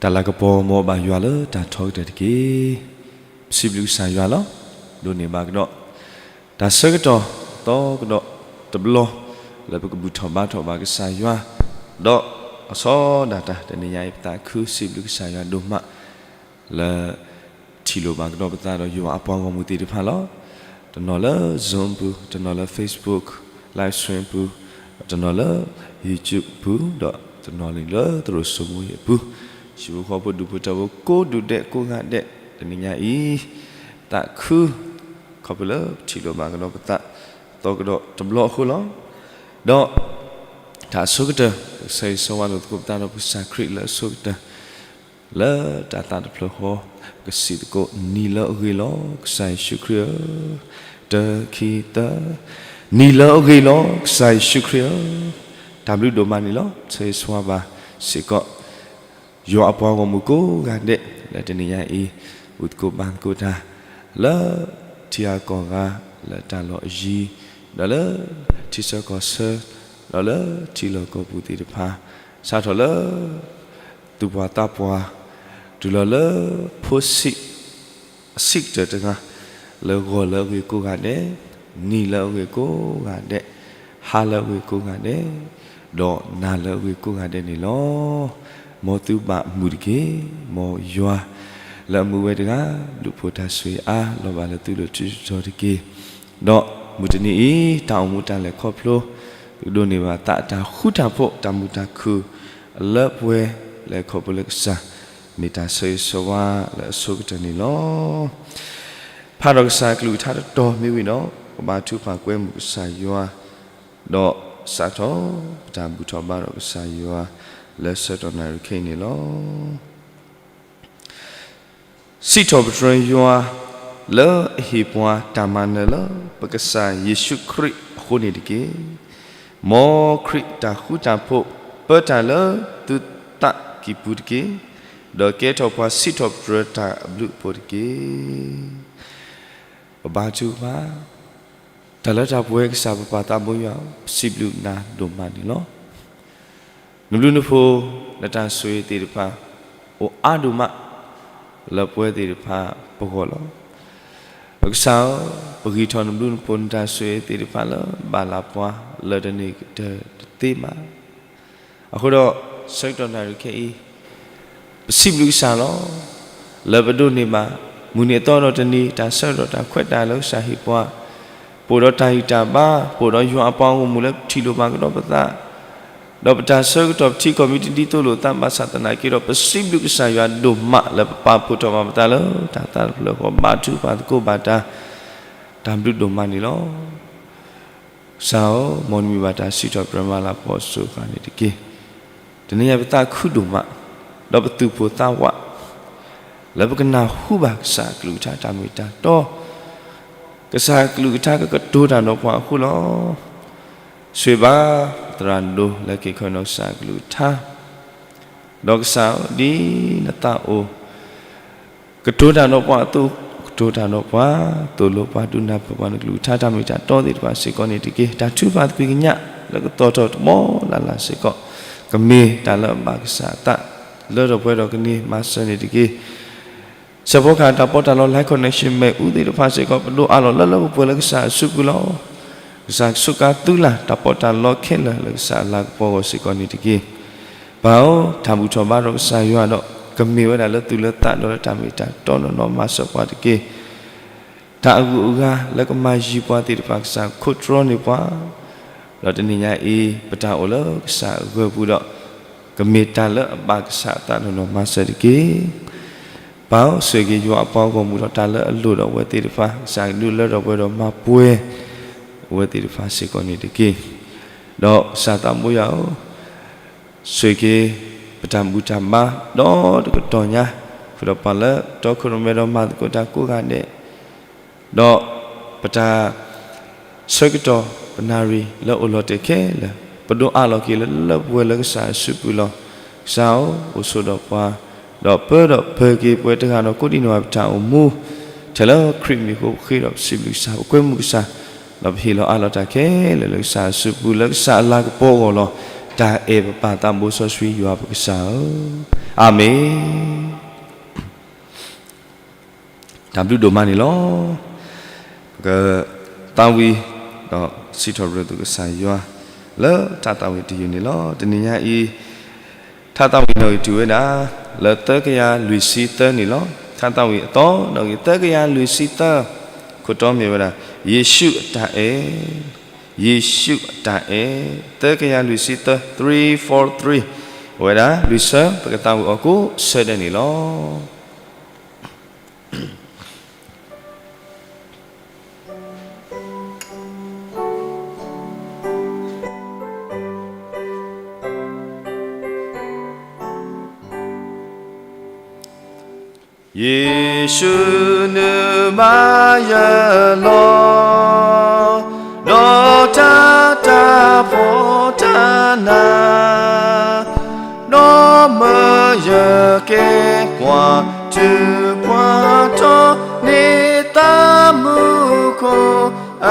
တၢ်လၤကပီၤမ်အဘၣ်ယွၤလၢတၢ်ထီကတၢၢ်တက့ၢ်. ပစံးဘျုးကစၢ်ယွၤလီၤ. ဒိးန့ၢ်ဘၣ်ကဒီး တၢ်ဆၢကတီၢ် သီကဒီးတဘျီ လၢပကဘူၣ်ထီၣ်ဘါထီၣ်ဘၣ်ကစၢ်ယွၤ, ဒီးအဆီဒၣ်တၢ်တနံၤညါအံၤ ပသးခုစံးဘျုးကစၢ်ယွၤဒိၣ်မး လၢ ထံၣ်လိာ်ဘၣ်ကဒီးပသးဒီးယွၤအပှၤဂီၢ်မုၢ်သ့ၣ်တဖၣ်လီၤ. တနီၤလၢ Zoom ပူၤ, တနီၤလၢ Facebook live stream ပူၤ, တနီၤလၢ YouTube ပူၤ, ဒီးတနီၤန့ၣ်လၢသရိာ်စိမိၤအံၤအပူၤ, ဟံၣ်ဖိဃီဖိဒူၣ်ဖိထၢဖိကိးဒူၣ်ဒဲးကိးဂၤဒဲး တနံၤညါအံၤ သးခု ခီဖျိလၢပထံၣ်လိာ်ဘၣ်ကဒီးပသး သီကဒီးတဘျီအဃိလီၤ. ဒီး တၢ်အဆိကတၢၢ် ပကဆၢဂ့ၤဆၢဝါလိာ်သကိးပသးဒီးပကစၢ်ခရံာ်လၢအဆိကတၢၢ် လၢတၢ်သးတဖျၢၣ်ဃီ ပကစံးသကိး နံၤလၢအဂ့ၤလီၤ ကစၢ်ယ့ၣ်ၡူးခရံာ်ဧၢ, တၢ ခံ သၢ, နံၤလၢအဂ့ၤလီၤ ကစၢ်ယ့ၣ်ၡူးခရံာ်ဧၢ, တၢ်ဘျုးဒိၣ်မးန့ၣ်လီၤ. ဆၢဂ့ၤဆၢဝါဘၣ်စ့ၢ်ကီး ယွၤအပှၤဂီၢ်မုၢ်ကိးဂၤဒဲး လၢတနံၤညါအံၤ ဘူၣ်သကိးဘါသကိးတၢ် လၢထံဂၤကီၢ်ဂၤ လၢတၢ်လီၢ်အယံၤ ဒီးလၢထံဆၢကီၢ်ဆၢ ဒီးလၢထံလီၢ်ကီၢ်ပူၤသ့ၣ်တဖၣ် စးထီၣ်လၢ သူၣ်ပှၢ်သးပှၢ် တုၤလီၤလၢ ဖိဆံး အဆံးကတၢၢ်တဂၤ လၢဂီၤလၢအဂ့ၤကိးဂၤဒဲး, နံၤလၢအဂ့ၤကိးဂၤဒဲး, ဟါလၢအဂ့ၤကိးဂၤဒဲး, ဒီးနၤလၢအဂ့ၤကိးဂၤဒဲးန့ၣ်လီၤ. မ်သုဘၣ်မုာ်တက့ၢ်. မ်ယွၤလၢအမူဝဲတဂၤ ဒုးဖိးတၢ်ဆိၣ်ဂ့ၤအါ လီၤဘၣ်လၢသုလိၤထူတတီၤတက့ၢ်. ဒီးမုၢ်တနံၤအံၤ တၢ်အိၣ်မူတၢ်လဲၤခီဖျိ ဒိးန့ၢ်ဘၣ်သးအတၢ်ဃူတၢ်ဖိး တၢ်မုာ်တၢ်ခုၣ် လၢပှဲၤလဲၤခီဖျိလၢကစၢ် မ့ၢ်တၢ်ဆၢဂ့ၤဆၢဝါလၢအဆိကတၢၢ်န့ၣ်လီၤ. ဖးဒီးကစၢ်အကလုၢ်ကထါတတီၤမ့ၢ်ဝံၤဒီး ကဘါထုကဖၣ်ကွဲမုာ်ကစၢ်ယွၤ ဒီးစးထီၣ်ပတၢ်ဘူၣ်ထီၣ်ဘါထီၣ်ကစၢ်ယွၤ လၢဆၢကတီၢ်နၣ်ရံၣ်ခဲအံၤန့ၣ်လီၤ. စံးထီၣ်ပတြၢၤယွၤ လၢအဟ့ၣ်ပှၤတၢ်မၤနၢၤလၢပကစၢ်ယ့ၣ်ၡူးခရံာ်အဃိန့ၣ်တက့ၢ်. မ်ခရံာ်အတၢ်ဃူတၢ်ဖိး ပၢတၢ်လၢသုသးကံၢ်ပူၤတက့ၢ်. ဒီးကဲထီၣ်ပှၤစံးထီၣ်ပတြၢၤတၢ်အဘျုးအဖှိၣ်တက့ၢ်. ပဘါထုကဖၣ်, တၢ်လၢတၢ်ပဝဲကစၢ်ပပၢ်သးဘိယွၤဧၢ, ပစံးဘျုးနၤဒိၣ်မးန့ၣ်လီၤ. နဘျုးနဖှိၣ် နတၢ်ဆိၣ်ဂ့ၤသ့ၣ်တဖၣ် အိၣ်အါဒိၣ်မး လၢပဝဲသ့ၣ်တဖၣ်ပဂီၢ်လီၤ. ပကစၢ်ဧၢ, ပဂံၢ်ထီၣ်နဘျုးနဖှိၣ် နတၢ်ဆိၣ်ဂ့ၤသ့ၣ်တဖၣ်လၢဘၣ်လၢပှၤ လၢတနံၤကတၢၢ်တသ့ဘၣ်. အဃိဒီး ဆၢကတီၢ်နၣ်ရံၣ်ခဲအံၤ ပစံးဘျုးကစၢ်လီၤ. လၢပဒိးန့ၢ်ဘၣ် မုၢ်နံၤအသီဒီးတနံၤ တၢ်ဆၢကတီၢ်တၢ်ခွဲးတၢ်ယာ်လၢကစၢ်ဟ့ၣ်ပှၤ, ပအိၣ်ဒီးတၢ်ဂံၢ်တၢ်ဘါ, ပအိၣ်ဒီးယွၤအပှၤဂီၢ်မုၢ်လၢပထံၣ်လိာ်ဘၣ်ကဒီးပသး, ဒီးပတၢ်ဆၢကတီၢ်ပထံကီၢ်မ့ၢ်တဒ်သိးလိာ်သးဘၣ်ဆၣ်သနာ်က့ဒီး ပစံးဘျုးကစၢ်ယွၤဒိၣ်မးလၢပပာ်ဖှိၣ်ထီၣ်ဘၣ်ပသးလၢတၢ်သးတဖျၢၣ်ဃီ ဘါထုကဖၣ်သကိးဘၣ်တၢ်, တၢ်ဘျုးဒိၣ်မးန့ၣ်လီၤ. ကစၢ်ဧၢ, မ်နမံၤဘၣ်တၢ်စံးထီၣ်ပတြၢၤမၤလၤကပီၤစိၤဃာ်န့ၣ်တက့ၢ်. တနံၤအံၤပသးခုဒိၣ်မး, ဒီးပသူၣ်ပိၢ်သးဝး, လၢပကနၢ်ဟူဘၣ်ကစၢ်အကလုၢ်ကထါတၢ်မ့ၢ်တၢ်တီ, ကစၢ်အကလုၢ်ကထါကကတိၤတၢ်ဒီးပှၤအဃိလီၤ. ဆိၣ်ဂ့ၤဘၣ်သရၣ်ဒိၣ်လၢက့ၤခီနီၢ်ကစၢ်အကလုၢ်ကထါ, ဒီးကစၢ်ဧၢ, ဒ်နသးအိၣ် ကတိၤတၢ်ဒီးပှၤအသိး, ကတိၤတၢ်ဒီးပှၤ, သိၣ်လိပှၤ, ဒုးနၢ်ပၢၢ်ပှၤနကလုၢ်ကထါတၢ်မ့ၢ်တၢ်တီသ့ၣ်တဖၣ်စ့ၢ်ကီးန့ၣ်တက့ၢ်. တၢ်ထုကဖၣ်သကွံာ်ကညးလၢကသီၣ်ထီၣ်တဘီလၢ်လၢ်စ့ၢ်ကီး, ကမ့ၢ်တၢ်လၢအဘၣ်ကစၢ်အသး, လၢထီၣ်ပှဲၤထီၣ်ကန့ၢ်မၤစၢၤန့ၣ်တက့ၢ်. စဲးဖီကဟၣ်တၢ်ပီးတၢ်လီ Live Connection မ့ၣ်အူသ့ၣ်တဖၣ်စ့ၢ်ကီး ပဒိးအးလီၤလၢလၢပှဲၤပှဲၤလၢကစၢ်အစုပူၤလီၤ. ကစၢ်ကဆိးကါသုလၢ်တၢ်ပီးတၢ်လီခဲလၢာ်လၢကစၢ်အလၤကပီၤအဂီၢ်စ့ၢ်ကီးန့ၣ်တက့ၢ်. ပၢ်ဧၢ, တၢ်ဘူၣ်ထီၣ်ဘါထီၣ်ကစၢ်ယွၤဒီး ကမ့ၢ်ဝဲဒၣ်လၢသူၣ်လၢသးဒီးလၢတၢ်မ့ၢ်တၢ်တီနီၢ်နီၢ်မၤစၢၤပှၤတက့ၢ်. တၢ်အဂုၤအဂၤလၢကမၤယံၤပှၤသ့ၣ်တဖၣ် ကစၢ်ခိးတြီန့ၢ်ပှၤ, ဒီးတနံၤညါအံၤ ပတၢ်အိၣ်လၢကစၢ်အဂၢၢ်ပူၤဒီး ကမ့ၢ်တၢ်လၢအဘၣ်ကစၢ်အသးနီၢ်နီၢ်မၤစၢၤတက့ၢ်. ပၢ်ဧၢ, ဆိၣ်ဂ့ၤက့ၤယွၤအပှၤဂီၢ်မုၢ်ဒီးတၢ်လၢအလိၣ်ဒီးအဝဲသ့ၣ်တဖၣ်, ကစၢ်ကဒုးလၢထီၣ်ပှဲၤဒီးမၤပှဲၤ အဝဲသ့ၣ်တဖၣ်စ့ၢ်ကီးန့ၣ်တက့ၢ်. ဒီးကစၢ်သးဘိယွၤဧၢ, ဆိၣ်ဂ့ၤက့ၤ ပတၢ်ဘူၣ်တၢ်ဘါဒီးတကတီၢ်ညါ, ဃုာ်ဒီးပှၤလၢတီခိၣ်ရိၣ်မဲဒီးမၤသကိးတၢ်ကိးဂၤဒဲး, ဒီးပတၢ် ဆၢကတီၢ်ပနၣ်ရံၣ်လၢအိၣ်လီၤတဲာ်ခဲလၢာ်, ပဒိးအးလီၤက့ၤလၢလၢပှဲၤပှဲၤလၢကစၢ်အစုပူၤလီၤ. ကစၢ်ဧၢ, အိၣ်ဆိးဒီးပှၤ, ဒီးပၢဒီးပၢၤက့ၤပဝဲတဂၤဒီးကိးဒံးနီၢ်ဂၤပတၢ်အိၣ်မူ, ထဲလၢခရံာ်မံၤအဃိပဃ့ဒီးပစံးဘျုးကစၢ်, ပကွဲမုာ်ကစၢ်, ဒီးပဟ့ၣ်လီၤအးလီၤတၢ်ခဲလၢာ်လၢကစၢ်အစုပူၤ လၢကစၢ်အလၤကပီၤအဂီၢ်လီၤ. တၢ်အဲၣ်ပပၢ်သးဘိစီဆှံယွၤပကစၢ်ဧၢ, အၤမ့ၣ်. တၢ်ဘျုးဒိၣ်မးန့ၣ်လီၤ. ပကသးဝံၣ်ဒီးစံးထီၣ်ပတြၢၤသုကစၢ်ယွၤ လၢထါသးဝံၣ်တယုၢ်န့ၣ်လီၤ. တနံၤညါအံၤ ထါသးဝံၣ်နီၣ်ဂံၢ်တုၤဝဲဒၣ် လၢသၢကယၤလွံၢ်ဆံသၢန့ၣ်လီၤ. ထါသးဝံၣ်အသီနီၣ်ဂံၢ်သၢကယၤလွံၢ်ဆံသၢ, ခိၣ်တီမ့ၢ်ဝဲဒၣ် ယ့ၣ်ၡူးအတၢ်အဲၣ်, ယ့ၣ်ၡူးအတၢ်အဲၣ်, သၢကယၤလွံၢ်ဆံသၢ, three four three, အဝဲဒၣ်လွံၢ်ဆၢ ပကသးဝံၣ်အီၤကိးဆၢဒဲးန့ၣ်လီၤ. ယ့ၣ်ၡူးနမၤယလီၤ, ဒီးတၢ်တၢ်ဖိတၢ်နၤ, ဒီးမၢယကဲကွၢ် တုၤပှၤထီၣ်န့ၢ်သးမူခိၣ်အ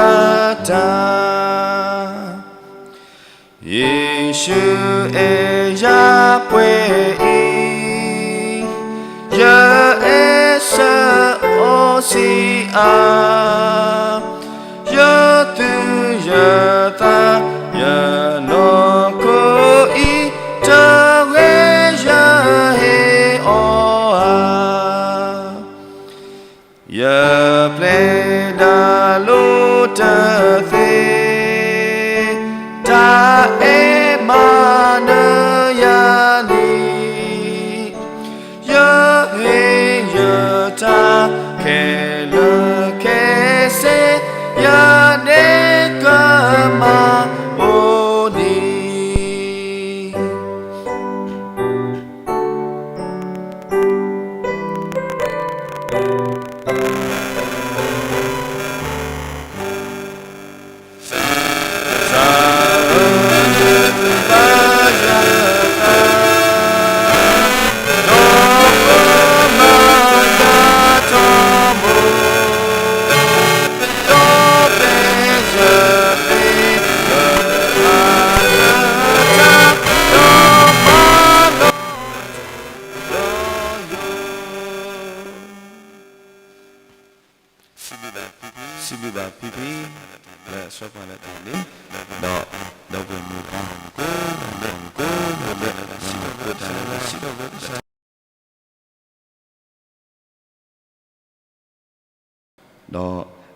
တၢ် ယ့ၣ်ၡူးအဲၣ်ယၤပှဲၤအံၤ, ယအဲၣ်စၢၤအီၤဆံးအါ, ယသူၣ်ယသး ယနီၢ်ခိအံၤ တဂ့ၤယဟ့ၣ်အီၤဧါ. ယပျဲဒၣ်လိာ်တသ့, တၢ်အဲၣ်မၤနၢၤယၤလံ, ယဟ့ၣ်ယတၢ်ခဲလၢာ်ခဲဆ့, ယန့ၣ်ကမၤအိၣ်န့ၣ် စံးဘျုးဘၣ်ဖံဖံ လၢအဆှၢပှၤလၢတၢ်န့ၣ်, ဒီး ဒီပုၢ်ဝဲၢ်မုၣ်ခွါ ကိးဂၤဒဲး ကိးဂၤဒဲး စံးဘျုးဘၣ်ဖံဖံ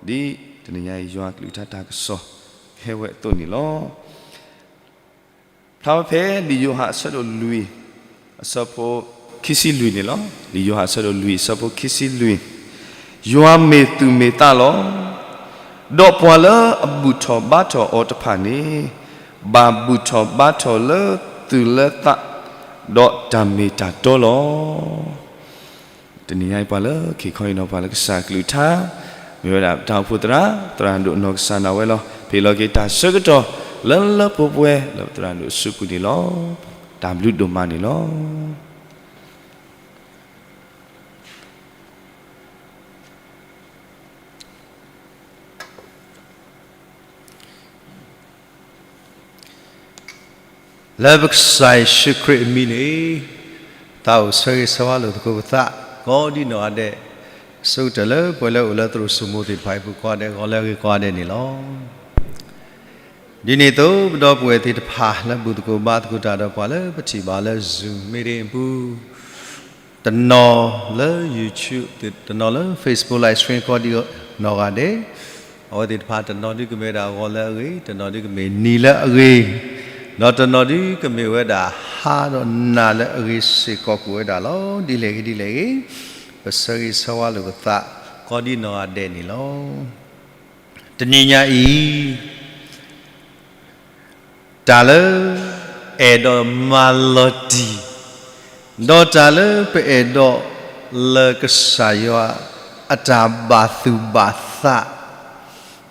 ဒီးဒ်တနံၤညါအံၤ ယွၤအကလုၢ်ကထါတၢ်ကစီၣ် ဟဲဝဲအသိးန့ၣ်လီၤ. ဖျါဝဲဖဲလံာ်ယိၤဟၣ်အဆၢဒိၣ်လွံၢ် အဆၢဖိခံဆံလွံၢ်န့ၣ်လီၤ. လံာ်ယိၤဟၣ်အဆၢဒိၣ်လွံၢ် အဆၢဖိခံဆံလွံၢ်, ယွၤမ့ၢ်သူၣ်မ့ၢ်သးလီၤ. ဒီးပှၤလၢအဘူၣ်ထီၣ်ဘါထီၣ်အီၤတဖၣ်န့ၣ် ဘၣ်ဘူၣ်ထီၣ်ဘါထီၣ်လၢသူၣ်လၢသး ဒီးတၢ်မ့ၢ်တၢ်တီလီၤ. တနံၤညါအံၤ ပှၤလၢခံခီအံၤနီၤ ပှၤလၢကစၢ်အကလုၢ်ကထါ မ့ၢ်ဝဲဒၣ်တၢ်အိၣ်ဖှိၣ်သရၣ် သရၣ်ဒိၣ်နီၢ်ကစၢ်ဒၣ်ဝဲလီၤ. ပဟ့ၣ်လီၤက့ၤတၢ်ဆၢကတီၢ် လၢလၢပှဲၤပှဲၤ လၢသရၣ်ဒိၣ်အစုပူၤန့ၣ်လီၤ. တၢ်ဘျုးဒိၣ်မးန့ၣ်လီၤ. လၢပကစၢ်ယ့ၣ်ၡူးခရံာ်အမံၤန့ၣ် သးအိၣ်ဆၢဂ့ၤဆၢဝါလိာ်သကိးပသး ကိးဒံနီၢ်ဂၤဒဲး, အဆိကတၢၢ်လၢပှၤလၢအိၣ်လၢသရိာ်စိမိၤသ့ၣ်တဖၣ်အံၤအပူၤကိးဂၤဒဲး ဂီၤလၢအဂ့ၤကိးဂၤဒဲးန့ၣ်လီၤ. ဒ်န့ၣ်အသိး ပဒီပုၢ်ဝဲၢ်သ့ၣ်တဖၣ် လၢဘူၣ်သကိးဘါသကိးတၢ်ဒီးပှၤလၢပထံၣ်ဘၣ်လၢ Zoom meeting အပူၤ တနီၤလၢ YouTube တနီၤလၢ Facebook live stream ကိးဒံနီၢ်ဂၤဒဲး, အဝဲသ့ၣ်တဖၣ်တနီၤဒုကမ့ၢ်ဝဲဒၣ်ဂီၤလၢအဂ့ၤ, တနီၤဒုကမ့ၢ်နံၤလၢအဂ့ၤ, ဒီးတနီၤဒုကမ့ၢ်ဝဲဒၣ်ဟါဒီးနၤလၢအဂ့ၤစ့ၢ်ကီးကိးဝဲဒၣ်လီၤ. ဒ်လဲၣ်ဂ့ၤဒ်လဲၣ်ဂ့ၤ, ပဆၢဂ့ၤဆၢဝါလိာ်ပသး ကိးဒံနီၢ်ဂၤဒဲးန့ၣ်လီၤ. တနံၤညါအံၤ တၢ်လၢ အဲၣ်ဒိးမၤလီၤတံၢ်, ဒီးတၢ်လၢပအဲၣ်ဒိးလၢကစၢ်ယွၤအတၢ်ဘၣ်သူၣ်ဘၣ်သး,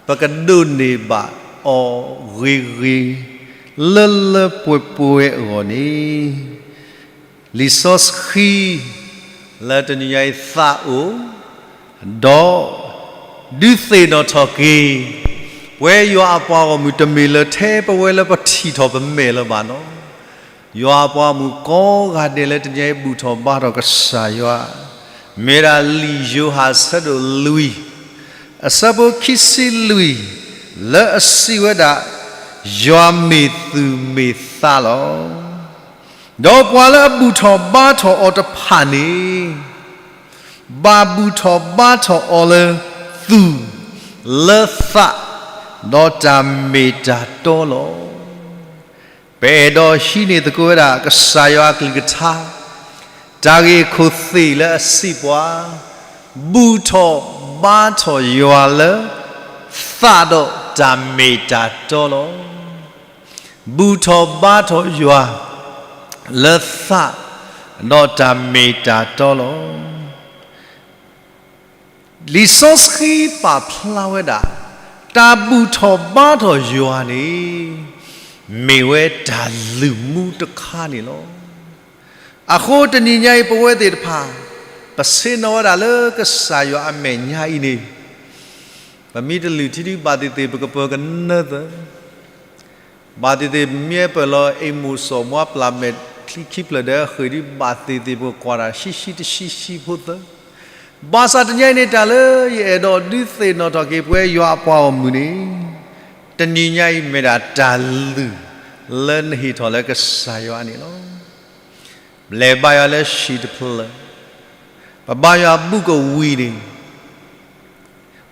ပကဒိးန့ၢ်ဘၣ်အီၤဂ့ၤဂ့ၤ လၢလၢပှဲၤပှဲၤအဂီၢ်န့ၣ် လံာ်စီဆှံ လၢတနံၤညါအံၤသးအိၣ်, ဒီး ဒုးသ့ၣ်နီၣ်ထီၣ်က့ၤ ပ ပဝဲယွၤအပှၤဂီၢ်မုၢ်တမ့ၢ်လၢထဲပဝဲလၢပထံၣ်ထီၣ်ပမဲာ်လၢၤဘၣ်နီၤ. ယွၤအပှၤဂီၢ်မုၢ်ကိးဂၤဒဲးလၢတနံၤအံၤဘူၣ်ထီၣ်ဘါထီၣ်ကစၢ်ယွၤ, မ့ၢ်ဝဲဒၣ်လံာ်ယိၤဟၣ်အဆၢဒိၣ်လွံၢ်, အဆၢဖိခံဆံလွံၢ်, လၢအစံးဝဲဒၣ်, ယွၤမ့ၢ်သူၣ်မ့ၢ်သးလီၤ. ဒီးပှၤလၢအဘူၣ်ထီၣ်ဘါထီၣ်အီၤတဖၣ်န့ၣ် ဘၣ်ဘူၣ်ထီၣ်ဘါထီၣ်အီၤလၢသူၣ်, လၢသး, ဒီးတၢ်မ့ၢ်တၢ်တီလီၤ. ပအဲၣ်ဒိးဟံးန့ၢ်သကိးဝဲဒၣ် ကစၢ်ယွၤအကလုၢ်ကထါ, တၢ်ဂ့ၢ်ခိၣ်သ့ၣ်လၢအစံးပှၤ, ဘူၣ်ထီၣ်ဘါထီၣ်ယွၤလၢသးဒီးတၢ်မ့ၢ်တၢ်တီလီၤ. ဘူၣ်ထီၣ်ဘါထီၣ်ယွၤ လၢသး, ဒီးတၢ်မ့ၢ်တၢ်တီလီၤ. လံာ်စီဆှံပာ်ဖျါဝဲဒၣ်, တၢ်ဘူၣ်ထီၣ်ဘါထီၣ်ယွၤန့ၣ် မ့ၢ်ဝဲတၢ်လုၢ်မူတခါန့ၣ်လီၤ. အဃိတနံၤညါအံၤ ပဝဲသ့ၣ်တဖၣ် ပဆ့ၣ်နီၤဝဲဒၣ်လၢကစၢ်ယွၤအမဲာ်ညါအံၤန့ၣ်, ပမ့ၢ်တလုၢ်ထံဒုးဘၣ်သ့ၣ်သ့ၣ် ပကပၢၤကနၢသၢ ဘၣ်သ့ၣ်သ့ၣ် ပမ့ၢ်ပၢၢ်လီၤ အ့မူၣ်စီၤမွါပျၢ်မဲာ်ချံခံဖျၢၣ်ဒီးအဃ့ၢ်ဒုး ဘၣ်သ့ၣ်သ့ၣ် ပကကွၢ်တၢ် ဆံဆံတဆံဆံဖိသၢ. ဘၣ်ဆၣ်တနံၤညါအံၤန့ၣ် တၢ်လၢယအဲၣ်ဒိးဒုးသ့ၣ်နီၣ်ထီၣ်က့ၤ ပဝဲယွၤအပှၤဂီၢ်မုၢ်န့ၣ်, တနံၤညါအံၤမ့ၢ်ဒၣ်တၢ်လုၢ် လၢနဟ့ၣ်ထီၣ်လၢကစၢ်ယွၤန့ၣ်လီၤ. ပလဲၤဘါယွၤလၢဟံၣ်တဖျၢၣ်, ပဘါယွၤဘူးကဝံၤန့ၣ်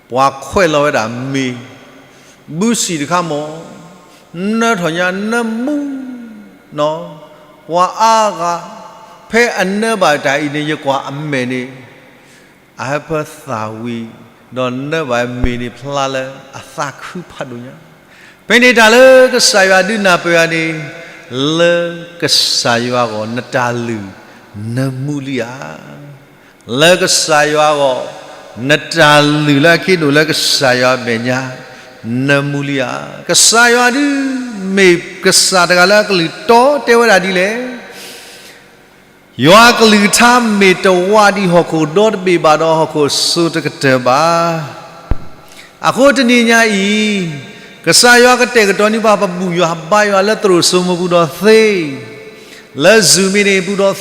ပှၤခွဲးလီၤဝဲဒၣ်မ့ၤ, ဘုစံၣ်တခါမး, နၢထီၣ်ညါနၢမူ, ပှၤအါဂၤ, ဖဲအနၢဘၣ်တၢ်အံၤန့ၣ် ယကွၢ်အမဲာ်န့ၣ် အဟၢဖၢသၣ်ဝံၤ, ဒီးနၢဘၣ်မ့ၤန့ၣ်ဖျါလၢအသးခုဖးဒိၣ်ညါ. ဖဲန့ၣ်တၢ်လၢကစၢ်ယွၤဒုးနၢ်ပၢၢ်ယၤန့ၣ်, လၢကစၢ်ယွၤအဂီၢ် နတၢ်လုၢ်နၢမူလံဧါ. လၢကစၢ်ယွၤအဂီၢ်, နတၢ်လုၢ်လၢအက့ဒိၣ်လၢကစၢ်ယွၤအမဲာ်ညါ နၢမူလံဧါ. ကစၢ်ယွၤဒုး မ့ၢ်ကစၢ်တဂၤလၢအကလုၢ်တီတဲဝဲဒၣ်ဒ်လဲၣ်. ယွၤအကလုၢ်ကထါမ့ၢ်တဝးဒံးဟီၣ်ခိၣ်ဒီတဘ့ၣ်ဘၣ်ဒီး ဟီၣ်ခိၣ်စိၤတကတၢၢ်ဘၣ်. အဃိတနံၤညါအံၤ, ကစၢ်ယွၤကတဲာ်ကတီၤန့ၢ်ပှၤ ပဘူၣ်ယွၤဘါယွၤလၢသရိာ်စိမိၤပူၤဒီးသ့, လၢ Zoom မ့ၢ်န့ၣ်ပူၤဒီးသ့,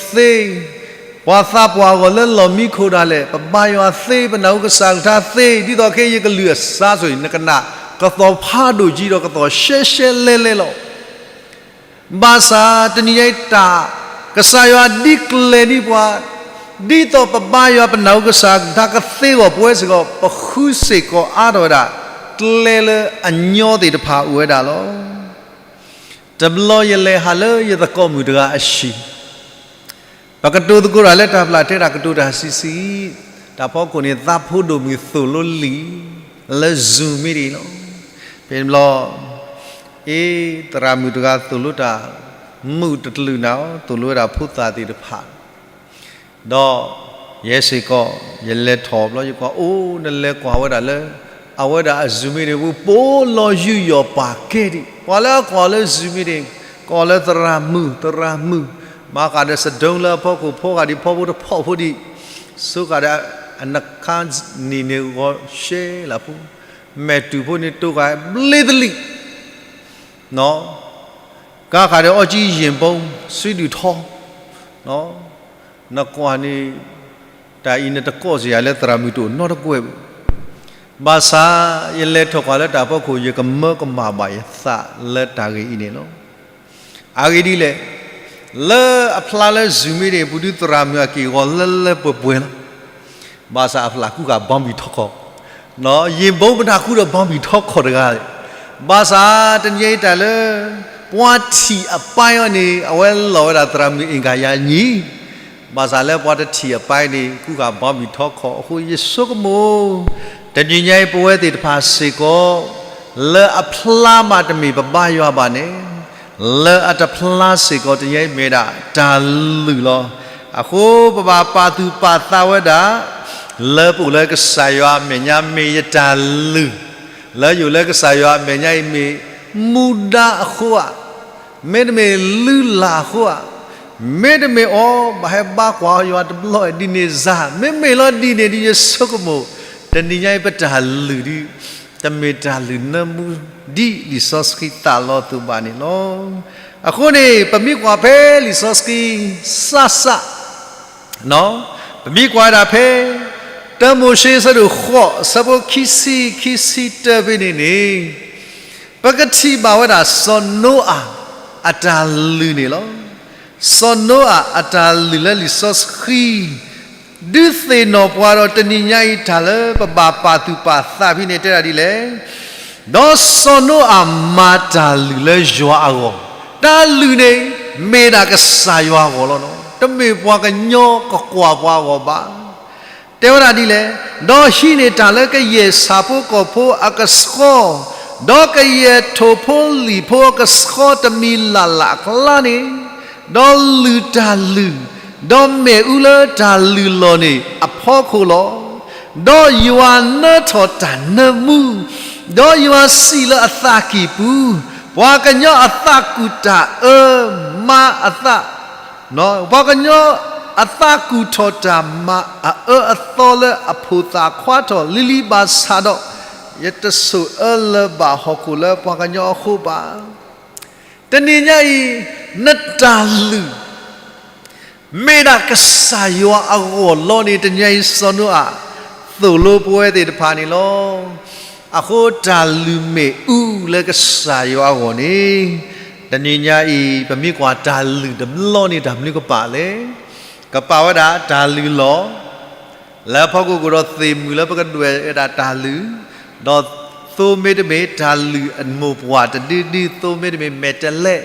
ပှၤသးပှၢ်အဂီၢ်လၢလီၢ်မံခိၣ်ဒၣ်လဲာ် ပဘါယွၤသ့, ပနၢ်ဟူကစၢ်ကလုၢ်ကထါသ့, ဒ်သိးခဲအံၤယကလုၢ်အစါဆိၣ်အံၤ နကနၣ်ကသီၣ်ဖးဒိၣ်ကံဒီးကသီၣ်ရှဲရှဲလဲလဲလီၤ. ဘၣ်ဆၣ်တနံၤညါအံၤတၢ် ကစၢ်ယွၤဒ်ကျဲၤန့ၢ်ပှၤ, ဒ်သိးပဘါယွၤပနၢ်ဟူကစၢ်ကလုၢ်ကထါကသ့အဂီၢ် ပဝဲစ့ၢ်ကီး ပဃုစ့ၢ်ကီးအါထီၣ်ဝဲဒၣ် ကျဲလၢအညီသ့ၣ်တဖၣ်အိၣ်ဝဲဒၣ်လီၤ. တဘျီယလဲၤဟးလၢယသကိးမုၣ်တဂၤအဟံၣ် ပကတိၤသကိးတၢ်လၢတၢ်ပျၢ်တဲတၢ်ကတိၤတၢ်ဆံးဆံး, တၢ်ဖီခိၣ်န့ၣ် သးဖိဒိၣ်မုၣ်သိၣ်လိလံာ် လၢ Zoom မ့ၢ်ဒ်အံၤလီၤ. ဖဲန့ၣ်ဘျီ အ့ သရၣ်မုၣ်တဂၤသိၣ်လိတၢ် မုာ်တကလုာ်နၤ, သိၣ်လိဝဲဒၣ်ဖိသၣ်သ့ၣ်တဖၣ် ဒီးယဲစ့ၢ်ကီး ယလဲၤထီၣ်ဘျီ ယကွၢ်အိၣ် နလဲၤကွၢ်ဝဲဒၣ်လၢ အဝဲဒၣ်အ Zoom မ့ၢ်န့ၣ် ပှၤပိာ်လီၤယူးယီၣ်ပာ်ကဲဒံး, ပှၤလၢအကွၢ်လၢ Zoom မ့ၢ်န့ၣ် ကိးလၢသရၣ်မုၣ် သရၣ်မုၣ်, မၤဃာ်ဒီးစဒိလၢအဖီခိၣ် ဖီဃာ်ဒံးဖီဖိတဖီဖိဒံး, ဆိဃာ်ဒီးအနခါနံၣ်န့ၣ်ဂီၤရှဲလၢဖိ, မဲာ်တူာ်ဖိန့ၣ်တိဃာ်ဘျ့သလံာ် ကါဃာ်ဒီးအီကၠံယ့ၣ်ဘီ စုဒုၣ်ထီ, နကွၢ်န့ၣ် တၢ်အံၤနတကိးစ့ၢ်ယၤလၢသရၣ်မုၣ်တအိၣ်နီတကွဲၢ်ဘၣ်. ဘၣ်ဆၣ် ယလဲၤထီၣ်ကွၢ်လၢတၢ်ဖီခိၣ် ယကမၢကမၣ်ဘၣ်ယသးလၢတၢ်ဂ့ၢ်အံၤန့ၣ်လီၤ. အဂ့ၢ်ဒ်လဲၣ်, လၢအဖျါလၢ Zoom မ့ၢ်န့ၣ် ပူၤဒုးသရၣ်မုၣ်အက့ၢ်အဂီၤလၢလၢပှဲၤပှဲၤလီၤ. ဘၣ်ဆၣ်အဖျါကူဃာ်ဘီမုၢ်ထီခီၣ်, ယ့ၣ်ဘီပနၢ်ဟူဒီးဘီမုၢ်ထီခီၣ်တဂၤ, ဘၣ်ဆၣ်တနံၤညါအံၤတၢ်လၢ ပှၤထံၣ်အပၢ်အီၤန့ၣ် အဝဲလီၤဝဲဒၣ်သရၣ်မုၣ်အ့ၣ်ကၤယၤညံ, ဘၣ်ဆၣ်လၢပှၤတထံၣ်အပၢ်အံၤန့ၣ် ကူဃာ်ဘီမုၢ်ထီခီၣ်အဃိ ယဆိကမိၣ် တနံၤညါအံၤပဝဲသ့ၣ်တဖၣ်စ့ၢ်ကီး လၢအဖျါမးတမ့ၢ်ပဘါယွၤဘၣ်န့ၣ်, လၢအတဖျါစ့ၢ်ကီးတနံၤညါအံၤမ့ၢ်ဒၣ်တၢ်လုၢ်လီၤ. အဃိပဘၣ်ပာ်သူၣ်ပာ်သးဝဲဒၣ် လၢပအိၣ်လၢကစၢ်ယွၤအမဲာ်ညါမ့ၢ်ယတၢ်လုၢ်, လၢယအိၣ်လၢကစၢ်ယွၤအမဲာ်ညါအံၤမ့ၢ်မူဒါအဃိဧါ, မ့တမ့ၢ်လုၢ်လၢ်အဃိဧါ, မ့တမ့ၢ်အီၤ ဘၣ်ဟဲဘါကွၢ်ယွၤတဘျီဒ်န့ၣ်စ့ၢ်, မ့မ့ၢ်လီၤဒ်န့ၣ်ဒီးယဆိကမိၣ် တနံၤညါအံၤပတၢ်လုၢ်ဒီး တမ့ၢ်တၢ်လုၢ်နၢမူဒ်လံာ်စီဆှံသးလီအသိးဘၣ်န့ၣ်လီၤ. အဃိန့ၣ် ပမ့ၢ်ကွၢ်ဖဲလံာ်စီဆှံ စၢ်စၢ် ပမ့ၢ်ကွၢ်ဝဲဒၣ်ဖဲ တၢမိၤၡ့အဆၢဒိၣ်ဃိး အဆၢဖိခံဆံ ခံဆံတၢဖဲန့ၣ်န့ၣ် ပကထံၣ်ဘၣ်ဝဲဒၣ်စီၤနိအၤ အတၢ်လုၢ်န့ၣ်လီၤ. စီၤနိအၤအတၢ်လုၢ်လၢလံာ်စီဆှံ ဒုးသ့ၣ်နီၣ်ပှၤဒီးတနံၤညါအံၤ တၢ်လၢပဘၣ်ပာ်သူၣ်ပာ်သးဖဲန့ၣ် တဲဒၣ်ဒ်လဲၣ်. ဒီးစီၤနိအၤမၤတၢ်လုၢ်လၢယွၤအဂီၢ်, တၢ်လုၢ်န့ၣ် မ့ၢ်ဒၣ်ကစၢ်ယွၤအဂီၢ်လီၤ. တမ့ၢ်ပှၤကညီကကွၢ်ပှၤအဂီၢ်ဘၣ်. တဲဝဲဒၣ်ဒ်လဲၣ်. ဒီးဟံးန့ၢ်တၢ်လၢကယဲၢ်ဆၣ်ဖိကီၢ်ဖိအကဆှီ, ဒီးကယဲၢ်ထိၣ်ဖိလံာ်ဖိအကဆှီတမံၤလၢ်လၢ်အကျါန့ၣ်, ဒီးလုၢ်တၢ်လုၢ်, ဒီးမ့ၣ်အူလၢတၢ်လုၢ်လီၢ်န့ၣ်အဖီခိၣ်လီၤ. ဒီးယွၤနၢထီၣ်တၢ်နၢမူ, ဒီးယွၤစံးလၢအသးကံၢ်ပူၤ, ပှၤကညီအသးကူၣ်တၢ်အၢမၤအသး ပှၤကညီအသးကူၣ်ထီၣ်တၢ်မၤအအၢအသီလၢအဖိသၣ်ခွါထီၣ်လံၤလံၤဘၣ်ဆၣ်ဒီး, ယတဆိၣ်အၢလၢၤဘၣ်ဟီၣ်ခိၣ်လၢပှၤကညီအဃိဘၣ်. တနံၤညါအံၤ, နတၢ်လုၢ် မ့ၢ်ဒၣ်ကစၢ်ယွၤအဂီၢ်လီၤန့ၣ် တနံၤညါအံၤစီၤနိအၤ သိၣ်လိပဝဲသ့ၣ်တဖၣ်န့ၣ်လီၤ. အဃိတၢ်လုၢ်မ့ၣ်အူလၢကစၢ်ယွၤအဂီၢ်န့ၣ်, တနံၤညါအံၤ ပမ့ၢ်ကွၢ်တၢ်လုၢ်တဘျီန့ၣ် တၢ်မနုၤကပာ်လဲၣ်. ကပာ်ဝဲဒၣ်တၢ်လုၢ်လီၢ် လၢဖီခိၣ်ကဒီးသ့ၣ်မုၢ်လၢပကဒွဲၣ်ဝဲဒၣ်တၢ်လုၢ်, ဒီးသိမ့တမ့ၢ်တၢ်လုၢ်အမိၢ်ပှၢ်တဒုဒု, သိမ့တမ့ၢ်မဲာ်တဲးလဲး,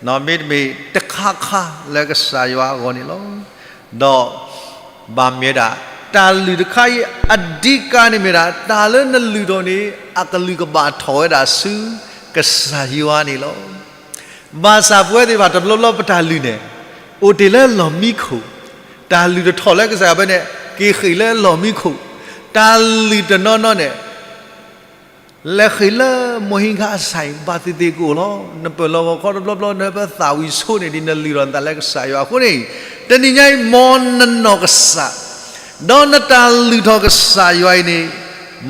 မ့တမ့ၢ်တခါခါလၢကစၢ်ယွၤအဂီၢ်န့ၣ်လီၤ. ဒီးဘၣ်မ့ၢ်ဒၣ် တၢ်လုၢ်တခါအံၤအဓိကန့ၣ်မ့ၢ်ဒၣ် တၢ်လၢနလုၢ်ထီၣ်န့ၣ် အကလုၢ်ကဘၣ်ထီၣ်ဝဲဒၣ်ဆူကစၢ်ယွၤန့ၣ်လီၤ. ဘၣ်ဆၣ်ပဝဲသ့ၣ်တဖၣ်တဘျီဘျီပတၢ်လုၢ်န့ၣ် အိၣ်တ့ၢ်လၢလီၢ်မံခိၣ်, တၢ်လုၢ်တထီၣ်လၢကစၢ်ယွၤဘၣ်န့ၣ် က့ၤဃ့ၢ်လၢလီၢ်မံခိၣ်, တၢ်လုၢ်တနီၤနီၤန့ၣ် လဲၤဃ့ၢ်လၢမိၢ်ဟံၣ်ခါအဆၣ်အံၤ ဘၣ်သ့ၣ်သ့ၣ်ကအိၣ်လီၤ. နပၢၢ်လီၤဂီၤခီတဘျီဘျီ နပသးဝံၣ်ဆိန့ၣ်ဒ်နလုၢ်ထီၣ်နသးလၢကစၢ်ယွၤအဃိန့ၣ်, တနံၤညါအံၤ မ်နနီၢ်ကစၢ် ဒီးနတၢ်လုၢ်ထီၣ်ကစၢ်ယွၤအံၤန့ၣ်,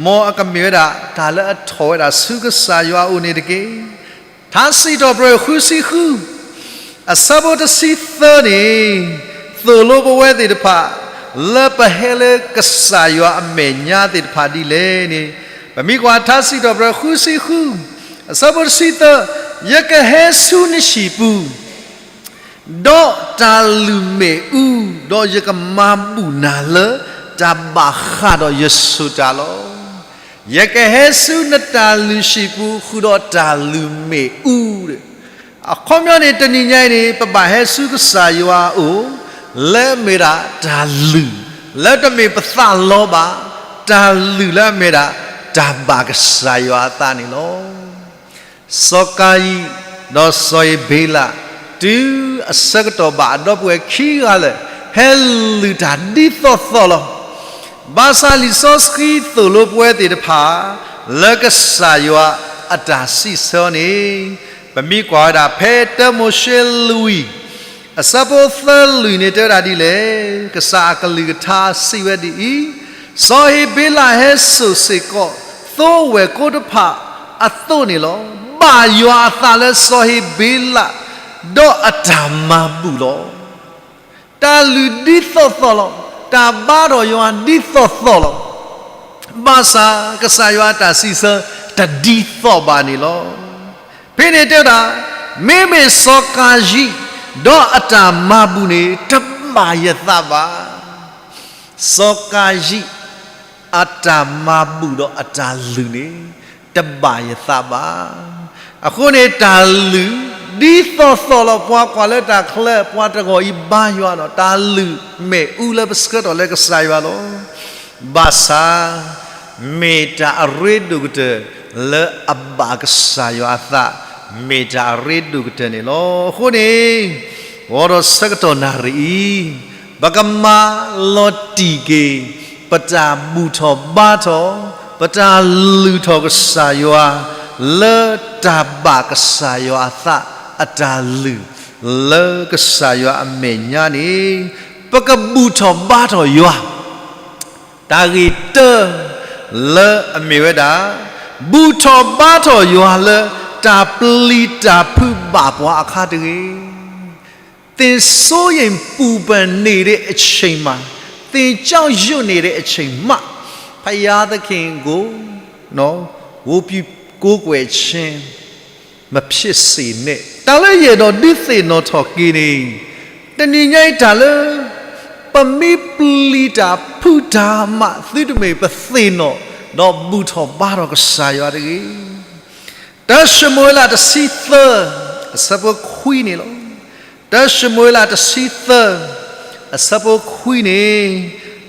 မ်အကမ့ၢ်ဝဲဒၣ် တၢ်လၢအထီၣ်ဝဲဒၣ်ဆူကစၢ်ယွၤအအိၣ်န့ၣ်တက့ၢ်. ထါစံးထီၣ်ပတြၢၤဃုဆံဃု အဆၢဖိတဆံသၢန့ၣ်, သိၣ်လိပဝဲသ့ၣ်တဖၣ် လၢပဟဲလၢကစၢ်ယွၤအမဲာ်ညါသ့ၣ်တဖၣ်ဒ်လဲၣ်န့ၣ်, ပမ့ၢ်ကွၢ်ထါစံးထီၣ်ပတြၢၤဃုဆံဃု အဆၢဖိတဆံသၢ, ယကဟဲဆူနဟံၣ်ပူၤ ဒီးတၢ်လုၢ်မ့ၣ်အူ, ဒီးယကမၤဘူၣ်နၤလၢတၢ်ဘၣ်ဃးဒီးယဆိၣ်တၢ်လီၤ. ယကဟဲဆူနတၢ်လုၢ်ဟံၣ်ပူၤ ဃုာ်ဒီးတၢ်လုၢ်မ့ၣ်အူ, အခီပညီန့ၣ် တနံၤညါအံၤန့ၣ် ပဘၣ်ဟဲဆူကစၢ်ယွၤအအိၣ် လၢအမ့ၢ်ဒၣ်တၢ်လုၢ် လၢတမ့ၢ်ပသးလီဘၣ်, တၢ်လုၢ်လၢအမ့ၢ်ဒၣ် တၢ်ဘၣ်ကစၢ်ယွၤအသးန့ၣ်လီၤ. စီၤကၤယံၣ် ဒီးစီၤအ့ၤဘ့လး တုၤအဆၢကတီၢ်ဘၣ်အဒီပုၢ်ဝဲၢ်ခံဂၤလၢာ် ဟဲလုၢ်တၢ်ဒ်သိးသိးလီၤ. ဘၣ်ဆၣ်လံာ်စီဆှံသိၣ်လိပဝဲသ့ၣ်တဖၣ် လၢကစၢ်ယွၤအတၢ်စံးဆၢန့ၣ်, ပမ့ၢ်ကွၢ်ဝဲဒၣ်ဖဲတၢမိၤၡ့လွံၢ် အဆၢဖိသၢလွံၢ်န့ၣ်တဲဝဲဒၣ်ဒ်လဲၣ်, ကစၢ်အကလုၢ်ကထါစံးဝဲဒ်အံၤ, စီၤဟ့းဘ့လးဟဲစိာ်စ့ၢ်ကီး သိဝဲၢ်ကိတဖၣ်အသိးန့ၣ်လီၤ. ဘၣ်ယွၤအသးလၢစီၤဟ့းဘ့လး ဒီးအတၢ်မၤဘူၣ်လီၤ. တၢ်လုၢ်ဒ်သိးသိးလီၤ. တၢ်ဘါထီၣ်ယွၤဒ်သိးသိးလီၤ. ဘၣ်ဆၣ်ကစၢ်ယွၤအတၢ်စံးဆၢတဒ်သိးဘၣ်န့ၣ်လီၤ. ဖဲန့ၣ်တဲဝဲဒၣ်, မ့မ့ၢ်စီၤကၤယံၣ် ဒီးအတၢ်မၤဘူၣ်န့ၣ် တဘၣ်ယသးဘၣ်. စီၤကၤယံၣ် အတၢ်မၤဘူၣ်ဒီးအတၢ်လုၢ်န့ၣ် တဘၣ်ယသးဘၣ်. အဃိန့ၣ် တၢ်လုၢ်ဒ်သိးသိးလီၤ. ပှၤကွၢ်လၢတၢ်ချၢ ပှၤတဂီၤအံၤဘါယွၤဒီး တၢ်လုၢ်မ့ၣ်အူလၢပဆှၢထီၣ်လၢကစၢ်ယွၤလီၤ. ဘၣ်ဆၣ် မ့ၢ်တၢ်အရ့ဒိၣ်ကတၢၢ်လၢအဘၣ်ကစၢ်ယွၤအသး, မ့ၢ်တၢ်အရ့ဒိၣ်ကတၢၢ်န့ၣ်လီၤ. အဃိန့ၣ် ဂီၤဒီးဆၢကတီၢ်နၣ်ရံၣ်အံၤ, ပကမၤလီၤတံၢ်က့ၤ ပတၢ်ဘူၣ်ထီၣ်ဘါထီၣ်, ပတၢ်လုၢ်ထီၣ်ကစၢ်ယွၤ လၢတၢ်ဘၣ်ကစၢ်ယွၤအသးအတၢ်လုၢ် လၢကစၢ်ယွၤအမဲာ်ညါန့ၣ်, ပကဘူၣ်ထီၣ်ဘါထီၣ်ယွၤ တၢ်ဂ့ၢ်တၢ လၢအမ့ၢ်ဝဲဒၣ် ဘူၣ်ထီၣ်ဘါထီၣ်ယွၤလၢတၢ်ပျံၤတၢ်ဖုးဘၣ်ပှၤအခါတဂ့ၤ. သင်စိုးရိမ်ပူပန်နေတဲ့အချိန်မှာ, သင်ကြောက်ရွံ့နေတဲ့အချိန်မှ, ဘုရားသခင်ကို ဝတ်ပြုကိုးကွယ်ခြင်း မဖြစ်စေနဲ့. တၢ်လၢယအဲၣ်ဒိးဒုးသ့ၣ်နီၣ်ထီၣ်က့ၤန့ၣ်, တနံၤညါအံၤတၢ်လၢ ပမ့ၢ်ပျံၤတၢ်ဖုးတၢ်မး သုတမ့ၢ်ပသ့ၣ်နီၣ်, ဒီးဘူၣ်ထီၣ်ဘါထီၣ်ကစၢ်ယွၤတဂ့ၤ. တၢၡမူၤအ့လးတဆံသၢ အဆၢဖိခွံန့ၣ်လီၤ. တၢၡမူၤအ့လးတဆံသၢ အဆၢဖိခွံန့ၣ်,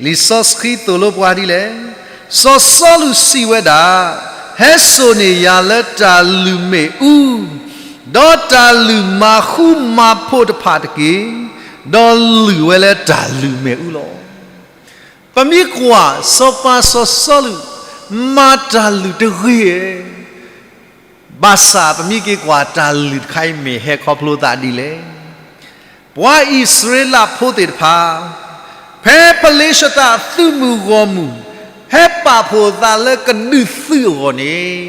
လံာ်စီဆှံသိၣ်လိပှၤဒ်လဲၣ်. စီၤစီလူးစံးဝဲဒၣ်, ဟဲစိာ်န့ၢ်ယၤလၢတၢ်လုၢ်မ့ၣ်အူ, ဒီးတၢ်လုၢ်မၤဃူမၤဖိးတဖၣ်တက့ၢ်. ဒီးလုၢ်ဝဲလၢတၢ်လုၢ်မ့ၣ်အူလီၤ. ပမ့ၢ်ကွၢ်စီၤပၤစီၤစီလူး မၤတၢ်လုၢ်တဂ့ၤဧါ. ဘၣ်ဆၣ်ပမ့ၢ်က့ၤကွၢ်တၢ်လုၢ်တခါအံၤ မ့ၢ်ဟဲခီဖျိသးဒ်လဲၣ်. ပှၤအံၣ်စရ့လးဖိသ့ၣ်တဖၣ် ဖဲဖလ့ၡသးသုးမုၢ်ဂီၢ်မုၢ် ဟဲပာ်ဖှိၣ်သးလၢကဒုးသုးအဂီၢ်န့ၣ်,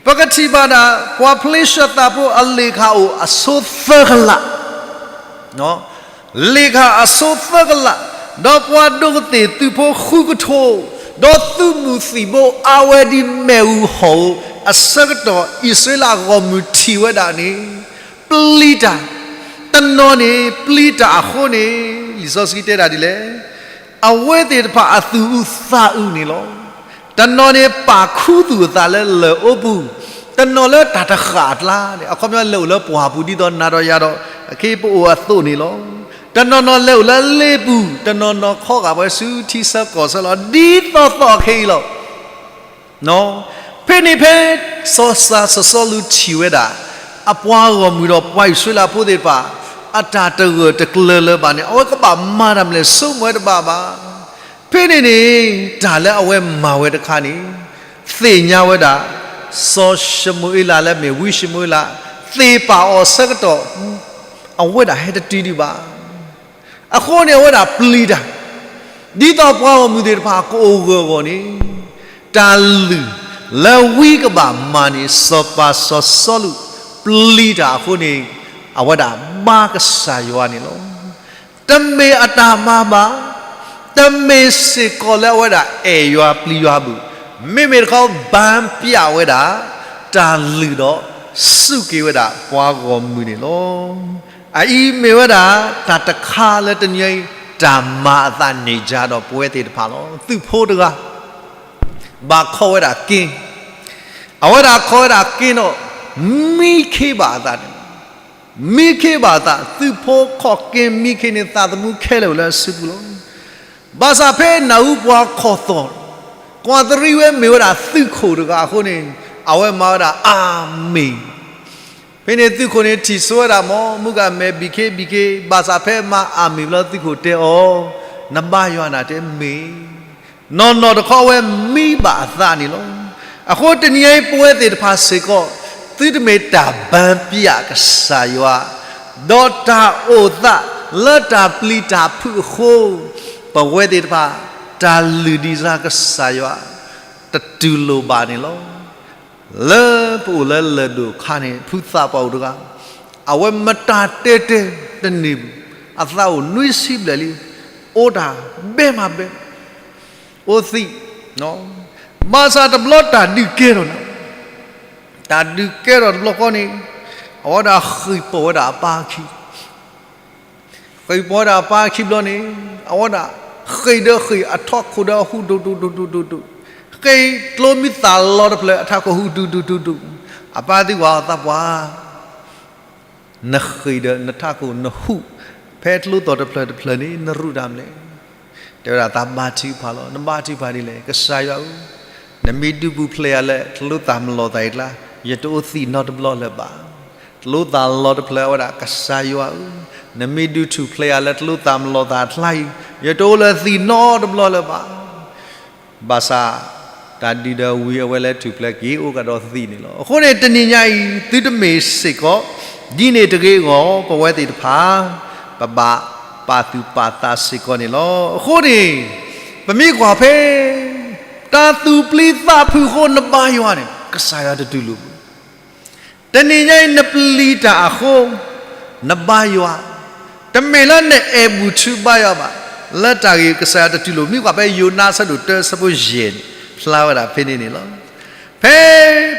ပကထံၣ်ဘၣ်ဒၣ် ပှၤဖလ့ၡသးဖိအလ့ၣ်ခၣ်အိၣ်အဆိသၢကလး လ့ၣ်ခၣ်အဆိသၢကလး, ဒီးပှၤဒိၣ်ကသ့ၣ်သုးဖိဃုကထိ, ဒီးသုးမုၢ်သံၣ်ဘိအါဝဲဒ်မ့ၣ်အူဟီၣ်ဧိၤအဆၢကတီၢ် အံၣ်စရ့လးဂီၢ်မုၢ်ထံၣ်ဝဲဒၣ်န့ၣ်, ပျံၤတၢ်, တနီၤန့ၣ်ပျံၤတၢ်အဃိန့ၣ်, လံာ်စီဆှံတဲဒၣ်ဒ်လဲၣ်, အဝဲသ့ၣ်တဖၣ်အသူၣ်အုးသးအုးန့ၣ်လီၤ. တနီၤန့ၣ်ပာ်ခူသူၣ်အသးလၢလၢၢ်အိပူၤ, တနီၤလၢတၢ်တဃၣ်အကျါန့ၣ်, အခီပညီလဲၤအိၣ်လၢပှၢ်ပူၤ ဒ်သိးနၤဒီးယၤဒီး အခ့ပအိၣ်အသိးန့ၣ်လီၤ. တနီၤနီၤလဲၤအိၣ်လၢလ့ပူၤ, တနီၤနီၤခီဂာ်ဝဲဆူထံဆၢကီၢ်ဆၢလီၤ. ဒ်သိးသိးခဲအံၤလီၤ. ဖဲန့ၣ်ဖဲ စီၤပၤစီၤစီလူးထံၣ်ဝဲဒၣ် အပှၤဂီၢ်မုၢ်ဒီးပှၤအံၣ်စရ့လးဖိသ့ၣ်တဖၣ် အတၢ်တဂၢၢ်တကျၢၤလၢၤဘၣ်န့ၣ်, အဝဲကဘၣ်မၤတၢ်မနုၤလဲၣ် ဆိကမိၣ်ဝဲတဘၣ်ဘၣ်. ဖဲန့ၣ်န့ၣ် တၢ်လၢအဝဲမၤဝဲတခါန့ၣ် သ့ၣ်ညါဝဲဒၣ် စီၤၡမူၤအ့လးလၢမ့ၢ်ဝံၡမူၤအ့လး သ့ၣ်ပာ်အီၤအဆၢကတီၢ် အဝဲဒၣ်ဟဲတတုၤဒံးဘၣ်. အဃိန့ၣ် အဝဲဒၣ်ပျံၤတၢ်, ဒ်သိးပှၤဂီၢ်မုၢ်သ့ၣ်တဖၣ်ကအိၣ်ဂၢၢ်အဂီၢ်န့ၣ်, တၢ်လုၢ်လၢဝံကဘၣ်မၤန့ၣ် စီၤပၤစီၤစီလူးပျံၤတၢ်အဃိန့ၣ်, အဝဲဒၣ်ဘါကစၢ်ယွၤန့ၣ်လီၤ. တမ့ၢ်အတၢ်မၤဘၣ်, တမ့ၢ်စ့ၢ်ကီးလၢအဝဲဒၣ်အဲၣ်ယွၤပျံၤယွၤဘၣ်, မ့မ့ၢ်တခီ ဘၣ်ပျံၤဝဲဒၣ် တၢ်လုၢ်ဒီး စူၢ်က့ၤဝဲဒၣ်ပှၤဂီၢ်မုၢ်န့ၣ်လီၤ. အအံၤမ့ၢ်ဝဲဒၣ် တၢ်တခါလၢတနံၤအံၤ တၢ်မၤအသးန့ၢ်ကဒီးပဝဲသ့ၣ်တဖၣ်လီၤ. သုးဖိတဂၤ ဘၣ်ခီဝဲဒၣ်က့, အဝဲဒၣ်ခီဝဲဒၣ်က့ဒီး မံခ့ဘၣ်အသးန့ၣ်, မံခ့ဘၣ်အသး, သုးဖိခီၣ်က့မံခ့န့ၣ် သးသမူခဲလၢာ်အိၣ်လၢအစုပူၤလီၤ. ဘၣ်ဆၣ်ဖဲနၢ်ဟူပှၤခီၣ်သီၣ်, ကွၢ်တရံးဝဲမ့ၢ်ဝဲဒၣ်သုးခိၣ်တဂၤအဃိန့ၣ်, အဝဲမၤဝဲဒၣ်အၤမ့ၣ်. ဖဲန့ၣ်သုးခိၣ်န့ၣ်ထံၣ်ဆိဝဲဒၣ် မ်မုၢ်ဂၤမဲာ်ဘံၣ်ခ့ဘံၣ်ခ့, ဘၣ်ဆၣ်ဖဲမၤအၤမ့ၣ်ဘျီသုးခိၣ်တဲအီၤ, နဘါယွၤနၤတဲမ့ၢ် နီၢ်နီၢ်တခီဝဲမံဘၣ်အသးန့ၣ်လီၤ. အဃိတနံၤအံၤပဝဲသ့ၣ်တဖၣ်စ့ၢ်ကီး, သုတမ့ၢ်တၢ်ဘၣ်ပျံၤကစၢ်ယွၤ, ဒီးတၢ်အိၣ်သးလၢတၢ်ပျံၤတၢ်ဖုးအဃိ, ပဝဲသ့ၣ်တဖၣ် တၢ်လုၢ်ဒံးစၢ်ကစၢ်ယွၤ တတူၢ်လိာ်ဘၣ်န့ၣ်လီၤ. လၢပအိၣ်လၢလၢၢ်ဒိၣ်အခါန့ၣ် ဖုသးပှၢ်အိၣ်တဂၤ, အဝဲမတၤတဲတဲတန့ၢ်, အသးအိၣ်နွံဆံဘျဲၣ်လံ, အိၣ်တၢ်ဘဲမၤဘဲ, အိၣ်သံ, ဘၣ်ဆၣ်တဘျီတၢ်ဒုးကဲထီၣ်န့ၣ်, တၢ်ဒုးကဲထီၣ်တဘျီဃီန့ၣ်, အဝဲဒၣ်ဃ့ၢ်ပိာ်ဝဲဒၣ်အပၢ်အခံ ဃ့ၢ်ပိာ်ဝဲဒၣ်အပၢ်အခံဘျီန့ၣ်, အဝဲဒၣ်ဃ့ၢ်ဒီးဃ့ၢ်အထးခိၣ်ဒီးဟူးဒိၣ်ဒိၣ်ဒိၣ်ဒိၣ်ဒိၣ်ဒိၣ်, ဃ့ၢ်ကျိမံသၣ်လီၤတဖျၢၣ်အထးခိၣ်ဟူးဒူၣ်ဒူၣ်ဒူၣ်ဒူၣ်, အပၢ်သံကွၢ်အီၤ သးပှၢ်, နဃ့ၢ်ဒီးနထးခိၣ်နဟူး ဖဲကျိသီၣ်တဖျၢၣ်တဖျၢၣ်န့ၣ် နရူးတၢ်မနုၤလဲၣ်. တဲဝဲဒၣ်သးဘါထုကဖၣ်လီၤ. နဘါထုကဖၣ်ဒ်လဲၣ်. ကစၢ်ယွၤဧၢ, နမ့ၢ်ဒုးပူၤဖျဲးယၤလၢကျိသၣ်မလီၤသၣ်အံၤအကျါ, ယတအိၣ်သံၣ်နီတဘျီလၢၤဘၣ်. ကျိသၣ်လီၤတဖျၢၣ်ဝဲဒၣ် ကစၢ်ယွၤဧၢ, နမ့ၢ်ဒုးထူၣ်ဖျဲးယၤလၢကျိသၣ်မလီၤသၣ်အကျါအံၤ, ယတအိၣ်လၢသံၣ်နီတဘျီလၢၤဘၣ်. ဘၣ်ဆၣ် တၢ်ဒုးဒီးဝံၤအဝဲလဲၤထူၣ်ဖျဲးက့ၤအိၣ်ကဒီးသံၣ်န့ၣ်လီၤ. အဃိန့ၣ် တနံၤညါအံၤ သုတမ့ၢ်စ့ၢ်ကီး ဒ်န့ၣ်တဂ့ၤအဂီၢ် ပဝဲသ့ၣ်တဖၣ် ပဘၣ်ပာ်သူၣ်ပာ်သးစ့ၢ်ကီးန့ၣ်လီၤ. အဃိန့ၣ် ပမ့ၢ်ကွၢ်ဖဲ တၢ်သူၣ်ပျံၤသးဖုးအဃိ နဘါယွၤန့ၣ် ကစၢ်ယွၤတတူၢ်လိာ်ပူၤ. တနံၤညါအံၤနပျံၤတၢ်အဃိ, နဘါယွၤ, တမ့ၢ်လၢနအဲၣ်ဘူၣ်ထုဘါယွၤဘၣ်. လၢတၢ်ဂ့ၢ်ကစၢ်ယွၤတတူၢ်လိာ် မ့ၢ်ကွၢ်ဖဲယိၤနါအဆၢဒိၣ်တၢ အဆၢဖိယဲၢ်န့ၣ် ဖျါဝဲဒၣ်ဖဲန့ၣ်န့ၣ်လီၤ. ဖဲ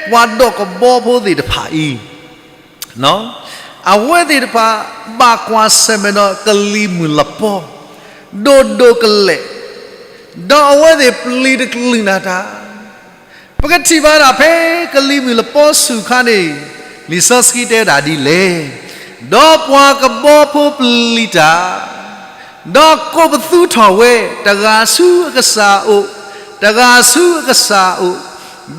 ပှၤဒီးကဘီဖိသ့ၣ်တဖၣ်အံၤ အဝဲသ့ၣ်တဖၣ် ဘၣ်ကွၢ်ဆၢၣ်မဲာ်ဒီးကလံၤမုၢ်လပီ ဒိၣ်ဒိၣ်ကလဲာ်, ဒီးအဝဲသ့ၣ်ပျံၤတကလုာ်နၢ်တၢ်. ပကထံၣ်ဘၣ်ဒၣ်ဖဲကလံၤမုၢ်လပီဆူၣ်ခါန့ၣ်, လံာ်စီဆှံတဲဒၣ်ဒ်လဲၣ်, ဒီးပှၤကဘီဖိပျံၤတၢ် ဒီးကိးပသူထီၣ်ဝဲ တဂၤဆူအကစၢ်အအိၣ်, တဂၤဆူအကစၢ်အအိၣ်,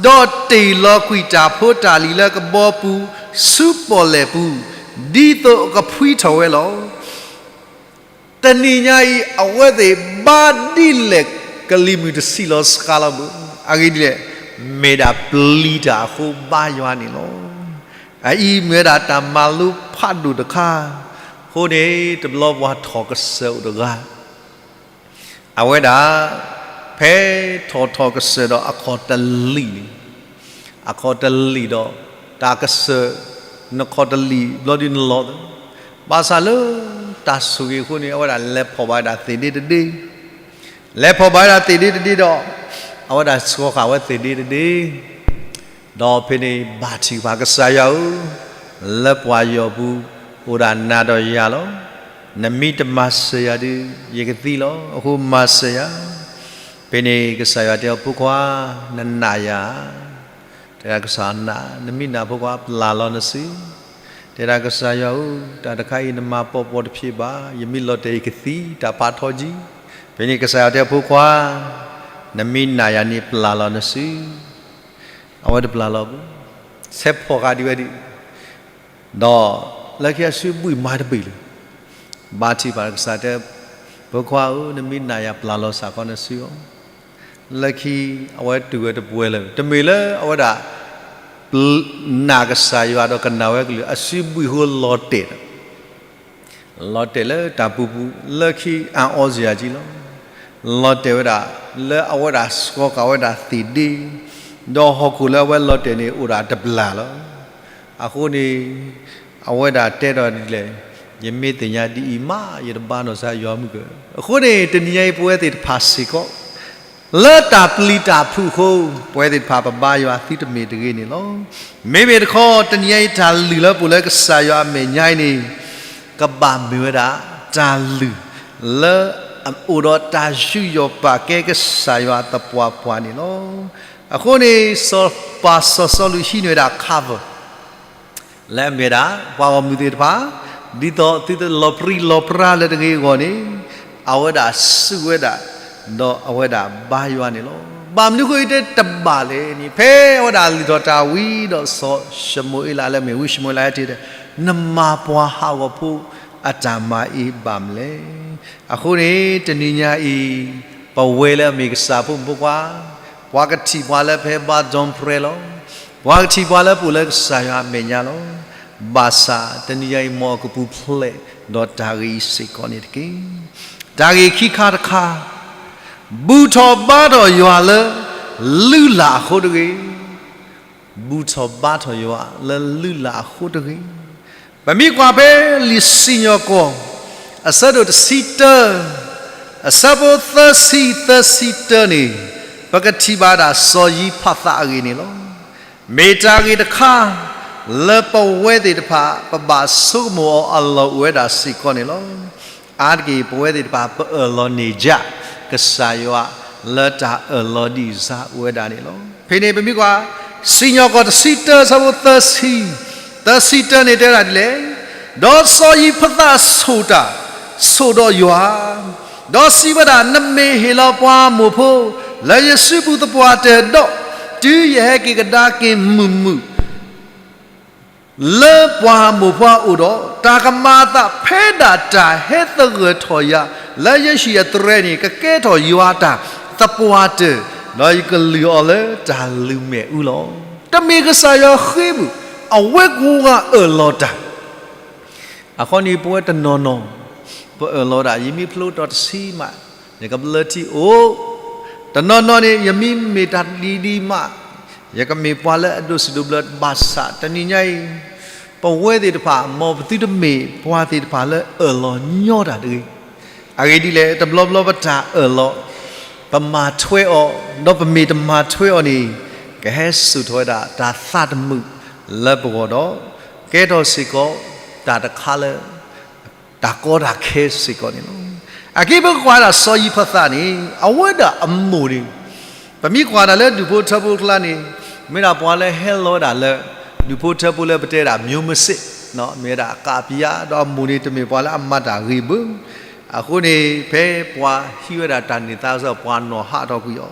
ဒီးတ့ၢ်လီၤကွံာ်တၢ်ဖိတၢ်လံၤလၢကဘီပူၤ ဆူပီၣ်လဲၣ်ပူၤ, ဒ်သိးအကဖှံထီၣ်ဝဲလီၤ. တနံၤညါအံၤ အဝဲသ့ၣ်ဘါဒ်လဲၣ် ကလံၤမုၢ်တဆံးလီၤစှၤလီၤဘၣ်. အဂ့ၢ်ဒ်လဲၣ်, မ့ၢ်ဒၣ်ပျံၤတၢ်အဃိဘါယွၤန့ၣ်လီၤ. အအံၤမ့ၢ်ဝဲဒၣ်တၢ်မၤလိဖးဒိၣ်တခါ, အဃိန့ၣ် တဘျီပှၤထီၣ်ကစၢၢ်အိၣ်တဂၤ အဝဲဒၣ် ဖဲထီၣ်ထီၣ်ကစၢၢ်ဒီးအခီၣ်တလံာ်န့ၣ်, အခီၣ်တလံာ်ဒီး တၢ်ကစၢၢ် နခီၣ်တလံာ်ဘျီဒုးနလီၤသး, ဘၣ်ဆၣ်လၢတၢ်ဆိၣ်ဂ့ၤအဃိန့ၣ် အဝဲဒၣ်လဲၤဖီၣ်ဘၣ်ဝဲဒၣ်သ့ၣ်ဒ့တဒ့, လဲၤဖီၣ်ဘၣ်ဝဲဒၣ်သ့ၣ်ဒ့တဒ့ဒီး အဝဲဒၣ်ဆှီဃာ်ဝဲသ့ၣ်ဒ့တဒ့ ဒီးဖဲန့ၣ်ဘၣ်ထံၣ်ဘၣ်ကစၢ်ယွၤဧၢ, လၢပှၤယီၢ်ပူၤ အိၣ်ဒၣ်နၤဒီးယၤလီၤ. နမ့ၢ်တမၤစၢၤယၤဒီး ယကသံလီၤ. အဃိမၤစၢၤယၤ. ဖဲန့ၣ်ကစၢ်ယွၤတဲအီၤ ဖိခွါ, နနာ်ယၤဧါ. တဲဒၣ်ကစၢ်နာ်, နမ့ၢ်နာ်ဖိခွါ ပျၢ်လီၤနစု. တဲဒၣ်ကစၢ်ယွၤဧၢ, တၢ်တခါအံၤနမၤပိာ်ပိာ်တဖျ့ဘၣ်, ယမ့ၢ်လီၤတဲာ်ယကသံ, တၢ်ဖးထီကံ. ဖဲန့ၣ်ကစၢ်ယွၤတဲဖိခွါ, နမ့ၢ်နာ်ယၤန့ၣ် ပျၢ်လီၤနစု. အဝဲတပျၢ်လီၤဘၣ်, ဆဲးဖီၣ်ဃာ်ဒံးဝဲဒၣ်, ဒီးလၢခံအစုဘှံးမၤတဘ့ၣ်လၢၤ. ဘၣ်ထံၣ်ဘၣ်ကစၢ်တဲ, ဖိခွါဧၢ, နမ့ၢ်နာ်ယၤ ပျၢ်လီၤစ့ၢ်ကီးနစုအီၤ. လၢခံအဝဲတူၢ်ဝဲတပှဲၤလၢၤ, တမ့ၢ်လၢအဝဲဒၣ် နာ်ကစၢ်ယွၤဒီးကနၣ်ဝဲကလုၢ်, အစုဘှံးဃိလီၤတဲာ်ဒီး လီၤတဲာ်လၢတၢ်ပူၤပူၤ, လၢခံအအီစ့ၢ်ကီးလီၤ. လီၤတဲာ်ဝဲဒၣ် လၢအဝဲဒၣ်ဆှီဃာ်ဝဲဒၣ်သ့ၣ်ဒ့, ဒီးဟီၣ်ခိၣ်လၢအဝဲလီၤတဲာ်န့ၣ် အိၣ်ဒၣ်တဘျၢလီၤ. အဃိန့ၣ် အဝဲဒၣ်တဲဒီးဒ်လဲၣ်, ယမ့ၢ်သ့ၣ်ညါဒ်အံၤမး ယတဘါနီၢ်စၢ်ယွၤမုၢ်ကၢၢ်. အဃိန့ၣ် တနံၤညါအံၤပဝဲသ့ၣ်တဖၣ်စ့ၢ်ကီး လၢတၢ်ပျံၤတၢ်ဖုးအဃိ, ပဝဲသ့ၣ်တဖၣ်ပဘါယွၤသုတမ့ၢ်တဂ့ၤန့ၣ်လီၤ. မ့မ့ၢ်တခီ တနံၤညါအံၤ တၢ်လုၢ်လၢပအိၣ်လၢကစၢ်ယွၤအမဲာ်ညါအံၤန့ၣ် ကဘၣ်မ့ၢ်ဝဲဒၣ် တၢ်လုၢ် လၢအအိၣ်ဒီးတၢ်ယူးယီၣ်ပာ်ကဲကစၢ်ယွၤသပှၢ်ပှၢ်န့ၣ်လီၤ. အဃိန့ၣ် စီၤပၤစီၤစီလူးဟံးန့ၢ်ဝဲဒၣ် cover လၢအမ့ၢ်ဝဲဒၣ် ပှၤဂီၢ်မုၢ်သ့ၣ်တဖၣ်, ဒ်သိးသုတလီၤပြံလီၤပြါလၢတဂ့ၤအဂီၢ်န့ၣ်, အဝဲဒၣ်စူၢ်ဝဲဒၣ်, ဒီးအဝဲဒၣ်ဘါယွၤန့ၣ်လီၤ. ဘၣ်မနုၤအဃိအံၤတဘၣ်လဲၣ်န့ၣ်, ဖဲအဝဲဒၣ်လုၢ်ထီၣ်တၢ်ဝံၤဒီး စီၤၡမူၤအ့လးလၢအမ့ၢ်ဝံၡမူၤအ့လးဟဲတဲဒီး, နမၤပှၤဟးဂီၤဖိအတၢ်မၤအံၤဘၣ်မနုၤလဲၣ်. အဃိန့ၣ် တနံၤညါအံၤ ပဝဲလၢအမ့ၢ်ကစၢ်ဖိမုၣ်ဖိခွါ, ပှၤကထံၣ်ပှၤလၢဖဲဘါဒိပြဲလီၤ. ပှၤကထံၣ်ပှၤလၢပအိၣ်လၢကစၢ်ယွၤအမဲာ်ညါလီၤ. ဘၣ်ဆၣ်တနံၤညါအံၤ မ်အကပူၤဖျဲးဒီးတၢ်ဂ့ၢ်အံၤစ့ၢ်ကီးန့ၣ်တက့ၢ်. တၢ်ဂ့ၢ်ခံခါတခါ, ဘူၣ်ထီၣ်ဘါထီၣ်ယွၤလၢ လုၢ်လၢ်အဃိတဂ့ၤ. ဘူၣ်ထီၣ်ဘါထီၣ်ယွၤလၢလုၢ်လၢ်အဃိတဂ့ၤ. ပမ့ၢ်ကွၢ်ဖဲလံာ်စံၣ်ညီၣ်ကွီၢ် အဆၢဒိၣ်တဆံတၢ, အဆၢဖိသၢဆံ သၢဆံတၢန့ၣ်, ပကထံၣ်ဘၣ်ဒၣ်စီၤယံၤဖးသးအဂ့ၢ်န့ၣ်လီၤ. မ့ၢ်တၢ်ဂ့ၢ်တခါ လၢပဝဲသ့ၣ်တဖၣ် ပဘၣ်ဆိကမိၣ်အီၤအလီၢ်အိၣ်ဝဲဒၣ်စ့ၢ်ကီးန့ၣ်လီၤ. အါတက့ၢ် ပဝဲသ့ၣ်တဖၣ် ပအၢၣ်လီၤန့ၢ်ယၤ ကစၢ်ယွၤ လၢတၢ်အၢၣ်လီၤဒံးစၢ်အိၣ်ဝဲဒၣ်န့ၣ်လီၤ. ဖဲန့ၣ်ပမ့ၢ်ကွၢ် စံၣ်ညီၣ်ကွီၢ်တဆံတၢ အဆၢဖိသၢဆံ, သၢဆံတၢန့ၣ်တဲဝဲဒၣ်ဒ်လဲၣ်, ဒီးစီၤယံၤဖးသးဆိၣ်တၢ်, ဆိၣ်ဒီးယွၤ, ဒီးစံးဝဲဒၣ်, နမ့ၢ်ဟ့ၣ်လီၤပှၤမိၢ်ဖိ လၢယစုပူၤသပှၢ်တၢၢ်ဒီး, တုၤယဟဲက့ၤကဒါက့ၤမုာ်မုာ် လၢပှၤမိၢ်ပှၢ်အအိၣ်ဒီး, တၢ်ကမၤအသးဖဲဒၣ်တၢ်ဟဲသဂၢၢ်ထီၣ်ယၤ လၢယဟံၣ်အသရဲန့ၣ် ကကဲထီၣ်ယွၤတၢ်သပှၢ်တၢၢ်, ဒီးယကလုၢ်အီၤလၢတၢ်လုၢ်မဲာ်အူလီၤ. တမ့ၢ်ကစၢ်ယွၤဃ့ဘၣ်, အဝဲကိးဂၤအၢၣ်လီၤတၢ် အဃိန့ၣ် ပဝဲတနီၤနီၤ ပအၢၣ်လီၤဒၣ် ယမ့ၢ်ဖျိတီၤတဆံမး, ယကဘျၢထံအိၣ်, တနီၤနီၤန့ၣ် ယမ့ၢ်မ့ၢ်တၢ်ဒ်ဒ်မး, ယကမ့ၢ်ပှၤလၢအဒိးစံးဒိးဘျၢဘၣ်ဆၣ် တနံၤညါအံၤ ပဝဲသ့ၣ်တဖၣ် မ်ပသုတမ့ၢ်ပှၤသ့ၣ်တဖၣ်လၢအၢၣ်လီၤညီတၢ်တဂ့ၤ. အဂ့ၢ်ဒ်လဲၣ်, တဘျီဘျီပတၢ်အၢၣ်လီၤ ပမၤထွဲအီၤ, ဒီးပမ့ၢ်တမၤထွဲအီၤန့ၣ် ကဟဲစိာ်ထီၣ်ဝဲဒၣ်တၢ်သးတမုာ်လၢပဂီၢ်ဒီး ကဲထီၣ်စ့ၢ်ကီး တၢ်တခါလၢ တၢ်ကီတၢ်ခဲစ့ၢ်ကီးန့ၣ်လီၤ. အက့ပကွၢ်ဒၣ်စီၤယံးဖသးန့ၣ် အဝဲဒၣ်အမိၢ်န့ၣ် ပမ့ၢ်ကွၢ်ဒၣ်လၢဒူၣ်ဖိထၢဖိအကျါန့ၣ် မ့ၢ်ဒၣ်ပှၤလၢဟဲလီၤဝဲဒၣ်လၢ ဒူၣ်ဖိထၢဖိလၢပတဲဒၣ် မျိုးမစစ်, မ့ၢ်ဝဲဒၣ်အကးပယါ, ဒီးအမိၢ်န့ၣ်တမ့ၢ်ပှၤလၢအမၤတၢ်ဂ့ၤဘၣ်. အဃိန့ၣ် ဖဲပှၤဟံးဝဲဒၣ်တၢ်န့ၢ်သါစ့ၢ်ကီး ပှၤနီၢ်ဟးထီၣ်ကွံာ်အီၤ,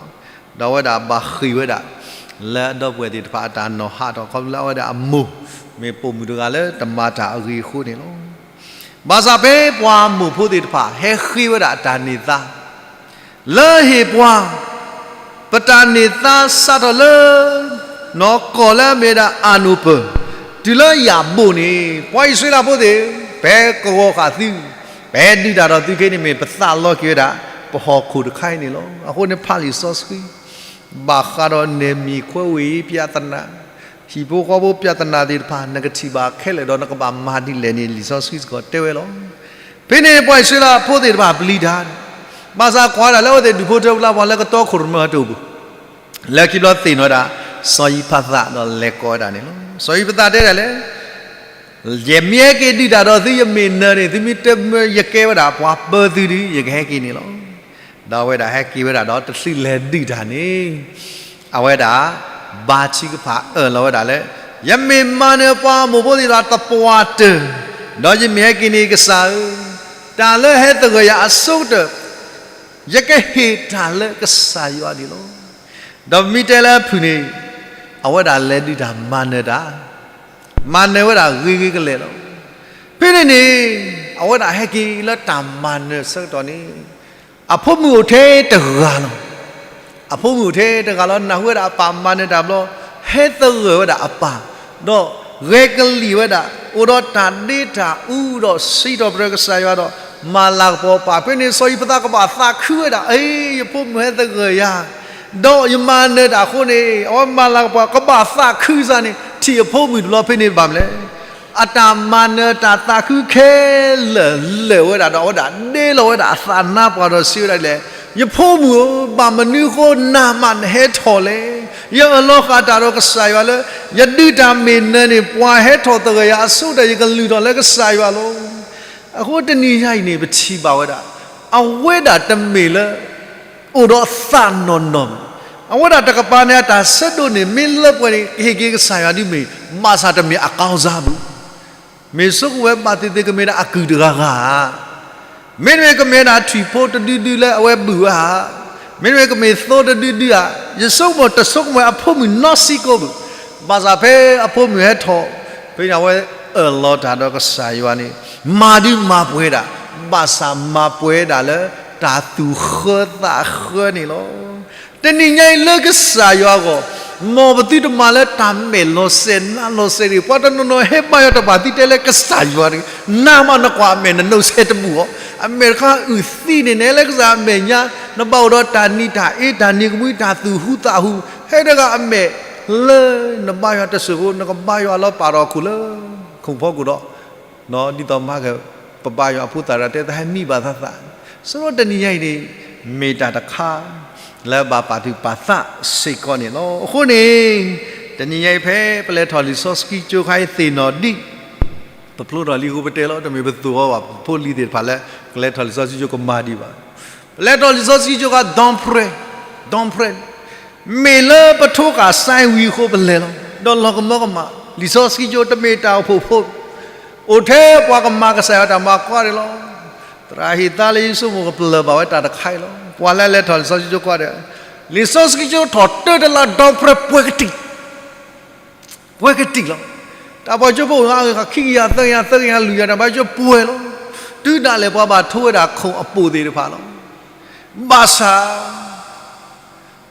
ဒီးအဝဲဒၣ်ဘၣ်ဃ့ၢ်ဝဲဒၣ် လၢအဒီပုၢ်ဝဲၢ်သ့ၣ်တဖၣ်အတၢ်နီၢ်ဟးထီၣ် ခီဖျိလၢအဝဲဒၣ်အမိၢ် မ့ၢ်ပိာ်မုၣ်တဂၤလၢတမၤတၢ်အဂ့ၤအဃိန့ၣ်လီၤ. ဘၣ်ဆၣ်ဖဲပှၤမိၢ်ဖိသ့ၣ်တဖၣ် ဟဲဃ့ဝဲဒၣ်အတၢ်န့ၢ်သါ လၢဟ့ၣ်ပှၤ ပတၢ်န့ၢ်သါစးထီၣ်လၢ နီၢ်ကီၢ်လၢအမ့ၢ်ဝဲဒၣ်အၣ်နိၣ်ပၢၢ် တုၤလၢယၤဘိၣ်န့ၣ် ပှၤအံၣ်စရ့လးဖိသ့ၣ် ပကဂီၤဃာ်သု, ပဒုးတၢ်ဒီးသုခဲအံၤန့ၣ် မ့ၢ်ပသးလီက့ၤဝဲဒၣ် ပဟီၣ်ခိၣ်တခါအံၤန့ၣ်လီၤ. အဃိန့ၣ်ဖးလံာ်စီဆှံ ဘၣ်ဃးဒီး နယ်မြေခွဲဝေရေးပြဿနာ, ဟံၣ်ဖိဃီဖိပြဿနာသ့ၣ်တဖၣ် နကထံၣ်ဘၣ်ခဲလၢာ်ဒီး နကဘၣ်မၤဒ်လဲၣ်န့ၣ် လံာ်စီဆှံစ့ၢ်ကီးတဲဝဲလီၤ. ဖဲန့ၣ်ပှၤအံၣ်စရ့လးဖိသ့ၣ်တဖၣ်ပျံၤတၢ်, ဘၣ်ဆၣ်ကွၢ်ဒၣ်လၢအဝဲသ့ၣ်ဒူၣ်ဖိထၢဖိအကျါ ပှၤလၢကတီခိၣ်ရိၣ်မဲအတအိၣ်ဘၣ်. လၢခံဘျီသ့ၣ်နီၣ်ဝဲဒၣ် စီၤယံးဖသးဒီးလဲၤကိးဝဲဒၣ်န့ၣ်လီၤ. စီၤယံးဖသးတဲဒၣ်လဲၣ် ယမ့ၢ်ဟဲက့ၤဒုးတၢ်ဒီးသု ယမ့ၢ်နၢၤန့ၣ် သုမ့ၢ်တဲမၢယကဲဝဲဒၣ်ပှၤပၢသုဒုး ယကဟဲက့ၤန့ၣ်လီၤ. ဒီးအဝဲဒၣ်ဟဲက့ၤဝဲဒၣ်ဒီး တချုးလဲၤဒုးတၢ်န့ၣ် အဝဲဒၣ် ဘါထုကဖၣ်အၢၣ်လီၤဝဲဒၣ်လၢ ယမ့ၢ်မၤနၢၤပှၤအမိၢ်ဖိသ့ၣ်တဖၣ်သပှၢ်တၢၢ်, ဒီးယမ့ၢ်ဟဲက့ၤန့ၣ်ကစၢ်ဧၢ, တၢ်လၢဟဲသဂၢၢ်ယၤအဆိကတၢၢ် ယကဟ့ၣ်တၢ်လၢကစၢ်ယွၤန့ၣ်လီၤ. ဒီးပမ့ၢ်တဲလၢအဖုၣ်န့ၣ် အဝဲဒၣ်လဲၤဒုးတၢ်မၤနၢၤတၢ်, မၤနၢၤဝဲဒၣ်ဂ့ၤဂ့ၤကလဲာ်လီၤ. ဖဲန့ၣ်န့ၣ် အဝဲဒၣ်ဟဲက့ၤလၢတၢ်မၤနၢၤဆၢကတီၢ်န့ၣ် အဖိမုၣ်အိၣ်ထဲတဂၤလီၤ. အဖိမုၣ်အိၣ်ထဲတဂၤလီၤ နၢ်ဟူဝဲဒၣ်အပၢ်မၤနၢၤတၢ်ဘျီ, ဟဲသဂၢၢ်ဝဲဒၣ်အပၢ်, ဒီးဂဲၤကလံၣ်ဝဲဒၣ်, အိၣ်ဒီးတၢ်ဒ့တၢ်အူဒီးစံးထီၣ်ပတြၢၤကစၢ်ယွၤဒီး မၤလၤကပီၤအပၢ်. ဖဲန့ၣ်စီၤယံးဖသးကဘၣ်သးခုဝဲဒၣ်, အ့ ယဖိမုၣ်ဟဲသဂၢၢ်ယၤ ဒီးယမၤနၢၤတၢ်အဃိန့ၣ် အဝဲမၤလၤကပီၤ ကဘၣ်သးခုစ့ၢ်န့ၣ် ထံၣ်အဖိမုၣ်တဘျီဖဲန့ၣ်ဘၣ်မနုၤလဲၣ်. အတၢ်မၤနၢၤတၢ်သးခုခဲလၢာ်လၢာ်ဝဲဒၣ်ဒီး အဝဲဒၣ်ဒ့လီၤဝဲဒၣ်အသးနါပှၢ်ဒီးစံးဝဲဒၣ်ဒ်လဲၣ်, ယဖိမုၣ်ဧၢ, ဘၣ်မနုၤအဃိနၤမးနဟဲထီၣ်လဲၣ်. ယအၢၣ်လီၤဃာ်တၢ်ဒီးကစၢ်ယွၤလၢ ယဒုးတၢ်မ့ၢ်နၢၤန့ၣ် ပှၤဟဲထီၣ်သဂၢၢ်ယၤအဆိကတၢၢ် ယကလုၢ်ထီၣ်လၢကစၢ်ယွၤလီၤ. အဃိတနံၤညါအံၤန့ၣ် ပထံၣ်ဘၣ်ဝဲဒၣ် အဝဲဒၣ်တမ့ၢ်လၢ အိၣ်ဒီးသးနီၢ်နီၢ်ဘၣ်. အဝဲဒၣ်တကပၤန့ၣ် အတၢ်ဆၢဒိးန့ၣ် မ့ၢ်လၢပှဲၤန့ၣ် ကဟ့ၣ်က့ၤကစၢ်ယွၤဒ်မ့ၢ်, ဘၣ်ဆၣ်တမ့ၢ်အကီၢ်စၢ်ဘၣ်. မ့ၢ်ဆိကမိၣ်ဝဲဘၣ်သ့ၣ်သ့ၣ် ကမ့ၢ်ဒၣ်အကုၢ်တဂၤဂၤဧါ. မ့တမ့ၢ်ကမ့ၢ်ဒၣ်ထွံၣ်ဖိတဒုဒုလၢအဝဲဘုၣ်ဝဲဧါ. မ့တမ့ၢ်ကမ့ၢ်သိတဒုဒုဧါ. ယဆိကမိၣ်တဆိကမိၣ်ဝဲအဖိမုၣ်နီတစဲးဖိဘၣ်. ဘၣ်ဆၣ်ဖဲအဖိမုၣ်ဟဲထီၣ် ဖဲန့ၣ်အဝဲအၢၣ်လီၤတၢ်ဒီးကစၢ်ယွၤန့ၣ် မၤဒုးမၤပှဲၤဒၣ်, ဘၣ်ဆၣ်မၤပှဲၤဒၣ်လၢတၢ်သူၣ်ဃၢသးဃၢန့ၣ်လီၤ. တနံၤညါအံၤလၢကစၢ်ယွၤအဂီၢ် မ်ပသုတမၤလၢတၢ်မဲာ်လီၤစဲၤနါလီၤစဲၤတဂ့ၤ. ပှၤတနီၤနီၤဟဲဘါယွၤတဘၣ် သုတဲလၢကစၢ်ယွၤတဂ့ၤ. နၤမးနကွၢ်အမဲာ် နနိးဆဲးတဘူၣ်အီၤ. အမဲာ်တခါအုၣ်သံန့ၣ် နဟဲလၢကစၢ်အမဲာ်ညါ, နဘၣ်အိၣ်ဒီးတၢ်နံၤတၢ်အ့ တၢ်နံၤကမှံ တၢ်သူၣ်ဟူသးဟူ, ဟဲတဂၤအမဲာ်လၢနဘါယွၤတစဲးဖိ နကဘါယွၤလၢပာ်ထီၣ်ခိၣ်လၢ ခိၣ်ဖီခိၣ်ဒီး ဒ်သိးမၤက ပဘါယွၤအဖိသၣ်တဂၤတဲ သးဟဲမံဘၣ်သးသး, ဆိဒီးတနံၤညါအံၤန့ၣ် မ့ၢ်တၢ်တခါ လၢဘၣ်ပာ်သူၣ်ပာ်သးစ့ၢ်ကီးန့ၣ်လီၤ. အဃိန့ၣ် တနံၤညါအံၤဖဲပလဲၤထီၣ်လံာ်စီဆှံကၠိခါအံၤသ့ၣ်နီၣ်ဒံး, ပဖျိထီၣ်လံအဃိပတဲလီၤ, တမ့ၢ်ပသိၣ်အီၤဘၣ်, ပဖိလံၤသ့ၣ်တဖၣ်လၢ ကလဲၤထီၣ်လံာ်စီဆှံကၠိကမၤဒံးဘၣ်. ပလဲၤထီၣ်လံာ်စီဆှံကၠိခါ ဒီဖရဲ, ဒီဖရဲ မ့ၢ်လၢပထိဃာ်စဲဝံၤအဃိပလဲၤလီၤ, ဒီးလီၤကမၢကမၣ်, လံာ်စီဆှံကၠိတမ့ၢ်တၢ်အိၣ်ဖှိၣ်ဖိ, အိၣ်ထဲပှၤကမၤကစၢ်ယွၤတၢ်မၤကွၢ်ဒဲးလီၤ. သရၣ်ဟ့ၣ်သါလၢယဆိကမိၣ်ကပလၢၢ်ဘၣ်ဝဲတၢ်တခါအံၤလီၤ. ပှၤလၢလဲၤထီၣ်လံာ်စီဆှံကၠိကွၢ်ဒဲး, လံာ်စီဆှံကၠိထီၣ်တၢတလါ ဒီဖရဲပှဲၤကတံာ် ပှဲၤကတံာ်လီၤ. တၢ်ပှၤကၠိဖိအိၣ်ခံကယၤသၢကယၤသၢကယၤလွံၢ်ကယၤ တၢ်ပှၤကၠိပှဲၤလီၤ. တုၤဒၣ်လဲာ်ပှၤဘၣ်ထိဝဲဒၣ်ခိၣ်အပိာ်သ့ၣ်တဖၣ်လီၤ. ဘၣ်ဆၣ်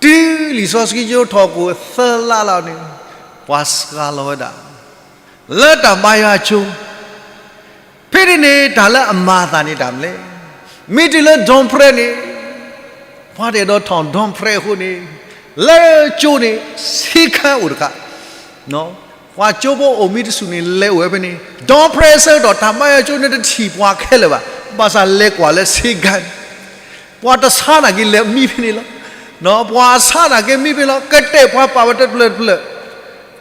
တုၤလံာ်စီဆှံကၠိထီၣ်ကိၣ်သၢလါလီၤန့ၣ် ပှၤစှၤလီၤဝဲဒၣ် လၢတၢ်ဘါယွၤကၠိ ဖဲန့ၣ်န့ၣ် တၢ်လၢအမၤအသးန့ၣ်တၢ်မနုၤလဲၣ်. မ့ၢ်တုၤလၢဒီဖရဲန့ၣ် ပှၤတအဲၣ်ဒိးထီၣ်ဒီဖရဲအဃိန့ၣ် လၢကၠိန့ၣ် ဆ့ကၤအိၣ်တခါ, ပှၤကၠိဖိအိၣ်မံတစူၢ်န့ၣ် လဲၤအိၣ်ဝဲဖဲန့ၣ်, ဒီဖရဲဆၢကတီၢ် တၢ်မၤယၤကၠိန့ၣ်တထံၣ်ပှၤခဲလၢာ်ဘၣ်, ဘၣ်ဆၣ်လဲၤကွၢ်လၢဆ့ကၤန့ၣ် ပှၤတဆါနာ်က့လဲၤမံဖဲန့ၣ်လီၤ. ပှၤဆါနာ်က့မံဖဲလီၤ, ကတဲာ်ပှၤပာ်ဝဲတဖျၢၣ်တဖျၢၣ်,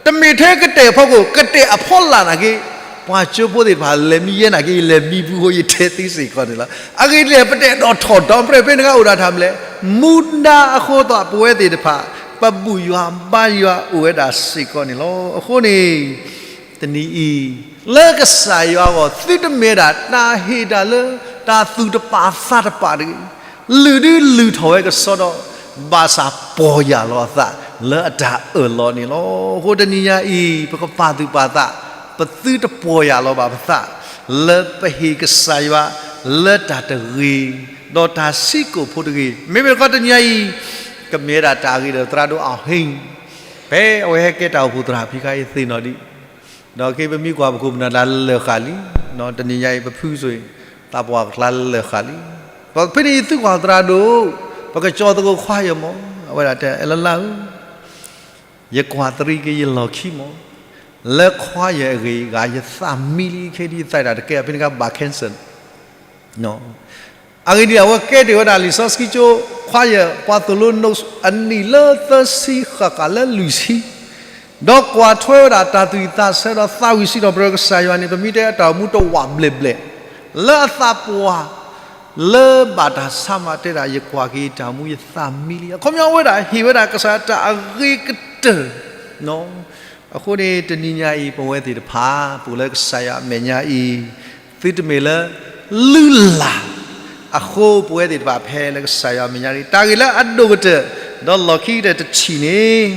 တမ့ၢ်ထဲကတဲာ်အဖီခိၣ် ကတဲာ်အဖီလာ်နာ်က့ ပှၤကၠိဖိသ့ၣ်တဖၣ်လဲၤမံယဲနာ်က့ ယလဲၤမံဘုဃိယတဲသ့စ့ၢ်ကီးန့ၣ်လီၤ. အဂ့ၢ်ဒ်လဲၣ် ပတအဲၣ်ဒိးထီၣ်ဒီဖရဲဖဲန့ၣ် ကအိၣ်ဒၣ်တၢ်မနုၤလဲၣ်, မူဒါအဃိသတး ပဝဲသ့ၣ်တဖၣ် ပဘူၣ်ယွၤဘါယွၤအိၣ်ဝဲဒၣ်စ့ၢ်ကီးန့ၣ်လီၤ. အဃိန့ၣ် တနံၤအံၤ လၢကစၢ်ယွၤအဂီၢ် သုတမ့ၢ်ဝဲဒၣ်တၢ်ဟ့ၣ်တၢ်လၢ တၢ်သူၣ်တပာ်သးတပာ်တဂ့ၤ, လုၢ်ဒုလုၢ်ထီၣ်ဝဲကစီဒီ, ဘၣ်ဆၣ်ပီၢ်ယၢ်လီၤအသးလၢအတၢ်အၢၣ်လီၤန့ၣ်လီၤ. အဃိတနံၤညါအံၤ ပကပာ်သူၣ်ပာ်သး, ပသုတပီၢ်ယၢ်လီၤဘၣ်ပသး လၢပဟ့ၣ်ကစၢ်ယွၤလၢတၢ်တဂ့ၤ, ဒီးတၢ်ဆံးကိာ်ဖိတဂ့ၤ, မ့မ့ၢ်တခီတနံၤညါအံၤ ကမ့ၢ်ဝဲဒၣ်တၢ်ဂ့ၢ်ဒီးသရၣ်ဒိၣ်အဟ့ၣ် ဖဲအဝဲဟဲကဲတၢ်အိၣ်ဖှိၣ်သရၣ်ဖံခါအံၤသ့ၣ်နီၣ်ဒံး, ဒီးခဲအံၤပမ့ၢ်ကွၢ်ပခိၣ်ပနၢ်တၢ်လၢာ်ဃာ်လံ, တနံၤညါအံၤပဖုစိၤအံၤ သးပှၢ်ကထါလၢာ်ဃာ်လံ. ပဖဲန့ၣ်အံၤသုကွၢ်သရၣ်ဒိၣ်, ပကကၠီသကိးခွါယၢ်မး, အဝဲဒၣ်တဲ အဲလလါဧၢ, ယကွၢ်တရံးက့ၤယလီၢ်ခံမး, လၢခွါယၢ်အဂ့ၢ်အဂၤ ယသးမံလံခဲဒ်ယသးဒၣ်တကဲ အဖဲန့ၣ်ကဘၣ် cancer အဂ့ၢ်ဒ်အံၤ အဝဲကဲတ့ၢ်ဝဲဒၣ်လံာ်စီဆှံကၠိ ခွါယၢ် ပှၤသိၣ်လိနိ အနံၣ်လၢသၢဆံဃၣ်ဃၣ်လၢလွံၢ်ဆံ, ဒီးကွၢ်ထွဲဝဲဒၣ်တၢ်သူၣ်ဝံၣ်သးဆၢဒီးသးဝံၣ်စံးထီၣ်ပတြၢၤကစၢ်ယွၤန့ၣ် ပမ့ၢ်တဲအတၢ်အိၣ်မူတဝးဘျဲၣ်ဘျဲၣ် လၢအသးပှၢ် လၢဘၣ်တၢ်ဆါမးတဲဒၣ် ယကွၢ်က့ၤတၢ်အိၣ်မူယသးမံလံ. အခီပညီဝဲဒၣ်ဟ့ၣ်ဝဲဒၣ်ကစၢ်ယွၤတၢ်အဂ့ၤကတၢၢ် အဃိန့ၣ် တနံၤညါအံၤ ပဝဲသ့ၣ်တဖၣ် ပအိၣ်လၢကစၢ်ယွၤအမဲာ်ညါအံၤ သုတမ့ၢ်လၢ လုၢ်လၢ် အဃိပဝဲသ့ၣ်တဖၣ်ဖဲလၢကစၢ်ယွၤအမဲာ်ညါအံၤ တၢ်ဂ့ၢ်လၢအဒိၣ်ကတၢၢ် ဒီးလီၢ်ခံကတၢၢ်တထံၣ်န့ၣ်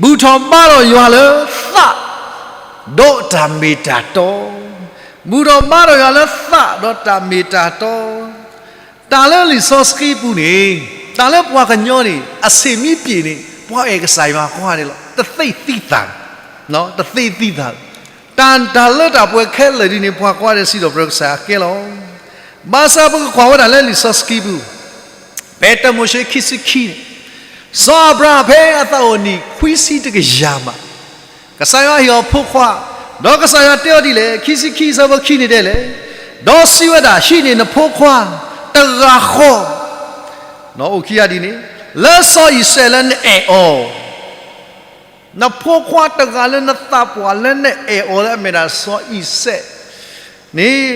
ဘူၣ်ထီၣ်ဘါထီၣ်ယွၤလၢသး ဒီးတၢ်မ့ၢ်တၢ်တီ, ဘူၣ်ထီၣ်ဘါထီၣ်ယွၤလၢသးဒီးတၢ်မ့ၢ်တၢ်တီ တၢ်လၢလံာ်စီဆှံပူၤန့ၣ် တၢ်လၢပှၤကညီန့ၣ် အဆ့ၣ်မံပျ့ၤန့ၣ် ပှၤအဲၣ်ကစၢ်ယွၤကွၢ်န့ၣ်လီၤ. တသ့ၣ်သံသး, တသ့ၣ်သံသး, တၢ်တၢ်လၢတၢ်ပှဲၤခဲလၢာ်ဒ်န့ၣ် ပှၤကွၢ်ဒီးစံးထီၣ်ပတြၢၤကစၢ်ယွၤကဲလီၤ. ဘၣ်ဆၣ်ပကကွၢ်ဝဲဒၣ်လၢလံာ်စီဆှံပူၤ ဖဲတၢမိၤၡ့ခံဆံခံန့ၣ် စီၤအၤဘြၤဟၣ်ဖဲအသးအိၣ်နံၣ်ခွံဆံတကယၤမး ကစၢ်ယွၤဟ့ၣ်အီၤဖိခွါ, ဒီးကစၢ်ယွၤတဲအီၤဒ်လဲၣ်, ခံဆံခံဆၢဖိခံန့ၣ်တဲလဲၣ်, ဒီးစံးဝဲဒၣ်, ဟံးန့ၢ်နဖိခွါတဂၤဃီ အိၣ်ခံဂၤဒ်န့ၣ်, လၢစီၤအံၤစဲးလၢနအဲၣ်အီၤ, နဖိခွါတဂၤလၢနသးပှၢ်လၢနအဲၣ်အီၤလၢအမ့ၢ်ဒၣ်စီၤအံၤစဲးန့ၣ်,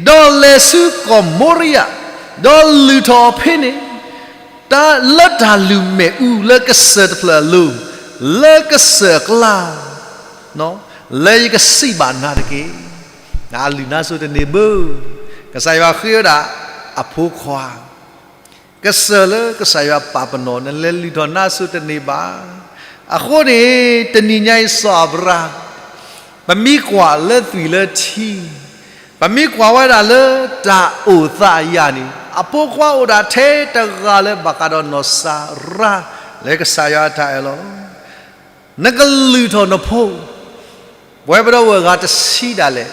ဒီးလဲၤဆူကီၢ်မိရံယၤ, ဒီးလုၢ်ထီၣ်အီၤဖဲန့ၣ် တၢ်လၢတၢ်လုၢ်မဲာ်အူလၢကစၢၢ်တဖျၢၣ်အလိၤ, လၢကစၢၢ်အကျါ လၢယကစံးဘၣ်နၤတက့ၢ်. အလုၢ်နါစိၤတန့ၢ်ဘၣ်. ကစၢ်ယွၤဃ့ဝဲဒၣ်အဖိခွါ, ကစၢၢ်လၢကစၢ်ယွၤပာ်ပနီၣ် နလဲၤလုၢ်ထီၣ်နါစိၤတန့ၢ်ဘၣ်. အဃိန့ၣ် တနံၤညါအံၤစီၤအၤဘြၤဟၣ် ပမ့ၢ်ကွၢ်လၢသွံၣ်လၢထံ ပမ့ၢ်ကွၢ်ဝဲဒၣ်လၢတၢ်အိၣ်သးအယၤန့ၣ် အဖိခွါအိၣ်ဒၣ်ထဲတဂၤလၢဘၣ်ဃးဒီးနီၢ်စၤရါ လၢကစၢ်ယွၤအတၢ်အဲၣ်လီၤ. နကလုၢ်ထီၣ်နဖိ, ပဝဲပဒီပုၢ်ဝဲၢ်အဂၤတဆံဒၣ်လဲာ်,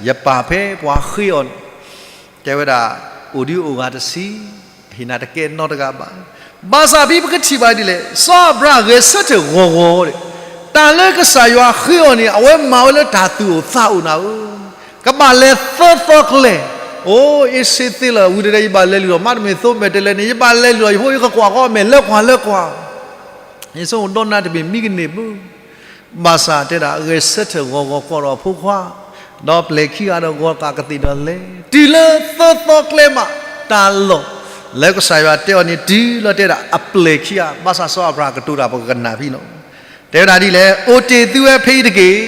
ယပၢ်ဖဲပှၤဃ့အီၤန့ၣ် တဲဝဲဒၣ် အိၣ်ဒံးအိၣ်ဂၤတဆံ, ဟ့ၣ်နၤတကဲနီတဂၤဘၣ်. ဘၣ်ဆၣ်ဖဲပကထံၣ်ဘၣ်ဒ်လဲၣ်, စီၤအၤဘြၤဟၣ်ဂဲၤဆၢထၢၣ်ဂီၤဂီၤဒီး တၢ်လၢကစၢ်ယွၤဃ့အီၤန့ၣ် အဝဲမၤဝဲလၢတၢ်သူၣ်အိၣ်သးအိၣ်နၤဧၢ, ကဘၣ်လဲၤသၢသီကျဲ, အိၣ်အ့ၣ်စ့သ့လၢာ် ဝံၤတဒဲး ယဘၣ်လဲၤလုၢ်ထီၣ် မ့တမ့ၢ်သိမဲာ်တဲလဲၣ်န့ၣ် ယဘၣ်လဲၤလုၢ်ထီၣ် ယဖိယကကွၢ်ဃီအမဲာ်လၢကွၢ်လၢကွၢ် ယဆိကမိၣ်ဒီးနၤတမ့ၢ်မံကန့ၢ်ဘၣ်. ဘၣ်ဆၣ်တဲဒၣ် ဂဲၤဆၢထၢၣ်ဂီၤဂီၤကိးဒီးအဖိခွါ, ဒီးပျဲၢ်ခံဂၤဒီးဂီၤကးကသံၣ်ဒီးလဲၤ, တုၤလၢသၢသီကျဲမး တၢ်လီၢ်လၢကစၢ်ယွၤတဲအီၤန့ၣ် တုၤလီၤတဲဒၣ်အပျဲၢ်ခံဂၤ, ဘၣ်ဆၣ်စီၤအၤဘြၤဟၣ်ကတိၤတၢ်ပကကနၣ်ဖဲနီၤ, တဲဝဲဒၣ်ဒ်လဲၣ်, အိၣ်တ့ၢ်သုဝဲဖဲအံၤတက့ၢ်.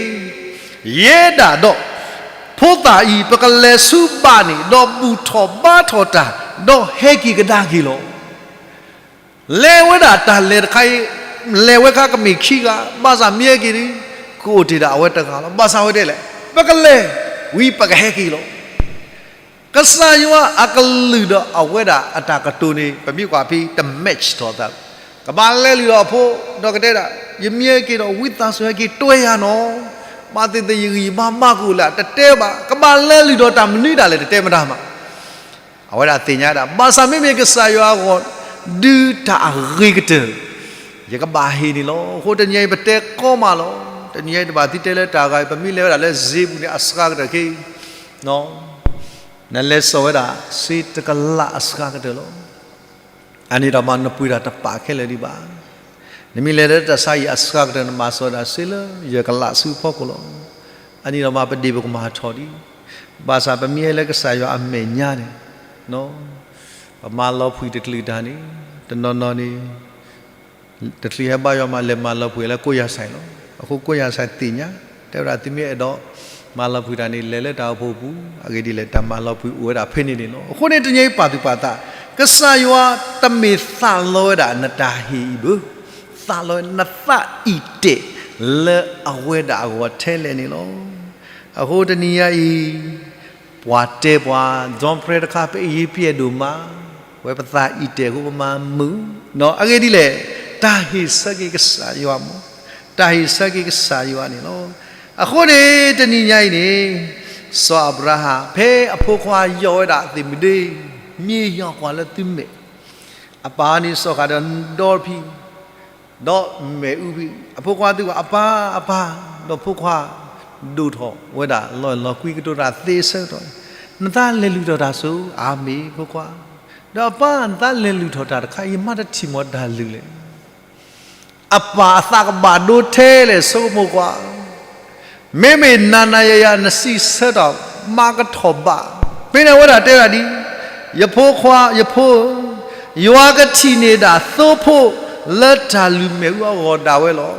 ယဲဒၣ်ဒီး ဖိသၣ်အံၤ ပကလဲၤဆူဘၣ်န့ၣ် ဒီးဘူၣ်ထီၣ်ဘါထီၣ်တၢ်, ဒီးဟဲက့ၤကဒါက့ၤလီၤ. လဲၤဝဲဒၣ်တၢ်လဲၤတခါအံၤ, လဲၤဝဲခါကမ့ၢ်ခံဂၤ, ဘၣ်ဆၣ်မ့ၢ်ဟဲက့ၤဒီး ကအိၣ်တ့ၢ်ဒၣ်အဝဲတဂၤလီၤ. ဘၣ်ဆၣ်ဝဲဒ်လဲၣ်, ပကလဲၤ, ဝံၤပကဟဲက့ၤလီၤ. ကစၢ်ယွၤအကလုၢ်ဒီးအဝဲဒၣ်အတၢ်ကတိၤန့ၣ် ပမ့ၢ်ကွၢ်ဖဲတ match ထီၣ်သး, ကဘၣ်လဲၤလုၢ်ဒီးအဖိ, ဒီးကတဲဒၣ်, ယမ့ၢ်ဟဲက့ၤဒီး ဝံသးစူၤဟဲက့ၤတွဲယၤနီၤ, ဘၣ်သ့ၣ်သ့ၣ်ယဂံၢ်ယဘါမးကအိၣ်လၢ တတဲဘၣ်, ကဘၣ်လဲၤလုၢ်ဒီးတၢ်မနုၤဒၣ်လဲာ် တတဲမတၤမး. အဝဲဒၣ်သ့ၣ်ညါဒၣ် ဘၣ်ဆၣ်မ့မ့ၢ်ကစၢ်ယွၤအဂီၢ် ဒုးတၢ်အဂ့ၤကတၢၢ် ယကဘၣ်ဟ့ၣ်န့ၣ်လီၤ. အဃိတနံၤအံၤပတဲကီမးလီၤ. တနံၤအံၤတဘၣ်သံတဲလၢတၢ်ဂၤအံၤ ပမ့ၢ်လဲၤဝဲဒၣ်လၢစ့ပူၤန့ၣ် အစှၤကတၢၢ်ခဲအံၤ နလဲၤစိာ်ဝဲဒၣ်စ့တကလးအစှၤကတၢၢ်လီၤ. အန့ၣ်ဒီးမးနပှ့ၤတၢ်တပာ်ခဲလၢာ်ဒံးဘၣ်. နမ့ၢ်လဲၤလၢတၢ်ဆါအံၤအစှၤကတၢၢ် နဘၣ်စိာ်ဝဲဒၣ်စ့လၢယဲၢ်ကလးဆူအဖီခိၣ်လီၤ. အန့ၣ်ဒီးမးပဒ့ၣ်ပကမၤထီၣ်ဒံး, ဘၣ်ဆၣ်ပမ့ၢ်ဟဲလၢကစၢ်ယွၤအမဲာ်ညါန့ၣ် ပမၤလီၤဖှံတကလုာ်တၢ်န့ၣ် တနီၤနီၤန့ၣ် တချုးဟဲဘါယွၤမး လဲၤမၤလီၤဖှံလၢကိးယၤစဲးလီၤ. အဃိကိးယၤစဲးသ့ၣ်ညါ တဲဝဲဒၣ်သုမ့ၢ်အဲၣ်ဒိးမၤလီၤဖှံတၢ်န့ၣ် လဲၤလၢတၢ်အိၣ်ဖှိၣ်ပူၤ အဂ့ၢ်ဒ်လဲၣ် တၢ်မၤလီၤဖှံအိၣ်ဝဲဒၣ်ဖဲန့ၣ်န့ၣ်လီၤ. အဃိန့ၣ်တနံၤအံၤပာ်သူၣ်ပာ်သး ကစၢ်ယွၤတမ့ၢ်သးလီဝဲဒၣ်နတၢ်ဟ့ၣ်အံၤဘၣ်, သးလီနသးအံၣ်တဲာ်လၢအဝဲဒၣ်အဂီၢ်ထဲလဲၣ်န့ၣ်လီၤ. အဃိတနံၤညါအံၤ ပှၤတဲပှၤ John Prayer တခါ ပအံၤဟ့ၣ်ပအဲၣ်ဒိၣ်မး, ဝဲပသးအံၣ်တဲာ်အဃိပမၤမုာ်, အဂ့ၢ်ဒ်လဲၣ်, တၢ်ဟ့ၣ်ဆၢက့ၤကစၢ်ယွၤမး, တၢ်ဟ့ၣ်ဆၢက့ၤကစၢ်ယွၤန့ၣ်လီၤ. အဃိန့ၣ် တနံၤညါအံၤန့ၣ် စီၤအၤဘြၤဟၣ် ဖဲအဖိခွါယီၢ်ဝဲဒၣ်အသ့ၣ်မုၣ်ဒ့ မ့ၢ်ယီၢ်ကွၢ်လၢသုမဲာ် အပၢ်န့ၣ်စီၣ်ဃာ်ဒီးဒီဖံ ဒီးမဲာ်အူဖံ, အဖိခွါသံကွၢ် အပၢ် အပၢ်, ဒီးဖိခွါဒိၣ်ထီၣ်ဝဲဒၣ်လီၤလီၤကွံကတိၤတၢ်သ့ဆၢကတီၢ်, နသးလဲၤလုၢ်ထီၣ်တၢ်ဆိ, အၤမ့ၣ် ဖိခွါ, ဒီးအပၢ် နသးလဲၤလုၢ်ထီၣ်တၢ်တခါအံၤ ယမါတထံၣ်မီၤတၢ်လုၢ်လဲၣ်. အပၢ်အသးကဘၣ်ဒိထဲလဲၣ် ဆိကမိၣ်ကွၢ်, မ့မ့ၢ်နၤနၤယၤယၤ နစံးဆၢတၢ် မၤကထီၣ်ဘး, ဖဲန့ၣ်အဝဲဒၣ်တဲဒၣ်ဒ် ယဖိခွါ ယဖိဧၢ, ယွၤကထံၣ်န့ၢ်ဒၣ်သိဖိလၢတၢ်လုၢ်မဲာ်အူအဂီၢ်ဒၣ်ဝဲလီၤ.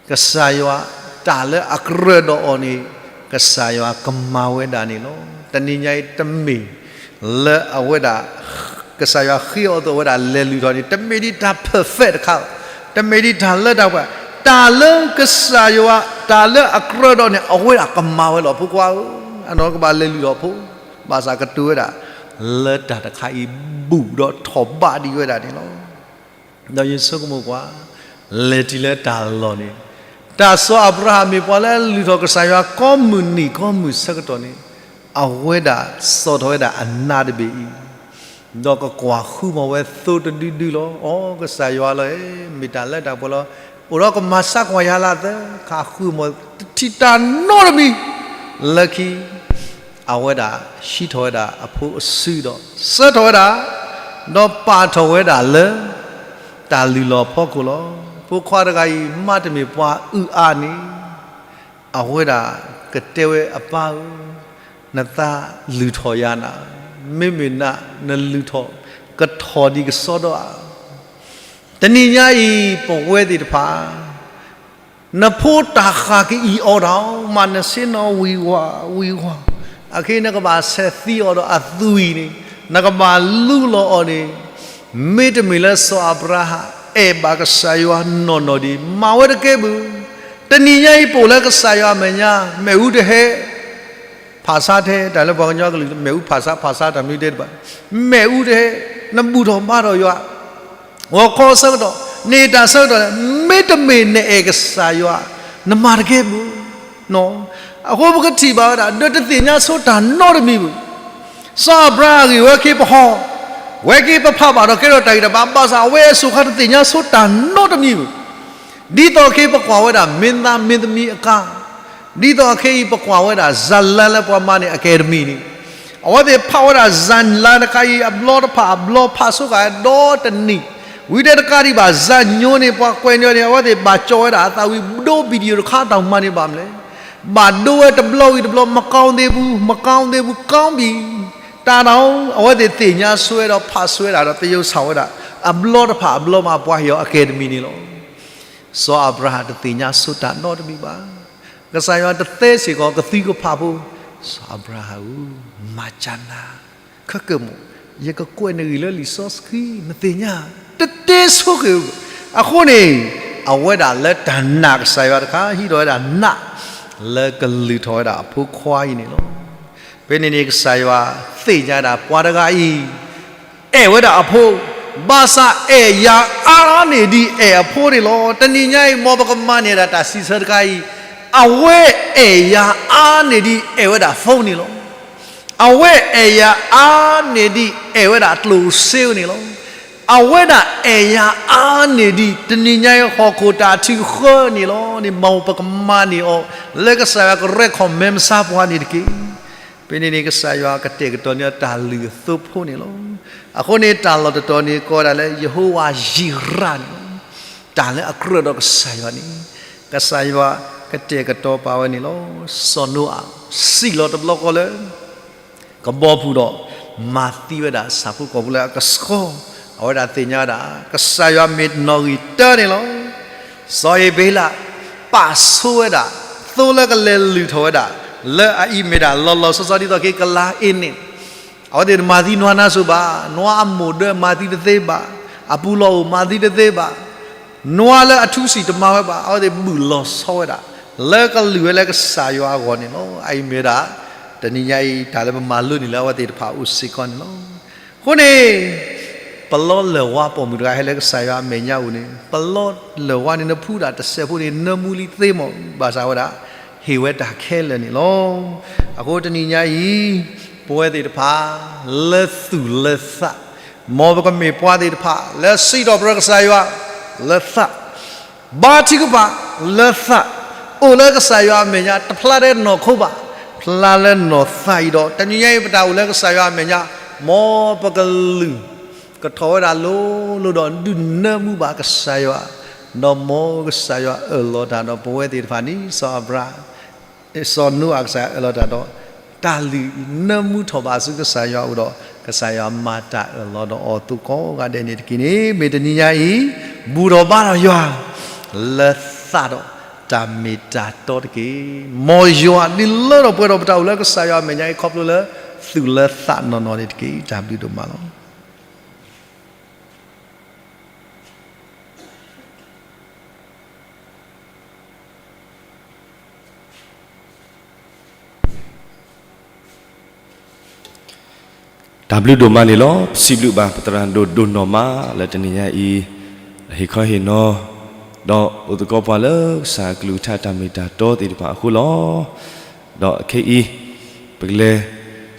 ကစၢ်ယွၤ တၢ်လၢအကြၢးဒီးအီၤန့ၣ် ကစၢ်ယွၤကမၤဝဲဒၣ်န့ၣ်လီၤ. တနံၤညါအံၤတမ့ၢ်လၢအဝဲဒၣ် ကစၢ်ယွၤဃ့အီၤအသိးအဝဲဒၣ်လဲၤလုၢ်ထီၣ်န့ၣ် တမ့ၢ်ဒ်တၢ် perfect တခါ, တမ့ၢ်ဒ်တၢ်လၢတၢ်ပှဲၤ, တၢ်လၢကစၢ်ယွၤ တၢ်လၢအကြၢးဒီးန့ၣ် အဝဲဒၣ်ကမၤဝဲလီၤ. ဖိခွါဧၢ, အနီၢ်ကဘၣ်လဲၤလုၢ်ထီၣ်ဖိ, ဘၣ်ဆၣ်ကတိၤဝဲဒၣ် လၢတၢ်တခါအံၤ ဘူးဒီးထီၣ်ဘးဒံးဝဲဒၣ်န့ၣ်လီၤ. ဒီးယဆိကမိၣ်ကွၢ်, လဲၤတုၤလၢတၢ်လီၢ်န့ၣ်, တၢ်စီၤအၤဘြၤဟၣ်မ့ၢ်ပှၤလၢအလုၢ်ထီၣ်ကစၢ်ယွၤကိးမုၢ်နံၤကိးမုၢ်ဆၢကတီၢ်န့ၣ်, အဝဲဒၣ်စိာ်ထီၣ်ဝဲဒၣ်အနါတဘ့ၣ်အံၤ, ဒီးကကွၢ်ဃုမီၤဝဲသိတဒုဒုလီၤ. အိ ကစၢ်ယွၤလီၤ, မ့ၢ်တၢ်လၢတၢ်ပှဲၤလီၤ. အိၣ်ဒီးကမၤဆါကွၢ်ယၤလၢအသၢခါ ဃုမီၤတထံၣ်တၢ်နီတမံၤ, လၢခံ အဝဲဒၣ်ဟံးထီၣ်ဝဲဒၣ်အဖိအစုဒီး ဆှၢထီၣ်ဝဲဒၣ်, ဒီးပာ်ထီၣ်ဝဲဒၣ်လၢ တၢ်လုၢ်လီၢ်ဖီခိၣ်လီၤ. ဖိခွါတဂၤအံၤ မ့တမ့ၢ်ပှၤအုၣ်အါန့ၣ်, အဝဲဒၣ်ကတဲဝဲအပၢ်ဧၢ, နသးလုၢ်ထီၣ်ယၤနၤ, မ့မ့ၢ်နနလုၢ်ထီၣ် ကထီၣ်ဒံးကစီဒီဧါ. တနံၤညါအံၤ ပဝဲသ့ၣ်တဖၣ် နဖိတၢ်ဃၣ်ကအံၣ်အီၣ်တၢ်, မၤနဆ့ၣ်နီၤဝံၤဝါဝံၤဝါ, အခဲအံၤနကဘၣ်ဆဲးသံအီၤဒီးအသွံၣ်န့ၣ်, နကဘၣ်လူလီၤအီၤန့ၣ်, မ့တမ့ၢ်လၢစီၤအၤဘြၤဟၣ် အဲၣ်ဘၣ်ကစၢ်ယွၤနီၢ်နီၢ်ဒံး မၤဝဲတကဲဘၣ်. တနံၤညါအံၤပအိၣ်လၢကစၢ်ယွၤအမဲာ်ညါ, မ့ၣ်အူတဟဲ ဖးဆါထဲ တၢ်လၢပှၤကညီကလုာ် မ့ၣ်အူဖးဆါ ဖးဆါတၢ်မနုၤတဲတဘၣ်, မ့ၣ်အူတဟဲ, နဘူၣ်ထီၣ်ဘါထီၣ်ယွၤ, ဂီၤခီဆၢကတီၢ် န့ၢ်တၢ်ဆၢကတီၢ်န့ၣ်, မ့တမ့ၢ်နအဲၣ်ကစၢ်ယွၤ နမၤတကဲဘၣ်. အဃိပကထံၣ်ဘၣ်ဝဲဒၣ် ဒီးတသ့ၣ်ညါဆိတၢ်နီတမံၤဘၣ်. စီၤအၤဘြၤဟၣ်ဂ့ၢ်ဝဲက့ၤပဟီၣ်, ဝဲက့ၤပဖးဘၣ်ဒီးကဲထီၣ်တၢ်ဂံၢ်တၢ်ဘါ, ဘၣ်ဆၣ်အဝဲအစိၤဃီတသ့ၣ်ညါဆိတၢ်နီတမံၤဘၣ်. ဒ်သိးအခဲအံၤပကွၢ်ဝဲဒၣ်မင်းသားမင်းသမီးအကါ, ဒ်သိးအခဲအံၤပကွၢ်ဝဲဒၣ် ဇာတ်လမ်းလၢပှၤမၤန့ၢ် Academy န့ၣ်, အဝဲသ့ၣ်ဖးဝဲဒၣ် ဇာတ်လမ်း တခါအံၤ အဘျီတဖၣ်အဘျီ ဖးဆိဃာ်ဒီတနံၣ်, ဝံၤတဲတကးဒံးဘၣ် ဇာတ်ညိန့ၣ် ပှၤကွဲးန့ၢ်အီၤန့ၣ် အဝဲသ့ၣ်ဘၣ်ကၠီၣ်ဝဲဒၣ်အသးဝံၤ ဒိ video တခါ တၢ်မၤန့ၢ်ဘၣ်မနုၤလဲၣ်, ဘၣ်ဒိဝဲတဘျီဝံၤတဘျီ မကောင်းသေးဘူး, မကောင်းသေးဘူး, ကောင်းပြီ, တၢ်ဒီး အဝဲသ့ၣ်သ့ၣ်ညါဆိဝဲဒီးဖးဆိဝဲဒၣ်ဒီး သယုၢ်ဆၣ်ဝဲဒၣ် အဘျီတဖၣ်အဘျီမး ပှၤဟ့ၣ်အီၤ Academy န့ၣ်လီၤ. စီၤအၤဘြၤဟၣ်တသ့ၣ်ညါဆိတၢ်နီတမံၤဘၣ်. ကစၢ်ယွၤတတဲစ့ၢ်ကီးကသံကဖးဖိ, စီၤအၤဘြၤဟၣ်ဧၢ, မၤစၢၤနၤ, ခဲကမီၤ, ယကကွဲးနဂ့ၢ်လၢလံာ်စီဆှံ နသ့ၣ်ညါ, တတဲဆိက့ၤဧၢ. အဃိန့ၣ် အဝဲဒၣ်လၢတၢ်နာ်ကစၢ်ယွၤတခါ ဟံးထီၣ်ဝဲဒၣ်နး လၢကလုၢ်ထီၣ်ဝဲဒၣ်အဖိခွါအံၤန့ၣ်လီၤ. ဖဲန့ၣ်န့ၣ် ကစၢ်ယွၤသ့ၣ်ညါဒၣ်ပှၤတဂၤအံၤ အဲၣ်ဝဲဒၣ်အဖိ, ဘၣ်ဆၣ်အဲၣ်ယၤအါန့ၢ်ဒံးအဲၣ်အဖိန့ၣ်လီၤ. တနံၤညါအံၤ မ်ပကမၤန့ၢ်ဒၣ်တၢ်စံးဆၢတခါအံၤ, အဝဲအဲၣ်ယၤအါန့ၢ်ဒံးအဲၣ်ဝဲဒၣ် phone န့ၣ်လီၤ. အဝဲအဲၣ်ယၤအါန့ၢ်ဒံးအဲၣ်ဝဲဒၣ်အကျိၣ်စ့န့ၣ်လီၤ. အဝဲဒၣ်အဲၣ်ယၤအါန့ၢ်ဒံး တနံၤညါအံၤဟီၣ်ခိၣ်တၢ်ထုးဃၢန့ၣ်လီၤန့ၣ် မ်ပကမၤန့ၢ်အီၤ လၢကစၢ်ယွၤကရဲၣ် comment မဆါပှၤန့ၣ်တက့ၢ်. ဖဲန့ၣ်န့ၣ် ကစၢ်ယွၤကတဲာ်ကတီၤန့ၢ်အီၤတၢ်လုၢ်အသိဖိန့ၣ်လီၤ. အဃိန့ၣ် တၢ်လီၢ်တတီၤန့ၣ် ကိးဝဲဒၣ်လၢ ယဟိဝၤယံးရးန့ၣ်လီၤ. တၢ်လၢအကြၢးဒီးကစၢ်ယွၤန့ၣ် ကစၢ်ယွၤကတဲာ်ကတီၤပာ်ဝဲန့ၣ်လီၤ. စီၤနိအၤ စံၣ်လီၤတဘျီဃီလၢ ကဘီပူၤဒီး မၤသံဝဲဒၣ်ဆၣ်ဖိကီၢ်ဖိလၢအကဆှီ, အဝဲဒၣ်သ့ၣ်ညါဝဲဒၣ် ကစၢ်ယွၤမ့ၢ်နီၣ်ဂံၢ်တၢန့ၣ်လီၤ. စီၤအ့ၤဘ့လး ပာ်ဆိဝဲဒၣ် သိလၢကလဲၤလုၢ်ထီၣ်ဝဲဒၣ် လၢအအံၤမ့ၢ်ဒၣ်လီၤလီၤဆီဆီဒ်သိးက့ၤကလၤအ့န့ၣ်, အဝဲသ့ၣ်တမၤသံနွားနါစိၤဘၣ်, နွားအမိၢ်ဒၢမၤသံတသ့ဘၣ်, အပူၤလီၢ်အိၣ်မၤသံတသ့ဘၣ်, နွားလၢအထူစံၣ်တမၤဝဲဘၣ်, အဝဲသ့ၣ်ဘုၣ်လီၤဆီဝဲဒၣ် လၢကလုၢ်ဝဲလၢကစၢ်ယွၤအဂီၢ်န့ၣ်လီၤ. အအံၤမ့ၢ်ဝဲဒၣ် တနံၤညါအံၤ တၢ်လၢပမၤလိန့ၢ်လၢအဝဲသ့ၣ်တဖၣ်အအိၣ်စ့ၢ်ကီးန့ၣ်လီၤ. အဃိန့ၣ် ပလီလၢၢ်ဝါပိာ်မုၣ်တဂၤဟဲလၢကစၢ်ယွၤအမဲာ်ညါအအိၣ်န့ၣ် ပလီလၢၢ်ဝါန့ၣ် နဖှူဒၣ်တစဲးဖိန့ၣ် နၢမူလံသ့မး, ဘၣ်ဆၣ်ဝဲဒၣ် ဟ့ၣ်ဝဲတၢ်ခဲလၢာ်န့ၣ်လီၤ. အဃိတနံၤညါအံၤ ပဝဲသ့ၣ်တဖၣ် လၢသူၣ်လၢသး, မ်ပကမ့ၢ်ပှၤသ့ၣ်တဖၣ် လၢစံးထီၣ်ပတြၢၤကစၢ်ယွၤ လၢသး ဘါထုကဖၣ်လၢသး, အိၣ်လၢကစၢ်ယွၤအမဲာ်ညါ တဖျါတနီၢ်ခိဘၣ်, ဖျါလၢနီၢ်သးအံၤဒီး တနံၤညါအံၤပတၢ်အိၣ်လၢကစၢ်ယွၤအမဲာ်ညါ, မ်ပကလုၢ် ကထီၣ်ဝဲဒၣ်လိၤလိၤဒီးဒုးနၢမူဘၣ်ကစၢ်ယွၤ, ဒီးမ်ကစၢ်ယွၤအၢၣ်လီၤတၢ်ဒီးပဝဲသ့ၣ်တဖၣ်န့ၣ် စီၤအၤဘြၤ စီၤနိအၤကစၢ်ယွၤအၢၣ်လီၤတၢ်ဒီး တၢ်လုၢ်နၢမူထီၣ်ဘၣ်ဆူကစၢ်ယွၤအအိၣ်ဒီး ကစၢ်ယွၤမၤတၢ်အၢၣ်လီၤဒီးအီၤအသိးကိးဂၤဒဲးန့ၣ်တက့ၢ်န့ၣ် မ့ၢ်တနံၤညါအံၤ ဘူၣ်ထီၣ်ဘါထီၣ်ယွၤ လၢသးဒီးတၢ်မ့ၢ်တၢ်တီတက့ၢ်. မ်ယွၤဒုးလၢထီၣ်ပှဲၤထီၣ်ပတၢ်အိၣ်လၢကစၢ်ယွၤအမဲာ်ညါအံၤ ခီဖျိလၢသူၣ်လၢသးနီၢ်နီၢ်န့ၣ်တက့ၢ်. တၢ်ဘျုးဒိၣ်မးလီၤ. တၢ်ဘျုးဒိၣ်မးန့ၣ်လီၤ. ပစံးဘျုးဘၣ်ပသရၣ်ဒိၣ်ဒိၣ်နီၢ်မးလၢတနံၤညါအံၤ ဟ့ၣ်ခီဟ့ၣ်နီၤ ဒီးအိၣ်သကိးပှၤလၢကစၢ်အကလုၢ်ကထါတၢ်မ့ၢ်တၢ်တီသ့ၣ်တဖၣ်အဃိလီၤ. ဒီးခဲအံၤ ပကလဲၤ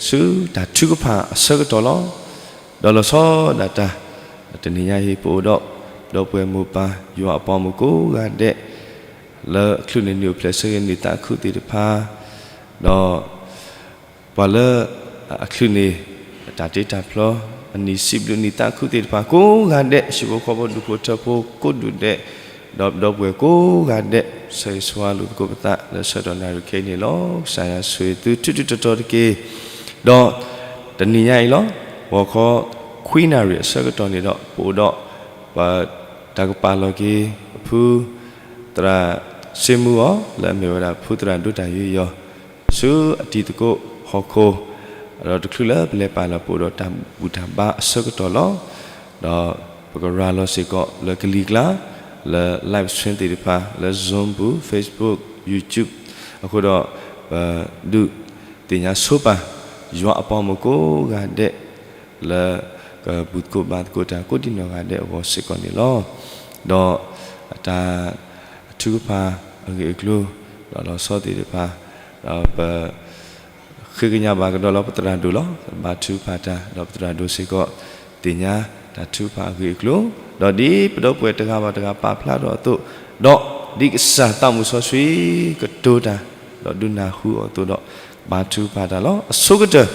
ဆူတၢ်ထုကဖၣ်အဆၢကတီၢ်လီၤ. ဒီးလီၤဆီဒၣ်တၢ် တနံၤညါအံၤ ပအိၣ်ဒီး ဒီပုၢ်ဝဲၢ်မိၢ်ပၢ် ယွၤအပှၤမိၢ်ကိးဂၤဒဲး လၢအချုးန့ၢ်နံၣ်အိၣ်ဖျဲၣ်ဆၢဂ့ၤနံၣ်သးခုသ့ၣ်တဖၣ် ဒီး ပှၤလၢအချုးန့ၢ် တၢ်တ့တၢ်ဖျီ အနံၣ်စံးဘျုးနံၣ်သးခုသ့ၣ်တဖၣ်ကိးဂၤဒဲး ဟံၣ်ဖိဃီဖိဒူၣ်ဖိထၢဖိကိးဒူၣ်ဒဲး ဒီးဒီပုၢ်ဝဲၢ်ကိးဂၤဒဲး ဆၢဂ့ၤဆၢဝါလိာ်သကိးပသးလၢဆၢကတီၢ်နၣ်ရံၣ်ခဲအံၤန့ၣ်လီၤ. ကစၢ်ယွၤဆိၣ်ဂ့ၤသုထူထူတီတီတက့ၢ်. ဒီးတနံၤညါအံၤလီၤ. ဂီၤခီခွံနၣ်ရံၣ်အဆၢကတီၢ်န့ၣ်ဒီး ပအိၣ်ဒီး ပတၢ်ကပာ်လီၤက့ၤ အဖု သရၣ်စ့မူအီၤ လၢအမ့ၢ်ဝဲဒၣ်ဖုသရၣ်ဒိၣ်တၢ်ယူးယီၤ ဆူအတံၤသကိးဟီၣ်ခိၣ် ဒီးတချုးလၢပလဲၤပာ်လီၤ ပအိၣ်ဒီးတၢ်ဘူၣ်တၢ်ဘါအဆၢကတီၢ်လီၤ. ဒီးပကရၤလီၤစ့ၢ်ကီးလၢကလံၤကျါ လၢ live stream သ့ၣ်တဖၣ် လၢ Zoom ပူၤ Facebook YouTube အဃိဒီး ပဒုးသ့ၣ်ညါဆိပာ် ယွၤအပှၤမိၢ်ကိးဂၤဒဲး လၢကဘူၣ်သကိးဘါသကိးတၢ်ကိးဒံနီၢ်ဂၤဒဲးအဂီၢ်စ့ၢ်ကီးန့ၣ်လီၤ. ဒီးတၢ်ထုကဖၣ်အဂ့ၢ်အကျိၤ ဒီးလီၤဆီသ့ၣ်တဖၣ် ဒီးပ ဃ့ကညးဘၣ်ကဒီးလၢပသရၣ်ဒိၣ်လီၤ. ဘါထုကဖၣ်တၢ် ဒီးပသရၣ်ဒိၣ်စ့ၢ်ကီး သ့ၣ်ညါတၢ်ထုကဖၣ်အဂ့ၢ်အကျိၤ ဒီးဒ်ပဒီပုၢ်ဝဲၢ်တဂၤဘၣ်တဂၤပာ်ဖျါထီၣ်အသိး ဒီးဒ်ကစၢ်သးမုၢ်စီဆှံကတိၤတၢ် ဒီးဒုးနၢ်ဟူအီၤအသိးဒီး ဘါထုကဖၣ်တၢ်လီၤ. အဆိကတၢၢ်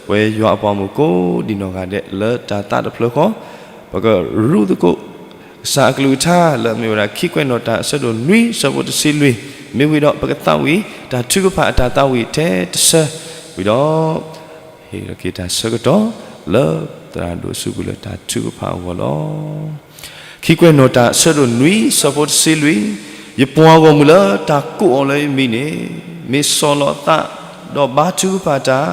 ပဝဲယွၤအပှၤမိၢ်ကိးဒံနီၢ်ဂၤဒဲး လၢတၢ်သးတဖျၢၣ်ဃီ ပကရူးသကိး ကစၢ်အကလုၢ်ကထါ လၢအမ့ၢ်ဝဲဒၣ် ခံကွဲးနီၣ်တၢ်အဆၢဒိၣ်နွံ ဆၢဖိတဆံလွံၢ် မ့ၢ်ဝံၤဒီး ပကသးဝံၣ် တၢ်ထုကဖၣ်အတၢ်သးဝံၣ်ထဲတဆၢ ဝံၤဒီး ဟ့ၣ်လီၤက့ၤတၢ်ဆၢကတီၢ် လၢသရၣ်ဒိၣ်အစုပူၤလၢတၢ်ထုကဖၣ်အဂီၢ်လီၤ. ခံကွဲးနီၣ်တၢ်အဆၢဒိၣ်နွံ ဆၢဖိတဆံလွံၢ် ယပှၤဂီၢ်မုၢ်လၢတၢ်ကိးအီၤလၢယမံၤန့ၣ် မ့ၢ်ဆီၣ်လီၤအသး ဒီးဘါထုကဖၣ်တၢ်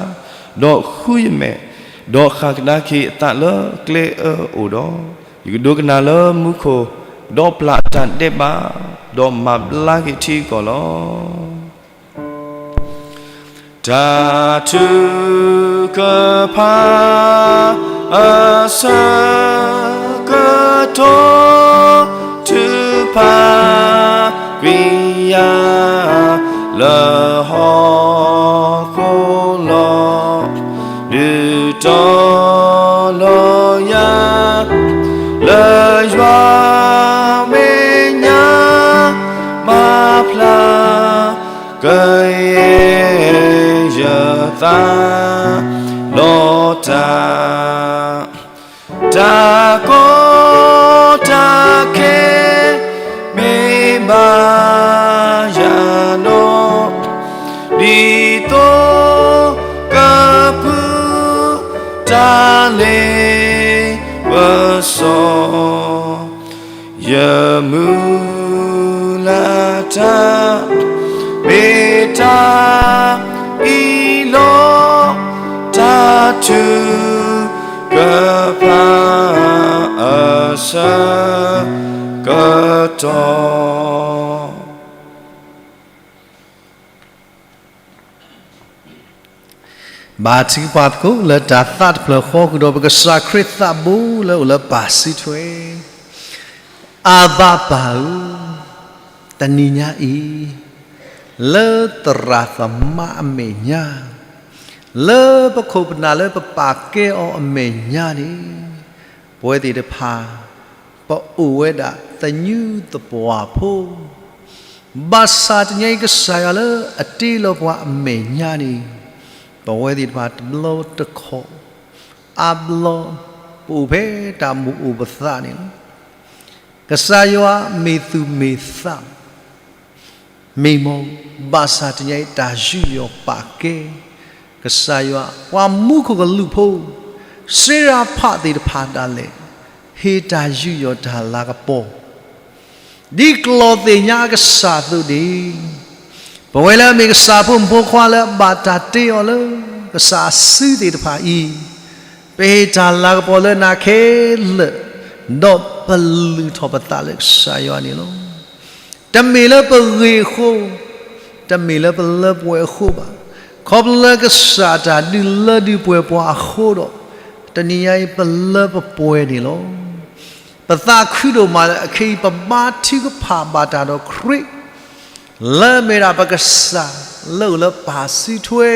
ဒီးဃုယမဲာ် ဒီးဃၣ်ကဒါက့ၤအသးလၢကျဲအၢအအိၣ်ဒီး ယကဒိကနၣ်လၢမူခိၣ် ဒီးပျၢ်အတၢ်ဒဲးဘး ဒီးမၤဘျါက့ၤထံအကီၢ်လီၤ. တၢ်ထုကဖၣ်အဆၢကတီၢ် ထုကဖၣ်ကွံာ်ယၤလၢဟီၣ်ခိၣ်လီၤ. ဒုးတီၤလီၤယၤ သးလီၤတၢ်, တၢ်ကီတၢ်ခဲ မ့ၢ်ဘၣ်ယၤဒီး, ဒ်သိးကဖုတၢ်လ့ၤ ပစီ ယမုၢ်လၢ်တၢ် မ့ၢ်တၢ်အံၤလီၤ, တၢ်ထုကဖၣ်အဆၢကတီၢ်. ဘါထုကဖၣ်သကိးလၢတၢ်သးတဖျၢၣ်ဃီဃုာ်ဒီး ပကစၢ်ခရံာ်သးဘိလၢအိၣ်လၢပၢ်စုထွဲ, အဘၣ်ပၢ်ဧၢ, တနံၤညါအံၤ လၢသရၣ်သမါအမဲာ်ညါ, လၢပခိၣ်ပနၢ်လၢပပာ်ကဲအီၤအမဲာ်ညါန့ၣ်, ပဝဲသ့ၣ်တဖၣ် ပအိၣ်ဝဲဒၣ်သညူသပှၢ်ဖိ, ဘၣ်ဆၣ်တနံၤအံၤကစၢ်ယွၤလၢအတ့လီၤပှၤအမဲာ်ညါန့ၣ်, ပဝဲသ့ၣ်တဖၣ်တဘျီတခီၣ် အါဘျီ ပအိၣ်ဖဲတၢ်မုာ်အိၣ်ပသးန့ၣ်လီၤ. ကစၢ်ယွၤမ့ၢ်သူၣ်မ့ၢ်သး မ့ၢ်မ့ၢ်, ဘၣ်ဆၣ်တနံၤအံၤတၢ်ယူးယီၣ်ပာ်ကဲ, ကစၢ်ယွၤ ပှၤမူခိၣ်ကလူးဖိ စ့ရၤဖးသ့ၣ်တဖၣ်ဒၣ်လဲာ် ဟ့ၣ်တၢ်ယူးယီၣ်တၢ်လၤကပီၤ ဒ်ကျီၢ်သ့ၣ်ညါအကစၢ်အသိးန့ၣ်, ပဝဲလၢအမ့ၢ်ကစၢ်ဖိမုၣ်ဖိခွါလၢအဘၣ်တၢ်တ့အီၤလၢကစၢ်အစုသ့ၣ်တဖၣ်အံၤ, ပဟ့ၣ်တၢ်လၤကပီၤလၢနၤခဲလၢာ်, ဒီးပလုၢ်ထီၣ်ပသးလၢကစၢ်ယွၤန့ၣ်လီၤ. တမ့ၢ်လၢပဂ့ၢ်အဃိ, တမ့ၢ်လၢပလၢပှဲၤအဃိဘၣ်. ခီဖျိလၢကစၢ်အတၢ်ဒုးလၢဒုးပှဲၤပှၤအဃိဒီး, တနံၤညါအံၤပလၢပပှဲၤန့ၣ်လီၤ. ပသးခုဒိၣ်မးလၢအခဲအံၤ ပဘါထုကဖၣ်ဘၣ်တၢ်ဒီးခရံာ် လၢအမ့ၢ်ဒၣ်ပကစၢ်လၢအိၣ်လၢပၢ်စုထွဲ,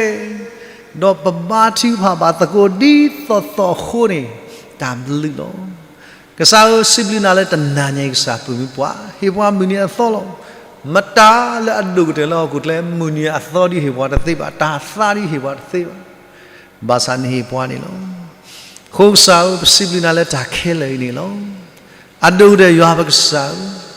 ဒီးပဘါထုကဖၣ်ဘၣ်သကိးဒ်သိးသိးအဃိန့ၣ် တၢ်ဘျုးလီၤ. ကစၢ်ဧၢ, စံးဘျုးနၤလၢတနၤညါအံၤ ကစၢ်ပၢ်မုၢ်ပှၢ် ဟ့ၣ်ပှၤမုၢ်နံၤအသီလီၤ. မတၤလၢအဒိၣ်ကတၢၢ်လၢဟီၣ်ခိၣ်ချၢ မုၢ်နံၤအသီဒ်ဟ့ၣ်ပှၤတသ့ဘၣ်, တၢ်သးဒ်ဟ့ၣ်ပှၤတသ့ဘၣ်, ဘၣ်ဆၣ်နဟ့ၣ်ပှၤန့ၣ်လီၤ. အဃိကစၢ်ဧၢ, ပစံးဘျုးနၤလၢတၢ်ခဲလၢာ်အံၤန့ၣ်လီၤ. အဒိၣ်ကတၢၢ်ယွၤပကစၢ်ဧၢ,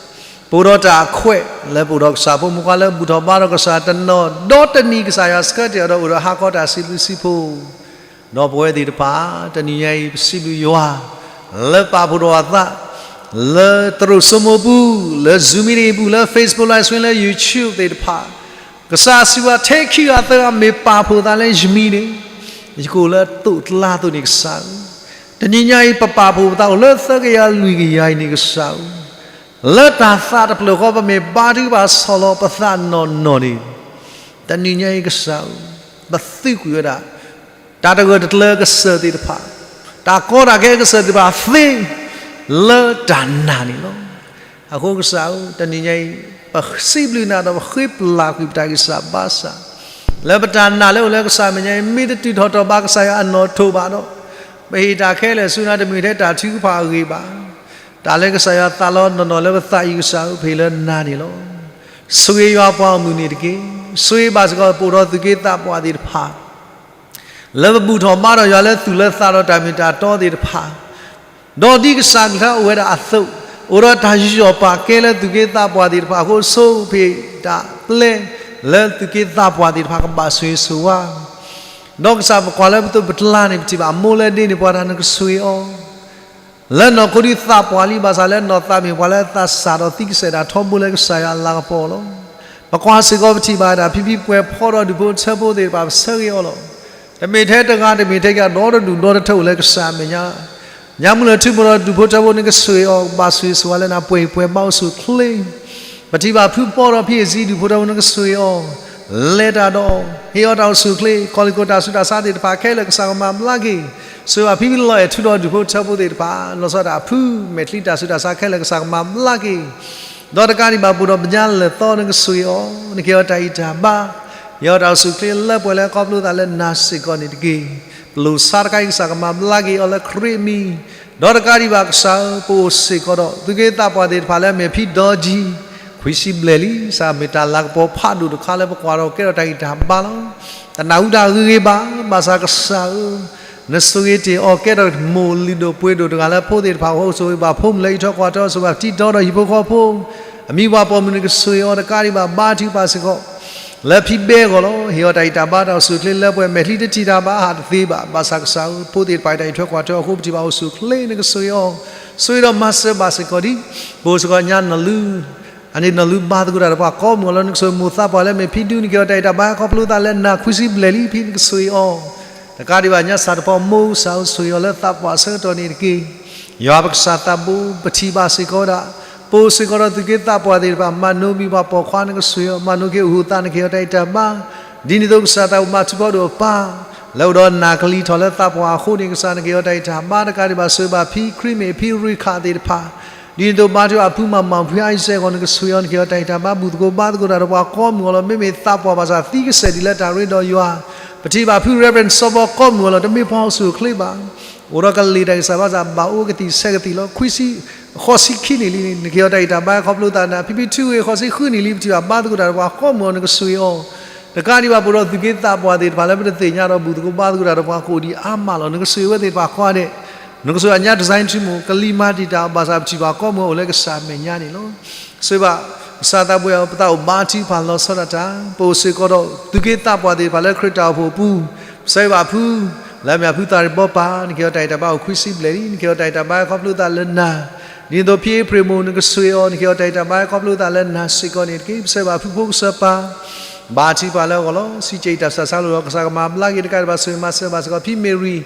ပအိၣ်ဒီးတၢ်အခွဲး လၢပအိၣ်ဒီးကစၢ်ဖိမုၣ်ဖိခွါလၢဘူၣ်ထီၣ်ဘါထီၣ်ကစၢ်တနီၤ, ဒီးတနံၤကစၢ်ယွၤဆှၢတ့ၢ်အီၤဒီးအိၣ်ဒီးဟါခီတၢ်စံးဘျုးစံးဖှိၣ်, ဒီးပဝဲသ့ၣ်တဖၣ် တနံၤညါအံၤ ပစံးဘျုးယွၤ လၢပာ်ဖှိၣ်ထီၣ်အသး လၢသရိာ်စိမိၢ်ပူၤ, လၢ Zoom meeting ပူၤ, လၢ Facebook Live Stream, လၢ YouTube သ့ၣ်တဖၣ်, ကစၢ်စံးဘၣ်ထဲခံဂၤသၢဂၤ မ့ၢ်ပာ်ဖှိၣ်သးလၢယမံၤန့ၣ်, ယကအိၣ်လၢအသိးအကျါအသိးန့ၣ်ကစၢ်ဧၢ, တနံၤညါအံၤ ပပာ်ဖှိၣ်ပသးအိၣ်လၢသၢကယၤလွံၢ်ကယၤအံၤန့ၣ်ကစၢ်ဧၢ, လၢတၢ်သးတဖျၢၣ်ဃီ ပမ့ၢ်ဘါထုကဖၣ်ဆီၣ်လီၤပသးနီၢ်နီၢ်န့ၣ်, တနံၤညါအံၤကစၢ်ဧၢ, ပသုးကွံာ်ဝဲဒၣ် တၢ်တဂၢၢ်တကျၢၤကစၢၢ်သ့ၣ်တဖၣ်, တၢ်ကီတၢ်ခဲကစၢၢ်သ့ၣ်တဖၣ်သ့ လၢတၢ်နာ်န့ၣ်လီၤ. အဃိကစၢ်ဧၢ, တနံၤညါအံၤ ပစံးဘျုးနၤဒီးပဃ့ပလၢ်ကွံာ်ပတၢ်ဂံၢ်စၢ်ဘါစၢ်, လၢပတၢ်နာ်လၢအိၣ်လၢကစၢ်အမဲာ်ညါအံၤ မ့ၢ်တတုၤထီၣ်တီၢ်ဘၣ်ကစၢ်ယွၤအနီၢ်ထိးဘၣ်ဒီး, ပဟ့ၣ်တၢ်ခဲလၢာ်ဆူနၤ တမ့ၢ်ထဲတၢ်ထုကဖၣ်အဂ့ၢ်ဘၣ်. တၢ်လၢကစၢ်ယွၤသးလီနီၢ်နီၢ်လၢပသးအံၤကစၢ်ဧၢ ပဟ့ၣ်လၢနၤန့ၣ်လီၤ. ဆိၣ်ဂ့ၤယွၤပှၤဂီၢ်မုၢ်န့ၣ်တက့ၢ်. ဆိၣ်ဂ့ၤဘၣ်စ့ၢ်ကီးပအိၣ်ဒီးသူၣ်က့သးပှၢ်သ့ၣ်တဖၣ် လၢပဘူၣ်ထီၣ်ဘါထီၣ်ယွၤလၢသူၣ်လၢသးဒီးတၢ်မ့ၢ်တၢ်တီသ့ၣ်တဖၣ်, ဒီးဒ်ကစၢ်ကလုၢ်ကထါအိၣ်ဝဲဒၣ်အသိး, အိၣ်ဒီးတၢ်ယူးယီၣ်ပာ်ကဲလၢသူၣ်က့သးပှၢ်သ့ၣ်တဖၣ်အဃိ, ဆိၣ်ဂ့ၤတၢ်ပျဲလၢသူၣ်က့သးပှၢ်သ့ၣ်တဖၣ်ကဘၣ်ဆိၣ်ဂ့ၤဆိၣ်ဝါ, ဒီးကစၢ်ပကွၢ်လၢပသိးပကျါန့ၣ် ပထံၣ်ဘၣ်အမိၢ်လၢဒ့န့ၣ် ပှၤတၢ်နကဆိၣ်ဂ့ၤအီၤ လၢနီၢ်ခိဒုးသးပှၢ်လံ ဘၣ်ဆၣ်လၢနီၢ်သးမ့ၢ်ပှၤလၢသးစၢ်ဒီးသံကစဲးတၢ်ထီဘိလၢကစၢ်ယွၤအလၤကပီၤလီၤ. ပကွၢ်စ့ၢ်ကီးပထံၣ်ဘၣ်ဝဲဒၣ်ဖံဖံပှဲၤဖီဒီးဒူၣ်ဖိထၢဖိသ့ၣ်တဖၣ် ပဆၢဂ့ၤအီၤလီၤ. တမ့ၢ်ထဲတဂၤတမ့ၢ်ထဲကဒီတဒူၣ်ဒီတထၢအိၣ်လၢကစၢ်အမဲာ်ညါ, ညါမုၢ်လၢထူမီၤဒီးဒူၣ်ဖိထၢဖိနကဆိၣ်ဂ့ၤအီၤ ကဘၣ်ဆိၣ်ဂ့ၤဆိၣ်ဝါလၢနၤ ပှဲၤဟံၣ်ပှဲၤဘါအိၣ်ဆူၣ်အိၣ်ချ့ ပထံၣ်ဘၣ်ဖုပီဒီးဖံအ့ၣ်စံဒူၣ်ဖိထၢဖိနကဆိၣ်ဂ့ၤအီၤ, လဲၤတၢ်ဒီး ဟ့ၣ်အီၤတၢ်အိၣ်ဆူၣ်အိၣ်ချ့ ခီလ့ၣ်ခိၣ်တၢ်ဆူးတၢ်ဆါသ့ၣ်တဖၣ်ခဲလၢာ်ကစၢ်ကမၤဘျါက့ၤ, ဆိၣ်ဂ့ၤဘၣ်ဖံဖံလီၤအဲၣ်ထူဒီးဒူၣ်ဖိထၢဖိသ့ၣ်တဖၣ် လီၤဆီဒၣ်တၢ်ဖုမဲာ်ချံတၢ်ဆူးတၢ်ဆါခဲလၢာ်ကစၢ်ကမၤဘျါက့ၤ, ဒီးတကးဒံးဘၣ်ပအိၣ်ဒီးပညါလၢာ်သီနကဆိၣ်ဂ့ၤအီၤ နကဟ့ၣ်အီၤတၢ်အံၣ်တၢ်ဘါ, ဟ့ၣ်အီၤတၢ်အိၣ်ဆူၣ်အိၣ်ချ့လၢပှဲၤလၢခီဖျိသးလၢနၤစ့ၢ်ကီးန့ၣ်တက့ၢ်. ပလိၣ်ဆါတခါအံၤကစၢ်ကမၤဘျါက့ၤအီၤလၢခရံာ်အမံၤ, ဒီးတကးဒံးဘၣ်ကစၢ်ဧၢ ပအိၣ်စ့ၢ်ကီးဒီး သူၣ်က့သးပှၢ်သ့ၣ်တဖၣ်လၢအမ့ၢ်ဖံဒီကံ ခွံဆံဘျဲၣ်လံ, ကစၢ်မ့ၢ်တၢ်လၤကပီၤဖးဒိၣ်တခါလၢပကွၢ်ထီၣ်ကဲထီၣ်တၢ်ဂံၢ်တၢ်ဘါလီၤ. တနၢ်ဟူတၢ်ဂ့ၤဂ့ၤဘၣ်, ဘၣ်ဆၣ်ကစၢ်ဧၢ, နဆိၣ်ဂ့ၤတ့ၢ်အီၤ ကဲထီၣ်မိၢ်လုၢ်ဒိၣ်ပှ့ၤဒိၣ်တဂၤလၢဖိသ့ၣ်တဖၣ်အဃိ, အိၣ်ဆိၣ်ဂ့ၤဘၣ်ဖိမုၣ်လၢအံးထွဲကွၢ်ထွဲအီၤ, ဆိၣ်ဂ့ၤဘၣ်တံၤတီဒီးဟံၣ်ဖိဃီဖိ, အမံၤဝၤပိာ်မုၣ်နကဆိၣ်ဂ့ၤအီၤ, တကးဒံးဘၣ် ဘါထုကဖၣ်စ့ၢ်ကီး လၢဖံဘဲအဂီၢ်လီၤ. ဟ့ၣ်အီၤတၢ်ဂံၢ်တၢ်ဘါတၢ်အိၣ်ဆူၣ်အိၣ်ချ့လၢပှဲၤ, မဲာ်ချံတထံၣ်တၢ်ဘၣ်ဟးတသ့ဘၣ်, ဘၣ်ဆၣ်ကစၢ်ဧၢ, ဖိသ့ၣ်တဖၣ်အံၤတၢ်အံးထွဲကွၢ်ထွဲအဃိ ပထံၣ်ဘၣ်အိၣ်ဆူၣ်အိၣ်ချ့နကဆိၣ်ဂ့ၤအီၤ, ဆိၣ်ဂ့ၤဒီးမၤစၢၤဘၣ်စ့ၢ်ကီးဒံး, ပအိၣ်စ့ၢ်ကီးညါနလူ အန့ၣ်နလူဘါသကိးတၢ်ဒီးပှၤကိးမုၢ်ဂီၤလီၤ. နကဆိၣ်ဂ့ၤမိၢ်သးပှၢ်လၢမဲာ်ဖံဒူ နကဟ့ၣ်အီၤတၢ်ဂံၢ်တၢ်ဘါဟဲခီဖျိသးလၢနၤ, ခွံဆံဘျဲၣ်လံ ဖံနကဆိၣ်ဂ့ၤအီၤ, တကးဒံးဘၣ်ညါစၢ်တပီၢ်မိၢ်ကစၢ်ဧၢ, ဆိၣ်ဂ့ၤအီၤလၢသးပှၢ်အဆၢကတီၢ်န့ၣ်တက့ၢ်. ယွၤပကစၢ်သးဘိ ပထံၣ်ဘၣ်စ့ၢ်ကီးဝဲဒၣ် ပအိၣ်စ့ၢ်ကီးဒီးသူၣ်က့သးပှၢ်သ့ၣ်တဖၣ်, မၤနိမံၤပှၤပိာ်ခွါနကဆိၣ်ဂ့ၤအီၤ, မၤနိက့ၤအိၣ်ဃုာ်သး နကဟ့ၣ်အီၤတၢ်ဂံၢ်တၢ်ဘါ, ဒ်န့ၣ်အသိးကစၢ်သးဘိမၤထူၣ်ဖီဒိၣ်အပၢ် လၢအိၣ်ဒီးနၢ်ကလံၤထီၣ်လၢသးပှၢ်အဃိန့ၣ် ကစၢ်နကဟ့ၣ်အီၤတၢ်ဂံၢ်တၢ်ဘါ, တကးဒံးဘၣ်ဆိၣ်ဂ့ၤဘၣ်ဖံခရံာ်မ့ၢ်ဖံရူခးသ့ၣ်တဖၣ် ဒ်န့ၣ်အသိးဘါထုကဖၣ်ဖုမၤမၤဖုအံစဲအဂီၢ် နကဆိၣ်ဂ့ၤအီၤ နကဟ့ၣ်အီၤတၢ်ဂံၢ်တၢ်ဘါ, ဘူၣ်သကိးဘါသကိးတၢ်ဒီးပှၤကိးမုၢ်ဂီၤလီၤ. မ့မ့ၢ်သးပှၢ်ဘၣ်ဆၣ်သံကစဲာ်ဒ်လၢတၢ်ရ့ဒီးယွၤ, ပထံၣ်ဘၣ်ဖု Reverend စီၤဘီကိးမုၢ်ဂီၤလီၤ, တမ့ၢ်ပှၤအိၣ်ဆူၣ်အိၣ်ချ့ဘၣ်, အိၣ်ဒီးကလ့ၣ်တၢ်ဂံၢ်စၢ်ဘါစၢ် ဘၣ်အိၣ်ကသံၣ်ဆဲးကသံၣ်လီၤ. ခွံဆံ ဃိးဆံခံနံၣ်လံန့ၣ် နကဟ့ၣ်အီၤတၢ်ဂံၢ်တၢ်ဘါဟဲခီဖျိသးနၤ, ဖံဖံထူဂ့ၤ ဃိးဆံဃုနံၣ်လံ ပထံၣ်ဘၣ်ဘါသကိးတၢ်ဒီးပှၤကိးမုၢ်ဂီၤ နကဆိၣ်ဂ့ၤအီၤ, တကးဒံးဘၣ်ပအိၣ်ဒီးသူၣ်က့သးပှၢ်သ့ၣ်တဖၣ်လၢပတသ့ၣ်ညါဒီး ဘူၣ်သကိးဘါသကိးတၢ်ဒီးပှၤကိးဒံးအါမးလီၤ. နကဆိၣ်ဂ့ၤဝဲသ့ၣ်တဖၣ်ကိးဂၤဒဲး, နကဆိၣ်ဂ့ၤဘၣ်ညါ design team ကလံၤမၤတံာ်တာ် ဘၣ်ဆၣ်ပထံၣ်ဘၣ်ကိးမုၢ်ဂီၤအိၣ်လၢကစၢ်မဲာ်ညါန့ၣ်လီၤ. ဆိၣ်ဂ့ၤဘၣ် ကစၢ်သးဘိယွၤ ပသးအိၣ်ဘါထုကဖၣ်လီၤဆီဒၣ်တၢ်, ပအိၣ်စ့ၢ်ကီးဒီးသူၣ်က့သးပှၢ်သ့ၣ်တဖၣ်လၢခရံာ်တၢ်အိၣ်ဖှိၣ်အပူၤ, ဆိၣ်ဂ့ၤဘၣ်ဖု လၢအမ့ၢ်ဖုသးရ့ၣ်ဘီပၢ်, နကဟ့ၣ်အီၤတၢ်ဂံၢ်တၢ်ဘါအိၣ်ခွံဆံဘျဲၣ်လံ, နကဟ့ၣ်အီၤတၢ်ဂံၢ်တၢ်ဘါဟဲခီဖျိသးလၢနၤ, ဒ်သိးဖံအ့ဖြ့ၣ်မိၢ် နကဆိၣ်ဂ့ၤအီၤ, နကဟ့ၣ်အီၤတၢ်ဂံၢ်တၢ်ဘါ ဟဲခီဖျိသးလၢနၤစ့ၢ်ကီးန့ၣ်တက့ၢ်. ပဆိၣ်ဂ့ၤဘၣ်ဖုဖိကစၢ်ပၢ်, ဘါထုကဖၣ်လၢအဂီၢ်လီၤ. စံးကဲအံၤတၢ်ဆၢဆါလိၤဒီး ကစၢ်ကမၤဘျါက့ၤတကးဒံးဘၣ် ဆိၣ်ဂ့ၤမၤစၢၤဘၣ်စ့ၢ်ကီး ဖံမ့ၢ်ရံ,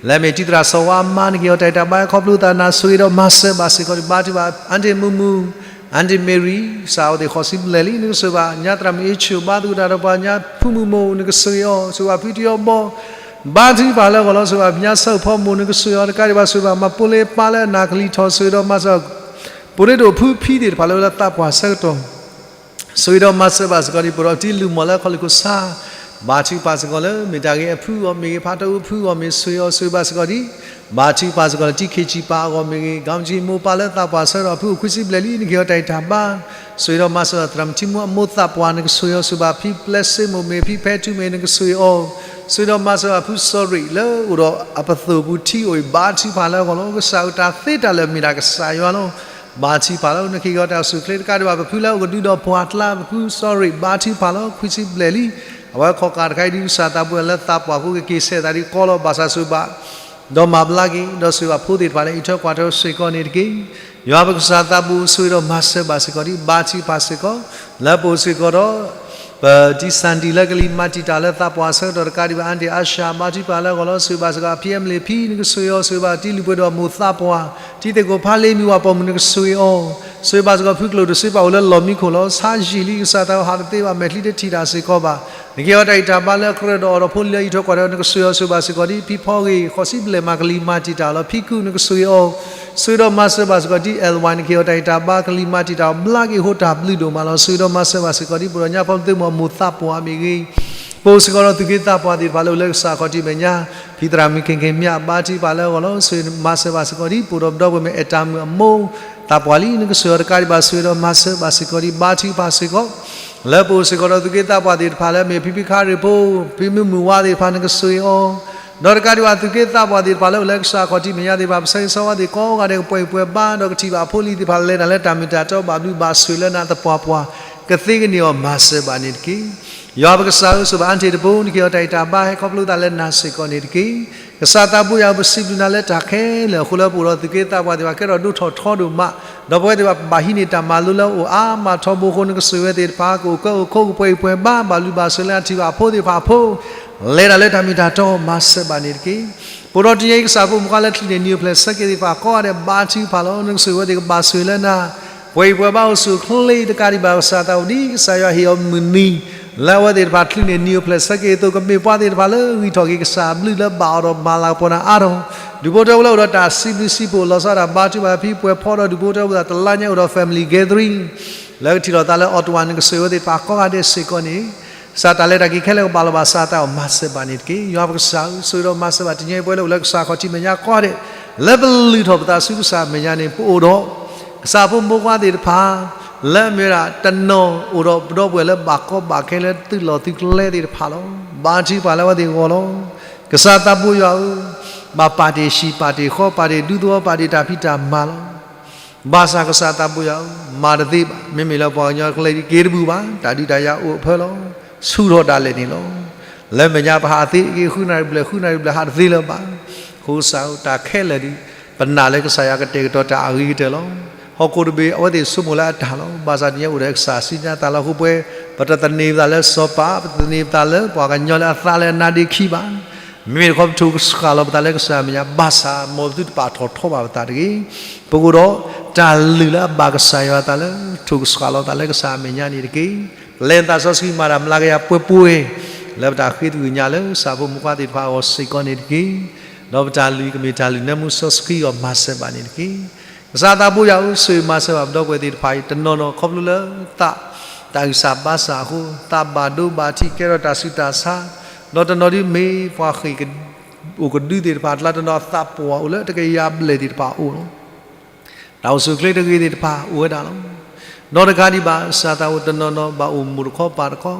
လၢအမ့ၢ်တံၤသရၣ်စီၤဝါအမါ, နကဟ့ၣ်အီၤတၢ်ဂံၢ်တၢ်ဘါ ဟဲခီဖျိသးနၤ, ဆိၣ်ဂ့ၤဒီးမၤစၢၤဘၣ်စ့ၢ်ကီးန့ၣ် ဘါထုကဖၣ် အၣ်တ့ၢ်မုၢ်မုၢ်, အၣ်တ့ၢ်မ့ၢ်ရံ, စးအဝဲသ့ၣ်ဃိးဆံဘျဲၣ်လံ, နကဆိၣ်ဂ့ၤဘၣ်ညါသရၣ်မုၣ်အ့ၣ်ဆိၣ် ဘါသကိးတၢ်ဒီးပှၤညါဖုမုၢ်မိၢ် နကဆိၣ်ဂ့ၤအီၤ, ဆိၣ်ဂ့ၤဘၣ်ဖုတံၤအီၤဘီ ဘါထုကဖၣ်လၢအဂီၢ်လီၤ. ဆိၣ်ဂ့ၤဘၣ်ဖံညါဆၢဖီမိၢ် နကဆိၣ်ဂ့ၤအီၤ, တကးဒံးဘၣ်ဆိၣ်ဂ့ၤဘၣ်မၤပိလ့ပၢ်လၢအနၢ်ကလံၤထီၣ် ဆိၣ်ဂ့ၤဒီးမၤစၢၤ ပူၤရ့ဒိၣ်ဖုဖံသ့ၣ်တဖၣ်လၢအအိၣ်လၢသးပှၢ်ဆၢကတီၢ်, ဆိၣ်ဂ့ၤဒီးမၤစၢၤဘၣ်စ့ၢ်ကီးဒံး ပအိၣ်ဒီးတံၤလုၢ်မီၢ်လၢခီၣ်လ့ၣ်ခိၣ်ဆါ, ဘါထုကဖၣ်စ့ၢ်ကီးလၢ မ့ၢ်တၢ်ဂ့ၤအဖုအဂီၢ်မ့ၢ်ဂ့ၤ, ဖးတအိၣ်ဖုအဂီၢ်မ့ၢ်ဂ့ၤ, ဆိၣ်ဂ့ၤအီၤဆိၣ်ဂ့ၤဘၣ်စ့ၢ်ကီးဒံး, ဘါထုကဖၣ်စ့ၢ်ကီးလၢတံၤခ့ၣ်ကၠံၣ်ပၢ်အဂီၢ်မ့ၢ်ဂ့ၤ, ကီမတံမိၢ်ပၢ်လၢသးပှၢ်ဆၢကတီၢ် ဖုအိၣ်ခွံဆံဘျဲၣ်လံ, နကဟ့ၣ်အီၤတၢ်ဂံၢ်တၢ်ဘါ, ဆိၣ်ဂ့ၤဒီးမၤစၢၤသရၣ်မုၣ်ထံမူအမိၢ်သးပှၢ် နကဆိၣ်ဂ့ၤအီၤ, ဆိၣ်ဂ့ၤဘၣ်ဖံပျဲစ့မိၢ်မ့ၢ်ဂ့ၤ, ဖံဖဲထူမ့ၢ်ဂ့ၤ, နကဆိၣ်ဂ့ၤအီၤ, ဆိၣ်ဂ့ၤဒီးမၤစၢၤဘၣ်ဖုစီၤရ့ၣ်လၢအအိၣ်ဒီးအပသိၣ်ပူၤထံအိၣ်အံၤ ဘါထုကဖၣ်လၢအဂီၢ်လီၤ. ကစၢ်ဧၢ တၢ်သ့တၢ်လၢာ်မ့ၢ်ဒၣ်ကစၢ်ယွၤလီၤ. ဘါထုကဖၣ်လၢနကဟ့ၣ်အီၤတၢ်အိၣ်ဆူၣ်အိၣ်ချ့, တကးဒံးဘၣ်ပဖုလၢအအိၣ်ကဒုဒီးပှၢ်ကျါ ပဖုစီၤရ့ၣ် ဘါထုကဖၣ်လီၤ. ခွံဆံဘျဲၣ်လံ, အဝဲခီၣ်ကၢ်တခါအံၤဒ်ကစၢ်သးဘိယွၤလၢသးပှၢ်အဃိ ကက့ၤဆဲးသးဒ်ကီလီၤ. ဘၣ်ဆၣ်ဆိၣ်ဂ့ၤဘၣ် ဒီးမၤဘျါက့ၤ, ဒီးဆိၣ်ဂ့ၤဘၣ်ဖိသ့ၣ်တဖၣ်လၢအံးထွဲကွၢ်ထွဲစ့ၢ်ကီးန့ၣ်တက့ၢ်. ယွၤပကစၢ်သးဘိ ဆိၣ်ဂ့ၤဒီးမၤစၢၤဘၣ်စ့ၢ်ကီးဒံး, ဘါထုကဖၣ်စ့ၢ်ကီး လၢပအိၣ်စ့ၢ်ကီးဒီး ပတံၤစၣ်ဒံၣ်လၢကလံၤမၤတံာ်တာ်လၢသးပှၢ်ဆၢကတီၢ် တကးဒံးဘၣ် အၣ်တ့ၢ်အါၡၤ ဘါထုကဖၣ်လၢအဂီၢ်လီၤ. ဆိၣ်ဂ့ၤဘၣ်စ့ၢ်ကီး ဖံအဲမလ့ၣ်ဖံ နကဆိၣ်ဂ့ၤအီၤ, ဆိၣ်ဂ့ၤဘၣ်တံၤလုၢ်ပှ့ၤဒိၣ်အမိၢ်သးပှၢ်, တံၤသကိးဖးလ့မံၤဝၤပိာ်မုၣ် နကဆိၣ်ဂ့ၤအီၤ, ဆိၣ်ဂ့ၤဘၣ်စ့ၢ်ကီး ဖုကျိၣ်ဒိၣ်စ့ပာ်အိၣ်လၢလီၢ်မံခိၣ်လီၤ. ဆါယံာ်လံ ကစၢ်သးဘိဟးတသ့ဘၣ် မဲာ်ချံတထံၣ်တၢ်စ့ၢ်ကီးဘၣ်. နကဟ့ၣ်အီၤတၢ်ဂံၢ်တၢ်ဘါလၢအကြၢးဒီးအီၤဒီးဖိလံၤလၢအံးထွဲကွၢ်ထွဲ နကဆိၣ်ဂ့ၤအီၤ, ဆိၣ်ဂ့ၤဘၣ်စ့ၢ်ကီးဒံး ဖံဖီဂ့ၤ ဃိးဆံဘျဲၣ်မး ကလံၤမၤတံာ်တာ်လီၤ. ဖံကုၢ် နကဆိၣ်ဂ့ၤအီၤ, ဆိၣ်ဂ့ၤဒီးမၤစၢၤဘၣ်စ့ၢ်ကီးဒံး အဲလ်ဝါ နကဟ့ၣ်အီၤတၢ်ဂံၢ်တၢ်ဘါ ကလံၤမၤတံာ်တာ် ဘျါက့ၤအဃိတၢ်ဘျုးဒိၣ်မးလီၤ. ဆိၣ်ဂ့ၤဒီးမၤစၢၤဘၣ်စ့ၢ်ကီးဒံး ပအိၣ်ဒီးညါဖီသုးမီၢ်အမိၢ်သးပှၢ်မ့ၢ်ဂ့ၤ, ပအိၣ်စ့ၢ်ကီးဒီးသူၣ်က့သးပှၢ်သ့ၣ်တဖၣ်လၢအိၣ်လၢကစၢ်ခီၣ်ထံးမဲာ်ညါ, ဖံသရၣ်မုၣ် ခ့ၣ်ခ့ၣ်မၠး ဘါထုကဖၣ်လၢအဂီၢ်လီၤ. ဆိၣ်ဂ့ၤမၤစၢၤဘၣ်စ့ၢ်ကီးဒံး ပအိၣ်ဒီးပဒီပုၢ်ဝဲၢ်မ့ၢ်အဲၣ်တၢ်မုၣ်အမိၢ်သးပှၢ်လံ နကဆိၣ်ဂ့ၤအီၤတကးဒံးဘၣ် ဆိၣ်ဂ့ၤဒီးမၤစၢၤဘၣ်စ့ၢ်ကီးဒံး ဘါထုကဖၣ်စ့ၢ်ကီး လၢပအိၣ်စ့ၢ်ကီးဒီးသူၣ်က့သးပှၢ်သ့ၣ်တဖၣ်လၢအမ့ၢ်ဖံဖံခါရ့ၣ်ဖိ, ဖံမုၢ်မုၢ်ဝါသ့ၣ်တဖၣ် နကဆိၣ်ဂ့ၤအီၤ, ဒီးတကးဒံးဘၣ်သူၣ်က့သးပှၢ်သ့ၣ်တဖၣ်လၢအိၣ်လၢကစၢ်ခီၣ်ထံးမဲာ်ညါသ့ၣ်တဖၣ် ပဆၢဂ့ၤဆၢဝါသ့ၣ်ကိးဂၤဒဲး ကပှဲၤအံၤပှဲၤဘါ ဒီးကထံၣ်ဘၣ်အဖိလံၤသ့ၣ်တဖၣ်လဲၤတၢ်လၢတၢ်မ့ၢ်တၢ်တီဘၣ်ဘျုးဘၣ်ဆိၣ်ဂ့ၤလၢနၤသပှၢ်ပှၢ် ကသ့ကန့ၢ်အီၤ မၤစၢၤဘၣ်န့ၣ်တက့ၢ်. ယွၤပကစၢ်ဧၢ ဆိၣ်ဂ့ၤဘၣ်အၣ်တ့ၢ်တဘိ နကဟ့ၣ်အီၤတၢ်ဂံၢ်တၢ်ဘါဟဲခီဖျိသးလၢနၤစ့ၢ်ကီးန့ၣ်တက့ၢ်. ကစၢ်သးဘိယွၤဧၢ ပစံးဘျုးနၤလၢတၢ်ခဲလၢာ်အဃိ လၢပအိၣ်ဒီးသူၣ်က့သးပှၢ်သ့ၣ်တဖၣ်ကဲထီၣ်ဒိၣ်ထီၣ်ထီဒိၣ်မး, ဒီးပဝဲသ့ၣ်တဖၣ်ဘၣ်ဟံးန့ၢ်တၢ်မၤလိလၢအအိၣ်အါမးထီဘိအဃိ နကဆိၣ်ဂ့ၤဝဲသ့ၣ်တဖၣ် ကအိၣ်ကၢအိၣ်ခိး ကပှဲၤအံၤပှဲၤဘါ ဘၣ်ဘျုးဘၣ်ဆိၣ်ဂ့ၤလၢအထံၣ်ဘၣ်အဖိသ့ၣ်တဖၣ်အဖိ လဲၤတၢ်လၢတၢ်မ့ၢ်တၢ်တီ မၤစၢၤဘၣ်န့ၣ်တက့ၢ်. ပအိၣ်ဒီးတနံၤအံၤ ကစၢ်ဖိမုၣ်ဖိခွါလၢချုးန့ၢ်နံၤအိၣ်ဖျဲၣ်ဆၢက့ၤသ့ၣ်တဖၣ်ကိးဂၤဒဲး ဘါထုကဖၣ်လီၤ. နကဆိၣ်ဂ့ၤဝဲသ့ၣ်ကဘၣ်ဆိၣ်ဂ့ၤလၢနၤ, ပှဲၤအံၤပှဲၤဘါအိၣ်ဆူၣ်အိၣ်ချ့ တကးဒံးဘၣ် ကစၢ်သးအိၣ်ဒံး ကစၢ်ယွၤဟ့ၣ်အီၤမုၢ်နံၤ လၢအဝဲသ့ၣ်တဖၣ်ချုးန့ၢ်နံၤအိၣ်ဖျဲၣ်ဆၢက့ၤအသိး ကမ့ၢ်ပှၤသ့ၣ်တဖၣ်လၢဂံၢ်ထီၣ်က့ၤကစၢ်အဘျုးလၢဘၣ်အီၤဒီးမၤလၤကပီၤနၤအါထီၣ်, ဒူၣ်ဖိထၢဖိလၢအိၣ်ဒီးတၢ်စံးဘျုးစံးဖှိၣ်လီၤဆီဒၣ် ဘါထုကဖၣ်ဖံပှဲၤဖီဒီး ဒူၣ်ဖိထၢဖိသ့ၣ်တဖၣ် တလါညါအိၣ်ဒီး family gathering လၢကထံၣ်လိာ်သးလၢ Ottawa နကဆိၣ်ဂ့ၤဝဲသ့ၣ်တဖၣ်ကိးဂၤဒဲးစ့ၢ်ကီးန့ၣ် ကစၢ်တၢ်လဲၤတၢ်က့ၤခဲလၢာ်ကဘၣ်လီၤဘၣ် ကစၢ်သးအိၣ်မၤစၢၤဘၣ်န့ၣ်တက့ၢ်. ယွၤပကစၢ်ဧၢ ဆိၣ်ဂ့ၤဒီးမၤစၢၤဘၣ်တနံၤအံၤ ပဝဲလၢအိၣ်လၢကစၢ်ခီၣ်ထံးမဲာ်ညါကိးဂၤဒဲး လၢပလုၢ်ထီၣ်ပသးဆူကစၢ်မဲာ်ညါန့ၣ် ပအိၣ်ဒီး ကစၢ်ဖိမုၣ်ဖိခွါသ့ၣ်တဖၣ် လၢအမ့ၢ်ဝဲဒၣ်တနီၤအိၣ်ဒီးပဒီပုၢ်ဝဲၢ်လၢဘၣ်ကီဘၣ်ခဲလၢသုးလီၢ်သုးကျဲသ့ၣ်တဖၣ်လီၤ. ဘါထုကဖၣ်လၢအဝဲသ့ၣ်အဂီၢ်လီၤ. ကစၢ်သးဘိယွၤဧၢ, ဘၣ်ပာ်တ့ၢ်ဟံၣ်ပာ်တ့ၢ်ဃီ ပာ်တ့ၢ်ဒူသဝီ ပာ်တ့ၢ်တၢ်ဖံးတၢ်မၤလီၤ. ဘၣ်ဆၣ်ကစၢ်သးဘိယွၤဧၢ, မၤတသ့ဘၣ်. မ့မ့ၢ်လၢပှၤကညီကျဲဒ်က့ၤတဘူၣ်ဘၣ်, တၢ်ဒုးတၢ်ယၤအိၣ်အဖၢလီၤ. ဆူၣ်ထီၣ်ဒၣ်လဲာ်န့ၣ်လီၤ. လၢမဲာ်ညါပဟးသ့က့ၤ ဃုနၣ်ရံၣ်ဘျဲၣ် ဃုနၣ်ရံၣ်ဘျဲၣ်ဟးတသ့လၢၤဘၣ်. အဃိကစၢ်ဧၢ, တၢ်ခဲလၢာ်ဒ် ပနာ်လၢကစၢ်ယွၤကတဲာ်ကတီၤတၢ်အဂ့ၤကတၢၢ်လီၤ. ဟီၣ်ခိၣ်တဘ့ၣ်အဝဲသ့ၣ်ဆိကမိၣ်လၢအတၢ်လီၤ. ဘၣ်ဆၣ်တနံၤအံၤအိၣ်ဒီးကစၢ်စံးညါတၢ်လီၤ. အဃိပဝဲ ပတသန့ၤပသးလၢစီၤပၤ, ပတသန့ၤပသးလၢပှၤကညီလၢအသးလၢအနါဒ့ခံဘၣ်. မ့မ့ၢ်တခီ ပထိၣ်ကဆှၣ်လီၤပသးလၢကစၢ်အမဲာ်ညါ, ဘၣ်ဆၣ်မ်ပသုတပာ်ထီၣ်ထီဘၣ်ပသးတဂ့ၤ. ပကအိၣ်ဒီးတၢ်လုၢ်လၢအဘၣ်ကစၢ်ယွၤအသးလၢ ထိၣ်ကဆှၣ်လီၤသးလၢကစၢ်အမဲာ်ညါန့ၣ်တက့ၢ်. ပလဲၤသးစီဆှံမၤတၢ်မျးကယၤပှဲၤပှဲၤ လၢပတၢ်ဃ့သကွံၢ်ကညးလၢကစၢ်ဖိမုၣ်ခွါသ့ၣ်တဖၣ်အဂီၢ်စ့ၢ်ကီးန့ၣ်တက့ၢ်. ဒီးပတၢ်လုၢ်ကမ့ၢ်တၢ်လုၢ်နၢမူစီဆှံအဂီၢ် မၤစၢၤဘၣ်န့ၣ်တက့ၢ်. ကစၢ်သးဘိယွၤဧၢ, ဆိၣ်ဂ့ၤမၤစၢၤဘၣ်ပဒီပုၢ်ဝဲၢ်သ့ၣ်တဖၣ်အံၤ, တနီၤနီၤခီဖျိလၢသး တၢ်ဂံၢ်စၢ်ဘါစၢ်အဃိ သးဘၣ်ဒိဘၣ်ထံး ကဲထီၣ်တၢ်ဆူးတၢ်ဆါ, ဒီးတနီၤဒ်မ့ၢ်ပှၤဃ့ၢ်အိၣ်ကဒုသ့ၣ်တဖၣ် တလါတနီၤအသးပှၢ်အိၣ်လၢတကယၤဘျဲၣ်သ့ၣ်တဖၣ်အအိၣ်လီၤ. တၢ်အိၣ်ဆူၣ်အိၣ်ချ့တဂ့ၤသ့ၣ်တဖၣ်အိၣ်ဝဲဒၣ်လီၤ. ဒီးတကးဒံးဘၣ် ကစၢ်သးဘိယွၤဧၢ, တနီၤနီၤဘၣ်အိၣ်မိၢ်တခီပၢ်တခီ,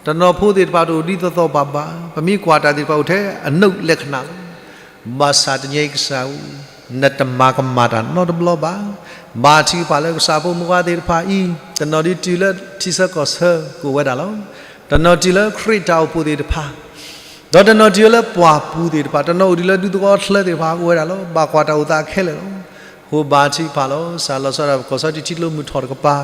တနီၤဖိသ့ၣ်တဖၣ်တအိၣ်ဒ်သိးသိးဘၣ်ဘၣ်, ပမ့ၢ်ကွၢ်တၢ်သ့ၣ်တဖၣ်အိၣ်ထဲအနုတ်လက္ခဏာလီၤ. ဘၣ်ဆၣ်တနံၤအံၤကစၢ်ဧၢ, နတမၤကမၣ်တၢ်နီတဘျီဘၣ်. ဘါထုကဖၣ်လၢကစၢ်ဖိမုၣ်ခွါသ့ၣ်တဖၣ်အံၤ, တနီၤဒ်တုၤလၢထံဆၢကီၢ်ဆၢကအိၣ်ဝဲဒၣ်လီၤ. တနီၤတုၤလၢခရံာ်တၢ်အိၣ်ဖှိၣ်သ့ၣ်တဖၣ် ဒီးတနီၤတုၤလၢပှၢ်ပူၤသ့ၣ်တဖၣ်, တနီၤအိၣ်ဒံးလၢဒူသဝီချၢသ့ၣ်တဖၣ်အိၣ်ဝဲဒၣ်လီၤ. ဘၣ်ကွၢ်တၢ်အိၣ်သးခဲလၢာ်လီၤ. အဃိဘါထုကဖၣ်လီၤ. ကစၢ်လီၤဆီဒၣ်တၢ် ပကီၢ်စီထံထံကျိမုၢ်ထီၣ်တကပၤ,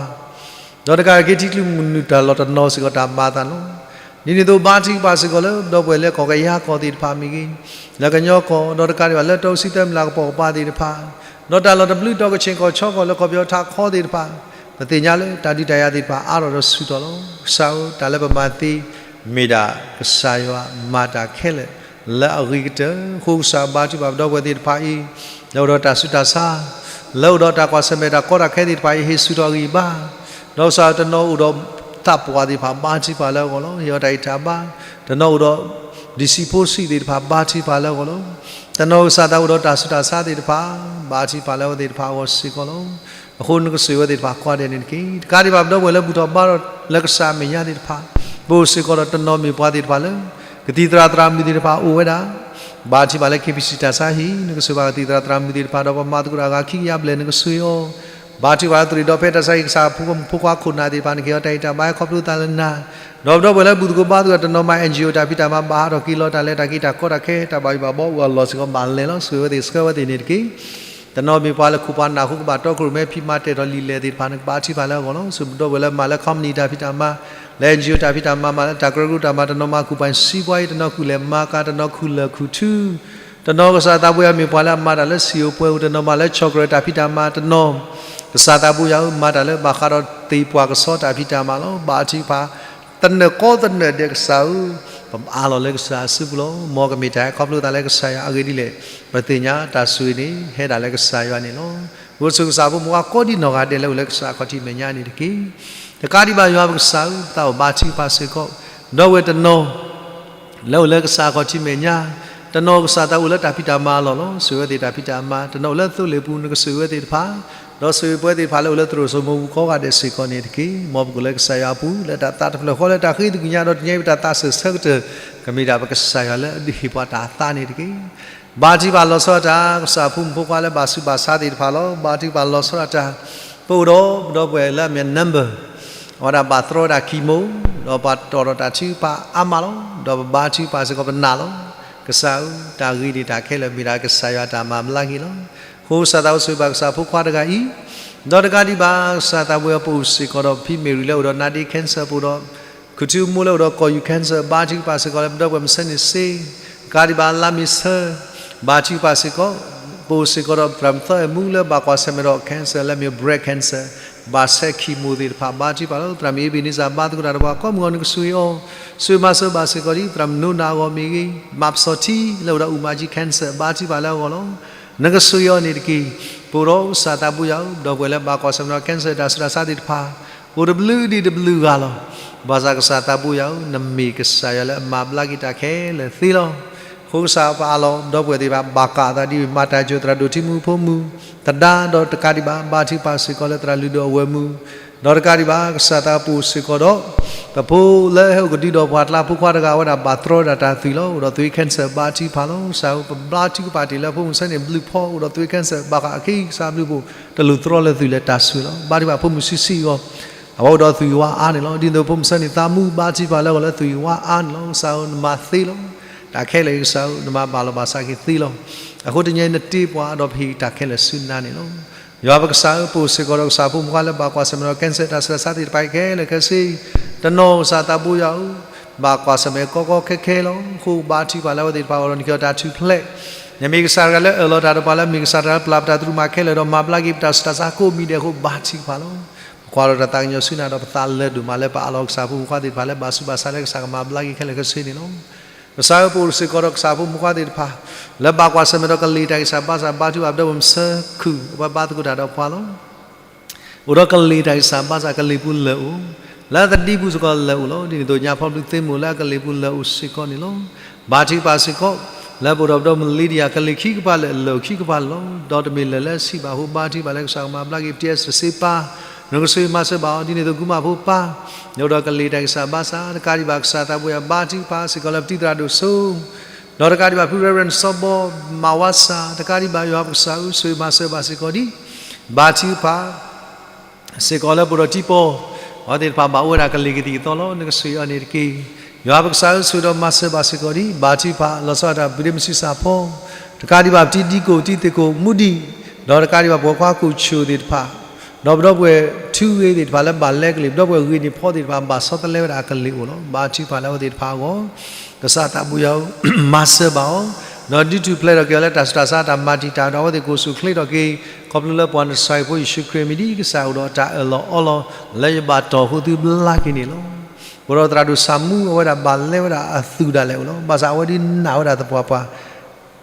ဒီးတကးက့ၤထံကျိမုၢ်နုာ်တၢ်လီၢ်တနီၤစ့ၢ်ကီးတၢ်မၤအသးလီၤ. ဒ်န့ၣ်အသိးဘါထုကဖၣ်စ့ၢ်ကီးလၢပဒီပုၢ်ဝဲၢ်လၢကီၢ်ကယၤကီၢ်သ့ၣ်တဖၣ်မ့ၢ်ဂ့ၤ, လၢကညီကီၢ်, ဒီးတကးဒံးဘၣ်လၢတၢ်အိၣ်ဆူၣ်သၢမုၢ်လၢ်ကပိာ်ကပၤသ့ၣ်တဖၣ်, ဒီးတၢ်လီၢ်တဘျုးတီၤကဆ့ၣ်ကီၢ်ဆၢကီၢ်လၢကီၢ်ပယီၤထးခီသ့ၣ်တဖၣ်, ပသ့ၣ်ညါလၢတၢ်ဒုးတၢ်ယၤသ့ၣ်တဖၣ်အါထီၣ်ဒီးဆူၣ်ထီၣ်လီၤ. ကစၢ်ဧၢ, တၢ်လၢပမၤသ့ မ့ၢ်ဒၣ်ကစၢ်ယွၤမၤတၢ်ခဲလၢာ်လၢအဂ့ၤကတၢၢ်. အဃိကစၢ်ဘါထုကဖၣ်ပဒီပုၢ်ဝဲၢ်သ့ၣ်တဖၣ်အံၤ, လၢအိၣ်ဒီးတၢ်ဆူးတၢ်ဆါ, လၢအိၣ်ဒီးတၢ်ကွၢ်ဆၢၣ်မဲာ်တၢ်ကီတၢ်ခဲသ့ၣ်တဖၣ်အံၤ ဟ့ၣ်ဆူၣ်ထီၣ်ဂံၢ်ဘါ, ဒီးကစၢ်တနီၤအိၣ်ဒီးသးပှၢ်သ့ၣ်တဖၣ် ဘါထုကဖၣ်လၢအဂီၢ်လီၤ. ဟ့ၣ်အီၤတၢ်ဂံၢ်တၢ်ဘါ, တနီၤအိၣ်ဒီး ဒံၣ်စံးဖိဆံးသ့ၣ်တဖၣ် ဘါထုကဖၣ်လၢအဂီၢ်လီၤ. တနီၤကစၢ်သးအိၣ်ဒီးတၢ်ဆူးတၢ်ဆါသ့ၣ်တဖၣ်, ဘါထုကဖၣ်လၢအဝဲသ့ၣ်တဖၣ်အဂီၢ်စ့ၢ်ကီးလီၤ. အဃိနကဆိၣ်ဂ့ၤဝဲသ့ၣ်တဖၣ်ကိးဂၤဒဲးန့ၣ်တက့ၢ်. တကးဒံးဘၣ်ပဒီပုၢ်ဝဲၢ်လၢဘူၣ်ထီၣ်ဘါထီၣ်လၢကစၢ်အမဲာ်ညါသ့ၣ်တဖၣ်, ပအိၣ်စ့ၢ်ကီးဒီးတနီၤမ့ၢ်ပှၤသ့ၣ်တဖၣ်လၢ ကသံၣ်သရၣ်သရၣ်မုၣ်သ့ၣ်တဖၣ်အိၣ်ဝဲဒၣ်, ဘါထုကဖၣ်လၢ KBC တၢ်ဆါဟံၣ်, နကဆိၣ်ဂ့ၤဘၣ်ကသံၣ်သရၣ်သရၣ်မုၣ်သ့ၣ်တဖၣ် ဒီးပှၤမၤသကိးတၢ်အဂၤခံကယၤဘျဲၣ် နကဆိၣ်ဂ့ၤအီၤ, ဘါထုကဖၣ်လၢသုးရ့ၣ်ဒီဖျၢၣ်တၢ်ဆါဟံၣ် ကစၢ်ဖိမုၣ်ဖိခွါခိၣ်နၢ်သ့ၣ်တဖၣ် နကဟ့ၣ်အီၤတၢ်ဂံၢ်တၢ်ဘါ ဟဲခီဖျိသးလၢနၤ, ဒီးပဒီပုၢ်ဝဲၢ်လၢဘူၣ်သကိးဘါသကိးတနီၤမၤ NGO တၢ်ဖံးတၢ်မၤ ဘၣ်ဟးထီၣ်က့ၤလီၤတၢ်လဲၤတၢ်က့ၤတၢ်ကီတၢ်ခဲ တၢ်ဘၣ်ယိၣ်ဘၣ်ဘီအိၣ်အလီၢ်စ့ၢ်ကီး ဘၣ်လဲၤလီၤ. ဆိၣ်ဂ့ၤဝဲသ့ၣ်ဆှၢဝဲသ့ၣ်န့ၣ်တက့ၢ်. တနီၤမ့ၢ်ပှၤလၢခိၣ်ပှၤနၢ်အဃိ ကဘၣ်တီခိၣ်ရိၣ်မဲဖံးမၤတဲာ်ထီၣ်လံာ်လဲၢ်သ့ၣ်တဖၣ် နကဘါထုကဖၣ်လၢအဂီၢ်လီၤ. ဆိၣ်ပဒီပုၢ်ဝဲၢ်လၢမၤလၢ company တၢ်ဖံးတၢ်မၤ, လၢ NGO တၢ်ဖံးတၢ်မၤ, မၤလၢတၢ်ကရၢကရိတၢ်မၤ, တနီၤမၤကူၣ်ပၤစံးပှၤအံၤ, တနီၤကူၣ်လဲၤမၤကၤ, တနီၤခူၣ်လၢၢ်ခူၣ်ထူ, တနီၤကစၢ်သးဘိယွၤမ့ၢ်ပှၤလၢအမၤတၢ်လၢစံာ်ဧိၤပှဲၤဧိၤ, တနီၤမၤလၢ chocolate တၢ်ဖံးတၢ်မၤ, တနီၤ ကစၢ်သးဘိယွၤဧၢ မၤတၢ်လၢဘၣ်ဃးဒီးသ့ၣ်ပှၢ်ကဆှီတၢ်ဖံးတၢ်မၤလီၤ. ဘါထုကဖၣ် သနၢၣ်ကီသနၢၣ်ဒဲးကစၢ်ဧၢ, ပအးလီၤလၢကစၢ်အစုပူၤလီၤ. မ်ကမ့ၢ်တၢ်ဟဲခီဖျိသးလၢကစၢ်ယွၤအဂ့ၢ်ဒ်လဲၣ်, ပသ့ၣ်ညါတၢ်ဆိၣ်ဂ့ၤန့ၣ် ဟဲဒၣ်လၢကစၢ်ယွၤန့ၣ်လီၤ. အဃိဆိၣ်ဂ့ၤကစၢ်ဖိမုၣ်ခွါကိးဒံနီၢ်ဂၤဒဲးလၢအိၣ်လၢကစၢ်အခီၣ်ထံးမဲာ်ညါန့ၣ်တက့ၢ်. တကးဒံးဘၣ်ယွၤပကစၢ်ဧၢ, ပသးအိၣ်ဘါထုကဖၣ်စ့ၢ်ကီး, ဒီပုၢ်ဝဲၢ်တနီၤ လၢအိၣ်လၢကစၢ်အခီၣ်ထံးမဲာ်ညါ, တနီၤကစၢ်သးအိၣ်လၢတၢ်ဖံးတၢ်မၤအလီၢ်လီၤ. ဆိၣ်ဂ့ၤဝဲသ့ၣ်တၢ်ဖံးတၢ်မၤ, တနီၤအိၣ်လၢသိလ့ၣ်ပူၤ နကဆိၣ်ဂ့ၤဝဲသ့ၣ်တဖၣ်, ဒီးဆိၣ်ဂ့ၤပဝဲသ့ၣ်တဖၣ်လၢအိၣ်လၢသရိာ်စိမိပူၤကိးဂၤဒဲးစ့ၢ်ကီးန့ၣ်တက့ၢ်. မ်ပကအိၣ်လၢကစၢ်ယွၤအပူၤ လၢတၢ်သးတဖျၢၣ်ဃီ လၢတၢ်ဃ့သကွံၢ်ကညးဒီးတနံၤအံၤ ပတၢ်သးစၢၢ်ဆၢကတၢၢ် ကမ့ၢ်ဒၣ်ပကစၢ်ယွၤလၢအဒုးဟ့ၣ်ပှၤတၢ်သးန့ၣ်တက့ၢ်. ဘါထုကဖၣ်လီၤဆီဒၣ်တၢ် ကစၢ်ဖိမုၣ်ဖိခွါလၢဘၣ်ဆူးဘၣ်ဆါသ့ၣ်တဖၣ်လီၤ. ဘါထုကဖၣ်လီၤဆီဒၣ်တၢ် ပအိၣ်ဒီးပဒီပုၢ်ဝဲၢ်လၢအမ့ၢ် number အဝဲဒၣ်ဘၣ်သြီဝဲဒၣ် chemo ဒီးပှၤတီၣ်ထီၣ်တၢ်ထုကဖၣ်အါမးလီၤ. ဒီးပဘါထုကဖၣ်စ့ၢ်ကီးပနာ်လီၤ. ကစၢ်ဧၢ, တၢ်ဂ့ၤန့ၢ်တၢ်ခဲလၢာ်မ့ၢ်ဒၣ်ကစၢ်ယွၤတၢ်မၤဘျါက့ၤလီၤ. အဃိကစၢ်သးအိၣ်ဆိၣ်ဂ့ၤဘၣ်ကစၢ်ဖိခွါတဂၤအံၤ, ဒီးတကးဒံးဘၣ် ကစၢ်သးဘိယွၤပအိၣ်စ့ၢ်ကီးဒီးဖံမ့ၢ်ရံလၢအိၣ်ဒီးနါဒ့ cancer ပအိၣ်ဒီး ခူၣ်ထူမိၢ်လၢအိၣ်ဒီးကီၢ်ယူၢ် cancer ဘါထုကဖၣ်စ့ၢ်ကီးလၢပဒီပုၢ်ဝဲၢ်မုၢ်ဆ့ၣ်န့ၣ်စ့, တကးဒံးဘၣ်လါမ့ၤဆၢ ဘါထုကဖၣ်စ့ၢ်ကီး, ပအိၣ်စ့ၢ်ကီးဒီးသရၣ်မုၣ်သီအဲၣ်မူလၢဘၣ်ကွၢ်ဆၢၣ်မဲာ်ဒီး cancer လၢအမ့ၢ် breast cancer ဘၣ်ဆဲး chemo သ့ၣ်တဖၣ် ဘါထုကဖၣ်လီၤ. သရၣ်မုၣ်အ့ဘ့ၣ်နံစၢ်ဘါသကိးတၢ်ဒီးပှၤကိးမုၢ်ဂီၤ နကဆိၣ်ဂ့ၤအီၤ, ဆိၣ်ဂ့ၤမၤစၢၤဘၣ်စ့ၢ်ကီးဒ်သရၣ်မုၣ်နိနၤအဂီၢ်မ့ၢ်ဂ့ၤ, မၤပစီၤထံလၢအိၣ်ဒီးအူမၤကၠံ cancer ဘါထုကဖၣ်လၢအဂီၢ်လီၤ. နကဆိၣ်ဂ့ၤအီၤန့ၣ်တက့ၢ်. ပအိၣ်ဒီးကစၢ်သးဘိယွၤဧၢ, ဒီပုၢ်ဝဲၢ်လၢဘၣ်ကွၢ်ဆၢၣ်မဲာ်ဒီး cancer တၢ်ဆူးတၢ်ဆါသ့ၣ်တဖၣ် အိၣ်တဘျုးဒံးတဘျုးဂၤလီၤ. ဘၣ်ဆၣ်ကစၢ်သးဘိယွၤဧၢ, နမ့ၢ်ကစၢ်ယွၤလၢအမၤဘျါက့ၤတၢ်ခဲလၢာ်သ့လီၤ. အဃိကစၢ်ပအးလီၤ ဒီပုၢ်ဝဲၢ်သ့ၣ်တဖၣ် ဘၣ်ကးအသးဒ်အံၤ မၤတၢ်စၢၤသရၣ်ဒိၣ်ထံမူးဖိမုၣ်သဒါ ဒီးတကးဒံးဘၣ် ဘါထုကဖၣ်စ့ၢ်ကီးလၢသရၣ်လုၢ်ဒိၣ်အဝဲၢ်မုၣ်, ဒီးတကးဒံးဘၣ် ကစၢ်သးပအိၣ်စ့ၢ်ကီးဒီး ပဖိလၢဟဲအိၣ်ကဒုဒီးပှၤကျါဖိခွါတဂၤ အဝဲဒၣ်ဘၣ်တြီဒၣ်တၢ်သွံၣ်လီၤ. အိၣ်ဒီးသွံၣ် cancer ဘါထုကဖၣ်လီၤ. ကစၢ်ဧၢ ပဘါထုကဖၣ်တ့ၢ်လၢဖိမုၣ်ဆၢန့ၣ် ဘျုးဖီ အိၣ်ဒီးသွံၣ် cancer ဘၣ်ဃးအခံ ကစၢ်ဘျုးဖှိၣ် တလိၣ်တြီလၢသွံၣ်လၢတၢ်ဆိၣ်ဂ့ၤလီၤ. ဘါထုကဖၣ်ဖိမုၣ်ဆံးဆံးအဂီၢ် အဝဲအိၣ်ဒီးသွံၣ်ဝါအါန့ၣ်လီၤ. ဒ်သိးဖိမုၣ်ဆၢန့ၣ် သးမူဘါထုကဖၣ်လၢအဂီၢ်လၢသွံၣ်ဝါအါန့ၣ်လီၤ. ကစၢ်ဧၢ နမၤသ့လီၤ. တၢ်ခဲလၢာ်ကစၢ်ဧၢ နမၤဘၣ်လီၤဘၣ်စးက့ၤသ့လီၤ. အဃိတနံၤအံၤနတ့ပှၤဒီးပဟ့ၣ်တၢ်ခဲလၢာ်ဆူနၤန့ၣ်လီၤ. ယွၤပကစၢ်ဧၢ ပအိၣ်စ့ၢ်ကီးဒီးကစၢ်ဖိမုၣ်ဖိခွါလၢဘၣ်ကွၢ်ဆၢၣ်မဲာ်ဒီး cancer တၢ်ဆူးတၢ်ဆါသ့ၣ်တဖၣ်ခဲလၢာ်ခဲဆ့, တနီၤကစၢ်သးဘိယွၤဧၢ, ဘၣ်ကွၢ်ဆၢၣ်မဲာ်ကီကီခဲခဲလီၤ. အဃိဘါထုကဖၣ်လၢအဝဲသ့ၣ်တဖၣ်အဂီၢ်ဒီး နကဟ့ၣ်အီၤတၢ်ထူၣ်ဖျဲး, နမ့ၢ်ကစၢ်တဂၤလၢအၢၣ်လီၤတၢ်ဒီးပှၤလၢ မ့ၢ်ကစၢ်တဂၤလၢပျၢ်ပတၢ်သရူးမၤခဲလၢာ်ဒီး မၤဘျါက့ၤပတၢ်ဆူးတၢ်ဆါကိးမံၤဒဲးအဃိ ဘါထုကဖၣ်လီၤ. ပကွၢ်ဒီးတၢ်သးကညီၤဆူနၤဒီး ပသးလၢာ်ဒိၣ်မးလၢပအးလီၤကစၢ်ဖိမုၣ်ဖိခွါသ့ၣ်တဖၣ်လၢဘၣ်ဆူးဘၣ်ဆါလၢကစၢ်ကမၤဘျါက့ၤခဲလၢာ်ခဲဆ့န့ၣ်လီၤ. ကစၢ်ဧၢ ပအိၣ်စ့ၢ်ကီးဒီးကစၢ်ဖိမုၣ်ဖိခွါသ့ၣ်တဖၣ် လၢဘၣ်ကွၢ်ဆၢၣ်မဲာ်ဒီးကလံၤတၢ်ဂံၢ်စၢ်ဘါစၢ် ဘါထုကဖၣ်ပဒီပုၢ်ဝဲၢ်မုၣ်ဆၢခုၣ် အဝဲဘါသကိးတၢ်ဒီးပှၤလီၤ. အိၣ်ဒီးကလံၤတၢ်ဂံၢ်စၢ်ဘါစၢ် ကလံၤပူၤလၢာ်အိၣ်, လၢသဒံပူၤစ့ၢ်ကီးလၢာ်အိၣ်လီၤ. ဒ်န့ၣ်အသိးညါဖီဘျုးသ့မိၢ်လၢအကလံၤပူၤလၢာ်အိၣ်စ့ၢ်ကီးန့ၣ်လီၤ. ဘါထုကဖၣ်စ့ၢ်ကီး လၢပအိၣ်ဒီးပဒီပုၢ်ဝဲၢ်မုၣ် Lydia ကလံၤခံကပၤလၢာ် လၢာ်အိၣ်ခံကပၤလီၤ. ဒီးတမ့ၢ်လၢာ်လၢဆံးဘၣ်အဃိ ဘါထုကဖၣ်လၢကစၢ်ကမၤဘျါက့ၤ ပတံၤအဲၣ်စတၢ်စ့ပၢ် နကစၢ်မၤစၢၤဘၣ်အီၤ ဒ်န့ၣ်အသိးကုမၢ်ဖိပၢ် အိၣ်ဒီးကလံၤတၢ်ဂံၢ်စၢ်ဘါစၢ် တကးဒံးဘၣ်ကစၢ်သးဘိယွၤ ဘါထုကဖၣ်စ့ၢ်ကီးလၢပတံၤသရၣ်ဒိၣ်စိ ဒီးတကးဒံးဘၣ်ဖု Reverend စီၤဘီ မၤဝါစၢ် တကးဒံးဘၣ်ယွၤပကစၢ်ဧၢ ဆိၣ်ဂ့ၤမၤစၢၤဘၣ်စ့ၢ်ကီးဒံး ဘါထုကဖၣ် စ့ၢ်ကီးလၢပအိၣ်ဒီးထံပီၢ် အဝဲသ့ၣ်တဖၣ်ဘၣ်အိၣ်ဝဲဒၣ်ကလံၤကသံၣ်ကသီလီၤ. နကဆိၣ်ဂ့ၤအီၤန့ၣ်တက့ၢ်. ယွၤပကစၢ်ဧၢ ဆိၣ်ဂ့ၤဒီးမၤစၢၤဘၣ်စ့ၢ်ကီးဒံး ဘါထုကဖၣ် လီၤဆီဒၣ်တၢ် ပုၢ်ဒ့မုၣ်ဆံးစၢ်ဖီ တကးဒံးဘၣ်ပတံၤဒံကိၣ် တံၤသ့ၣ်ကိၣ် မူဒံး ဒီးတကးဒံးဘၣ်ပှၤကွၢ်ကိၣ်ဆိၣ်သ့ၣ်တဖၣ် ဒီးပဒီပုၢ်ဝဲၢ်ထူဂ့ၤသ့ၣ်တဖၣ်လၢဘၣ်လဲကလံၤ ပဒီပုၢ်ဝဲၢ်ဂ့ၤန့ၢ်ဖီသ့ၣ်တဖၣ် ဘၣ်ဆီတလဲဝဲဒၣ်အကလံၤအိၣ်လီၤ. ဘါထုကဖၣ်လၢအဝဲသ့ၣ်တဖၣ်အဂီၢ် ကစၢ်သးဘိယွၤဧၢ မၤစၢၤဘၣ်အီၤ ဒီးဒုးထူၣ်ဖျဲးထီၣ်က့ၤအီၤလၢတၢ်ဆူးတၢ်ဆါတၢ်မၤတံာ်တာ်ဒီး အဝဲသ့ၣ်ကအိၣ်ဆူၣ်အိၣ်ချ့ထီၣ်က့ၤ ခီဖျိလၢပှၤနဆၣ်ဖိယ့ၣ်ၡူးခရံာ်မံၤဒ်ကစၢ်အိၣ်ဒီးတၢ်အၢၣ်လီၤအီလီၤ လၢယဘၣ်တီၢ်ဃိသုဘျါက့ၤန့ၣ်လီၤ. ပအိၣ်ဒီးသရၣ်ဒိၣ်ဆၣ်မူ အဝဲဒၣ်ဘၣ်လဲဝဲဒၣ်အသူၣ်ဒၣ်လဲာ်အိၣ်လီၤ. ဘၣ်ဆၣ်အဝဲဒၣ်နာ်ဝဲဒၣ်သပှၢ်ပှၢ်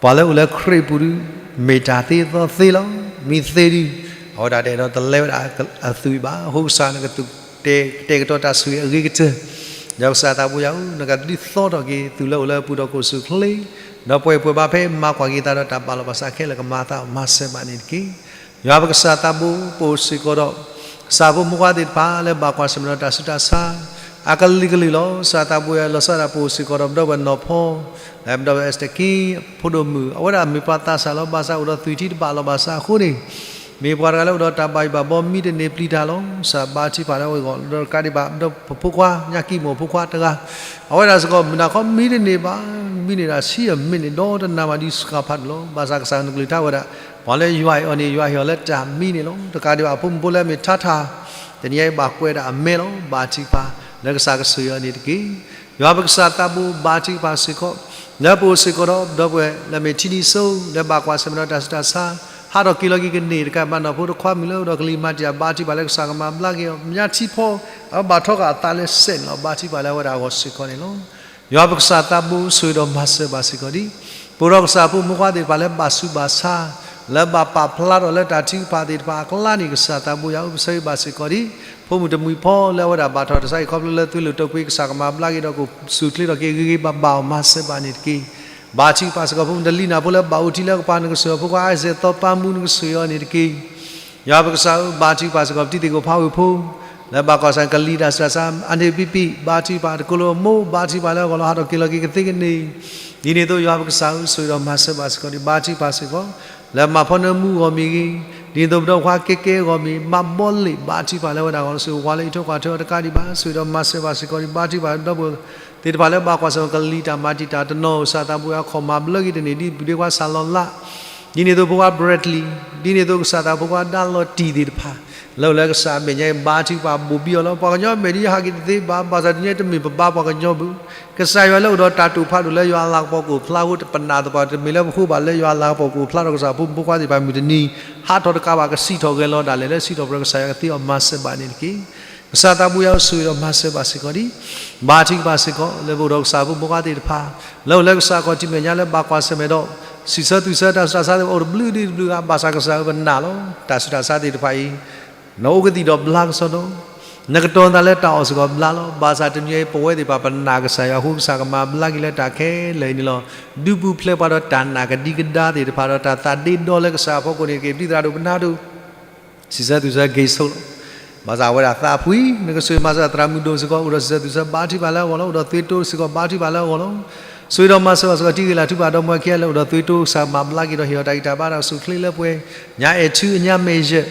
ပှၤလၢအိၣ်လၢခရံာ်ပူၤဒုး မ့ၢ်တၢ်သ့အသီသ့လီၤ. မ့ၢ်သ့ဒုး အဝဲဒၣ်တအဲၣ်ဒိးတလဲဝဲဒၣ်အသူၣ်ဘၣ်. အဃိကစၢ်နကသူၣ်တဲာ်ကတီၤတၢ်ဆိၣ်ဂ့ၤအဂ့ၤကတၢၢ် ဒီးကစၢ်သးဘိယွၤဧၢ နကဒုးသီထီၣ်က့ၤ သူၣ်လၢအိၣ်လၢအပူၤဒီးကအိၣ်ဆူၣ်အိၣ်ချ့ ဒီးပှဲၤပှဲၤဘၣ်ဖဲမၤကွၢ်က့ၤသးဒီးတၢ်ဘၣ်လီၤဘၣ်စးခဲလၢာ် ကမၤသးမၤစၢၤဘၣ်န့ၣ်တက့ၢ်. ယွၤပကစၢ်သးဘိ ပအိၣ်စ့ၢ်ကီးဒီး ကစၢ်ဖိမုၣ်ဖိခွါသ့ၣ်တဖၣ်လၢဘၣ်ကွၢ်ဆၢၣ်မဲာ်ဒီးတၢ်ဆူးတၢ်ဆါ အကလုာ်ကလုာ်လီၤ. ကစၢ်သးဘိယွၤ လီၤဆီဒၣ်တၢ် ပအိၣ်စ့ၢ်ကီးဒီးပဒီပုၢ်ဝဲၢ်နီၢ်ဖီ လၢပဒီပုၢ်ဝဲၢ် Esther King ဖိဒိၣ်မုၣ် အဝဲဒၣ်မ့ၢ်ပှၤသးစၢ်လီၤ. ဘၣ်ဆၣ်အိၣ်ဒီးသွံၣ်ထံတဘၣ်လီၤဘၣ်စးအဃိန့ၣ် မ့ၢ်ပှၤတဂၤလၢအိၣ်ဒီးတၢ်ဘၣ်ယိၣ်ဘၣ်ဘီ မံတန့ၢ်ပျံၤတၢ်လီၤ. ကစၢ်ဘါထုကဖၣ်လၢအဝဲအဂီၢ် ဒီးတကးဒံးဘၣ် ပဒီပုၢ်ဝဲၢ်ဖိခွါ ညါကံၢ်မိၢ်ဖိခွါတဂၤ အဝဲဒၣ်စ့ၢ်ကီး မုၢ်နၤခီမံတန့ၢ်ဘၣ်, မံန့ၢ်ဒၣ်ဆံးအမံးနံး ဒီတနၤမးဒ်ဆူးခါဖးဒိၣ်လီၤ. ဘၣ်ဆၣ်ကစၢ်နကလုၢ်ကထါဝဲဒၣ် ပှၤလၢယွၤအဲၣ်အီၤန့ၣ် ယွၤဟ့ၣ်အီၤလၢတၢ်မံန့ၣ်လီၤ. တကးဒံးဘၣ် အဖိမုၣ်ဖိလၢအမ့ၢ်ထါထါ တနံၤအံၤဘၣ်ကွဲးဒၣ်အမဲလီၤ. ဘါထုကဖၣ်လၢကစၢ်ကဆိၣ်ဂ့ၤအီၤန့ၣ်တက့ၢ်. ယွၤပကစၢ်သးဘိ ဘါထုကဖၣ်စ့ၢ်ကီး လၢပအိၣ်စ့ၢ်ကီးဒီး ပဒီပုၢ်ဝဲၢ်လၢအမ့ၢ်ထံနံၤစိ လၢဘၣ်ကွၢ်ဆၢၣ်မဲာ်ဒီးတၢ်ဆူးတၢ်ဆါ ဟးထီၣ်က့ၤလီၤက့ၤကန့ၢ် တကးဘၣ်နီၢ်ဖိတခွါမုၣ်လၢအိၣ်ဒီးကလံၤမၤတံာ်တာ် ဘါထုကဖၣ်လၢကစၢ်ကမၤဘျါက့ၤအီၤ မ့ၢ်ညါထံဖီ အဝဲဘၣ်ထီဃာ်အသးလၢစဲးန့ၣ်လီၤ. ဘါထုကဖၣ်လၢအဝဲဒၣ်အဂီၢ်စ့ၢ်ကီးန့ၣ်လီၤ. ယွၤပကစၢ်သးဘိ ဆိၣ်ဂ့ၤဒီးမၤစၢၤဘၣ်စ့ၢ်ကီးဒံး ပအိၣ်ဒီးကစၢ်ဖိမုၣ်ဖိခွါသ့ၣ်တဖၣ်လၢဘၣ်ဆူးဘၣ်ဆါ လၢဘၣ်ပာ်ဖျါထီၣ်လၢတၢ်ထုကဖၣ်သ့ၣ်တဖၣ်အကျါန့ၣ် ကစၢ်သးဘိယွၤဧၢ ပဆၢဂ့ၤဘၣ်စ့ၢ်ကီးဒံး ဖိမုၣ်တမှံၤဖီလၢအဝဲဒၣ်ဘၣ်ထီၣ်တၢ်ဆါအံၤ ခီဖျိလၢသွံၣ်လိာ်တိာ်ပှ့ၤ ကစၢ်ကမၤဘျါက့ၤဒီးကဆိၣ်ချ့ထီၣ်က့ၤဂ့ၤဂ့ၤဘၣ်ဘၣ်အီၤ မၤစၢၤဘၣ်န့ၣ်တက့ၢ်. ဘါထုကဖၣ်စ့ၢ်ကီး ဖိမုၣ်တလံၤနၢ်ဖိလၢဘၣ်အိၣ်ထံလၢကပၤ နကဆိၣ်ဂ့ၤအီၤ ဖိခွါ Isaac သီပၤမူ နကဆိၣ်ဂ့ၤအီၤန့ၣ်တက့ၢ်. ယွၤပကစၢ်ဧၢ ဘါထုကဖၣ်စ့ၢ်ကီး ပတံၤသ့ၣ်ကိၣ်ဖးဝ့ၢ်ဖိ လၢဘၣ်ကွၢ်ဆၢၣ်ကလံၤတၢ်ဆူးတၢ်ဆါ အန့ၣ်ပံပံ ဘါထုကဖၣ်တကိးလၢအမိၢ် ဘါထုကဖၣ်လၢအဂီၢ်လီၤ ဟးထီၣ်က့ၤလီၤက့ၤကသ့ကန့ၢ် ဒ်န့ၣ်အသိး ယွၤပကစၢ်ဧၢ ဆိၣ်ဂ့ၤဒီးမၤစၢၤဘၣ်စ့ၢ်ကီးဒံး ဘါထုကဖၣ်စ့ၢ်ကီး လၢမၤဖီနၢမူအဂီၢ်မ့ၢ်ဂ့ၤ ဒ်သိးပဒီပုၢ်ဝဲၢ်ခွါကဲကဲအဂီၢ်မ့ၢ် မၤဘီလ့ၣ် ဘါထုကဖၣ်လၢအဝဲဒၣ်အဂီၢ် ဆိၣ်ဂ့ၤဝဲလၢအံးထွဲကွၢ်ထွဲအီၤတကးဒံးဘၣ် ဆိၣ်ဂ့ၤဒီးမၤစၢၤဘၣ်စ့ၢ်ကီးဒံး ဘါထုကဖၣ်ဒီပုၢ်ဝဲၢ်သ့ၣ်တဖၣ်လၢဘၣ်ကွၢ်ဆၢၣ်ကလံၤတၢ်မၤတံာ်တာ်တနီၤ ကစၢ်သးဘိယွၤ ခီၣ်မၤဘျါက့ၤတန့ၢ် ဒ်ပဒ့ခွါစၢ်လီၤလး ဒ်န့ၣ်အသိးဖိခွါ Bradley ဒ်န့ၣ်အသိးကစၢ်သးဖိခွါ ဒါလီၤတံၢ်သ့ၣ်တဖၣ် လၢအိၣ်လၢကစၢ်အမဲာ်ညါအံၤ ဘါထုကဖၣ်ဘိးဘံအီၤလီၤ. ပှၤကညီအမဲာ်ဒ်ယဟးက့ၤတသ့ဘၣ် ဘၣ်ဆၣ်တနံၤအံၤတမ့ၢ်ပဘါပှၤကညီဘၣ် ကစၢ်ယွၤလၢအိၣ်ဒီးတၢ်တိာ်ဖးဒိၣ်လၢယွၤအလၤကပီၤကအိၣ်ဖျါအဃိ ပနာ်သပှၢ်တမ့ၢ်လၢပဃိဘၣ်လၢယွၤအလၤကပီၤကအိၣ်ဖျါဒီးကစၢ်ဖိမုၣ်ဖိခွါသ့ၣ်တဖၣ်မုၢ်တနံၤ ဟးထီၣ်တကးဘၣ် ကစံၣ်ထီၣ်ဂဲၤလီၤဒၣ်လဲာ်လၢစံၣ်ထီၣ်ပတြၢၤ ကစၢ်ယွၤကသ့အီၤမၤစၢၤဘၣ်န့ၣ်တက့ၢ်. ကစၢ်သးဘိယွၤဧၢ ဆိၣ်ဂ့ၤဒီးမၤစၢၤဘၣ်စ့ၢ်ကီးဒံး ဘါထုကဖၣ်စ့ၢ်ကီး လၢပအိၣ်ဒီးကစၢ်ဖိမုၣ်ဖိခွါသ့ၣ်တဖၣ် လၢအိၣ်လၢကစၢ်ခီၣ်ထံးမဲာ်ညါလၢဘၣ်ကွၢ်ဆၢၣ်မဲာ်ဒီး စံးဆၢသူၣ်ဆၢတၢ်ဆူးတၢ်ဆါသ့ၣ်တဖၣ်အိၣ်တဘျုးဒံးတဘျုးဂၤ ဘၣ်ဆၣ်ကစၢ်ဧၢ ပနာ်လီၤ တၢ်ဆူးတၢ်ဆါသ့ၣ်တဖၣ်အံၤ နအိၣ်ကသံၣ်ဒီးဘျါကစီဒီ နကတီၤနသးလၢတၢ်အီၣ်စ့ၢ်ကီးဘျါလီၤ. ဘၣ်ဆၣ်တနံၤအံၤ ပဝဲသ့ၣ်တဖၣ်ပနာ်ကစၢ်ယွၤအဃိ ကစၢ်ကမၤဘျါက့ၤလၢတၢ်ခဲလၢာ်အံၤန့ၣ်လီၤ. ဒုးပူၤဖျဲးပှၤဒီးတၢ်နာ်ကဒံကဒါသ့ၣ်တဖၣ်ဒီး တၢ်သးဒ့ဒီလၢကစၢ်အဖီခိၣ်န့ၣ်တက့ၢ်. ပတံၤသရၣ်ဒိၣ်ပနၢ်ဒိၣ် စံးဆၢသူၣ်ဆၢဂ့ၤဆိလီၤ. ဘၣ်ဆၣ်ဝဲဒၣ်သးဖှံ နကဆိၣ်ဂ့ၤမၤစၢၤသရၣ်မုၣ်ဒိၣ်စ့ၢ်ကီး အိၣ်ဒီးစံးဆၢသုဆၢဘါထုကဖၣ်လၢအဂီၢ်လီၤ. အိၣ်ဒီးသွံၣ်တိစ့ၢ်ကီး ဘါထုကဖၣ်လၢအဂီၢ်လီၤ. ဆိၣ်ဂ့ၤဒီးမၤစၢၤဘၣ်စ့ၢ်ကီး တံၤဂ့ၤလၢ်ထူဘၣ်ဒီးမွဲခံဂၤလၢ အိၣ်ဒီးသွံၣ်တိ ကစၢ်မၤဘျါက့ၤဒီးဟ့ၣ်အီၤတၢ်ဂံၢ်တၢ်ဘါတၢ်အိၣ်ဆူၣ်အိၣ်ချ့လၢပှဲၤ ညါအဲၣ်ထူအညါမဲာ်ယဲၢ်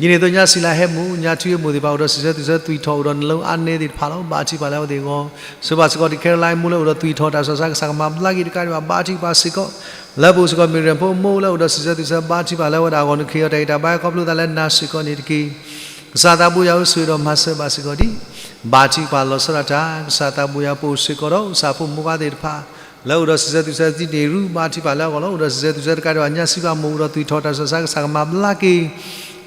ဒ်န့ၣ်အသိးညါစံလၤဟဲမိၢ် ညါထူဟဲမိၢ်သ့ၣ်တဖၣ် အိၣ်ဒီးစံးဆၢသုဆၢသွံၣ်ထီၣ် အိၣ်ဒီးနလၢအါနဲသ့ၣ်တဖၣ်လီၤ. ဘါထုကဖၣ်လၢအဝဲသ့ၣ်အဂီၢ် ဆိၣ်ဂ့ၤဘၣ်စ့ၢ်ကီး တံၤခဲရလါမိၢ်လၢအိၣ်ဒီးသွံၣ်ထီၣ်တၢ်ဆူးတၢ်ဆါ ကစၢ်ကမၤဘျါက့ၤတကးဒံးဘၣ် ဘါထုကဖၣ်စ့ၢ်ကီး လၢပအိၣ်စ့ၢ်ကီး မ့ၢ်ရၢၢ်ဖိအမိၢ်လၢအိၣ်ဒီးစံးဆၢသုဆၢဘါထုကဖၣ်လၢအဝဲဒၣ်အဂီၢ် နကဟ့ၣ်အီၤတၢ်ဂံၢ်တၢ်ဘါခီဖျိသးလၢနၤစ့ၢ်ကီးန့ၣ်တက့ၢ်. ကစၢ်သးဘိယွၤဧၢ ဆိၣ်ဂ့ၤဒီးမၤစၢၤဘၣ်စ့ၢ်ကီးဒံး ဘါထုကဖၣ်လီၤဆီဒၣ်တၢ် ကစၢ်သးဘိယွၤ ပအိၣ်စ့ၢ်ကီးဒီးကစၢ်ဖိမုၣ်ခွါသ့ၣ်တဖၣ် လၢအိၣ်ဒီးစံးဆၢသုဆၢသံန့ၣ်ရူ ဘါထုကဖၣ်လၢအဂီၢ်လီၤ. အိၣ်ဒီးစံးဆၢသုဆၢတကးဒံးဘၣ် ညါစံးဘၣ်မိၢ် အိၣ်ဒီးသွံၣ်ထီၣ်တၢ်ဆူးတၢ်ဆါ ကစၢ်ကမၤဘျါက့ၤ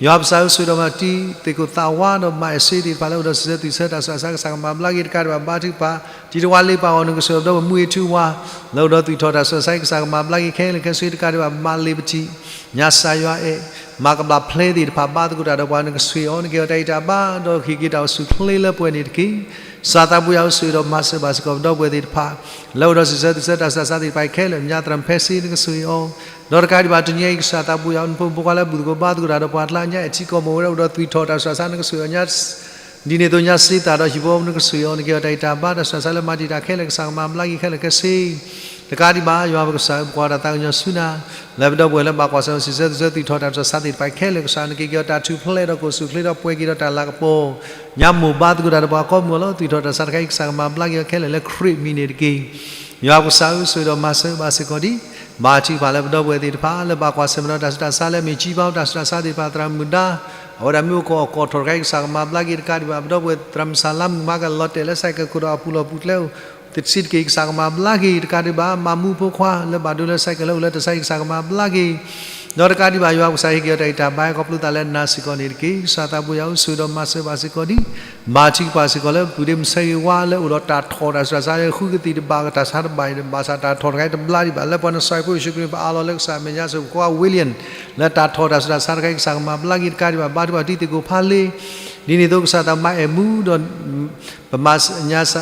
ယွၤပကစၢ်ဧၢ ဆိၣ်ဂ့ၤဒီးမၤတံၤသ့ၣ်ခိၣ်သးဝါဒီးမၤအဲၣ်စ့သ့ၣ်တဖၣ်လၢအိၣ်ဒီးစံးဆၢသုဆၢတၢ်ဆူးတၢ်ဆါ ကစၢ်ကမၤဘျါက့ၤတကးဒံးဘၣ် ဘါထုကဖၣ် တံၤတဝါလ့ပာ်အဂီၢ် နကဆိၣ်ဂ့ၤဒီးပမုၢ်အ့ၣ်ထူဝါ လၢအိၣ်ဒီးသွံၣ်ထီၣ်တၢ်ဆူးတၢ်ဆါ ကစၢ်ကမၤဘျါက့ၤခဲလၢာ်ခဲဆ့တကးဒံးဘၣ် မၤလ့ၤပထံၣ် ညါစၢ်ယွၤအဲၣ် မၤကဘျၣ်ဖျဲသ့ၣ်တဖၣ် ဘါသကိးတၢ်ဒီးပှၤ နကဆိၣ်ဂ့ၤအီၤ နကဟ့ၣ်အီၤတၢ်ဂံၢ်တၢ်ဘါ ဒီးဟ့ၣ်က့ၤတၢ်အိၣ်ဆူၣ်အိၣ်ချ့လၢပှဲၤန့ၣ်တက့ၢ်. ကစၢ်သးဘိယွၤဧၢ ဆိၣ်ဂ့ၤဒီးမၤစၢၤဘၣ်စ့ၢ်ကီးပဒီပုၢ်ဝဲၢ်သ့ၣ်တဖၣ် လၢအိၣ်ဒီးစံးဆၢသုဆၢတၢ်ဆူးတၢ်ဆါသ့ၣ်တဖၣ်ခဲလၢာ် ညါသရၣ်မုၣ်ဖဲစ့ နကဆိၣ်ဂ့ၤအီၤ ဒီးတကးဒံးဘၣ်တနံၤအံၤ ကစၢ်သးဘိယွၤဧၢ နဖိမုၣ်ဖိခွါလၢဘူၣ်သကိးဘါသကိးတၢ်ဒီးပှၤကျါ ညါအဲၣ်ထံကီၢ်မိၢ်ဝဲဒၣ်အိၣ်ဒီးသွံၣ်ထီၣ်တၢ်ဆူးတၢ်ဆါ နကဆိၣ်ဂ့ၤအီၤ ညါ ဒ်န့ၣ်အသိးညါစ့သးဒီးဟံၣ်ဖိဃီဖိ နကဆိၣ်ဂ့ၤအီၤ နကဟ့ၣ်အီၤတၢ်ဂံၢ်တၢ်ဘါ တၢ်ဆူးတၢ်ဆါလၢမၤတံာ်တာ်ခဲလၢာ် ကစၢ်ကမၤဘျါက့ၤခဲလၢာ်ခဲဆ့ တကးဒံးဘၣ် ယွၤပကစၢ်ဧၢ ပကွၢ်တၢ်သးကညီၤဆူနၤ လၢပဒီပုၢ်ဝဲၢ်လၢဘၣ်ကွၢ်ဆၢၣ်မဲာ်စံးဆၢသုဆၢသွံၣ်ထီၣ်တၢ်ဆူးတၢ်ဆါသ့ၣ်တဖၣ်ခဲလၢာ် ကစၢ်နကဟ့ၣ်က့ၤအီၤတၢ်ထူၣ်ဖျဲးဒီးကအိၣ်ဆူၣ်အိၣ်ချ့ဒီး ပှဲၤက့ၤဒီးတၢ်လၤကပီၤ ညါမိၢ်ဘါသကိးတၢ်ဒီးပှၤကိးမုၢ်အလီၢ် သွံၣ်ထီၣ်တၢ်ဆူးတၢ်ဆါတခါအံၤ ကစၢ်ကမၤဘျါက့ၤအီၤခဲလၢာ်လၢခရံာ်မံၤန့ၣ်တက့ၢ်. ယွၤပကစၢ်ဧၢ ဆိၣ်ဂ့ၤဒီးမၤစၢၤဘၣ်စ့ၢ်ကီးဒံး ဘါထုကဖၣ်လၢပဒီပုၢ်ဝဲၢ်သ့ၣ်တဖၣ် လၢဘၣ်ကွၢ်ဆၢၣ်မဲာ်ဒီးတၢ်ဆူးတၢ်ဆါလၢအမ့ၢ်ကံဘါတၢ်ဆူးတၢ်ဆါသ့ၣ်တဖၣ် သရၣ်မုၣ်ဒါ အဝဲဒၣ်မ့ၢ်အိၣ်ကိးအီၣ်ကိးထီၣ်တခါအံၤ ကစၢ်ကမၤဘျါက့ၤတကးဒံးဘၣ် ပဒီပုၢ်ဝဲၢ်သရၣ်မုၣ်စၢ်လါမုၣ်မၤကလီၤတဲာ်လၢ စဲးကဲးခိၣ်ဒီးအပူၤလီၢ်ပူၤကျဲ တဆံးတက့ၢ် ကစၢ်ကမၤဘျါက့ၤတကးဒံးဘၣ် မၤမူဖိခွါလၢဘၣ်ဒိလၢစဲးကဲးလၢအိၣ်လၢတၢ်ဆါအံၤ ကစၢ်ကမၤဘျါက့ၤ ဒီးတကးဒံးဘၣ် ယွၤပကစၢ်ဟ့ၣ်က့ၤအီၤတၢ်ဂံၢ်တၢ်ဘါခီဖျိသးလၢနၤစ့ၢ်ကီးန့ၣ်တက့ၢ်. ကစၢ်သးဘိယွၤဧၢ ဆိၣ်ဂ့ၤဒီးမၤစၢၤဘၣ်စ့ၢ်ကီးဒံး ဘါထုကဖၣ်စ့ၢ်ကီးလၢ ပုၢ်ဒ့မုၣ်ဆၢဂ့ၤဝါလၢအိၣ်ဒီးတၢ်ထီၣ်တၢ်ဆူးတၢ်ဆါ ဃုကသံၣ်တဘၣ်တၢ်ဆါတဘၣ်အံၤ ဘၣ်ဆၣ်တၢ်ထီၣ်တခါအံၤတဘျါဒံးဘၣ် လၢပှၤနစၢ်ဖိယ့ၣ်ၡူးခရံာ် ပအးလီၤလၢကစၢ်အမဲာ်ညါ ဆိၣ်ဂ့ၤဖိခွါ William လၢတၢ်ထီၣ်တၢ်ဆူးတၢ်ဆါတခါအံၤ ကစၢ်ကမၤဘျါက့ၤတကးဒံးဘၣ် ဘါထုကဖၣ်တံၤသကိးဖးလ့ ဒ်န့ၣ်အသိး ကစၢ်သးမါအဲၣ်မူဒီး ပမၤ ညါစ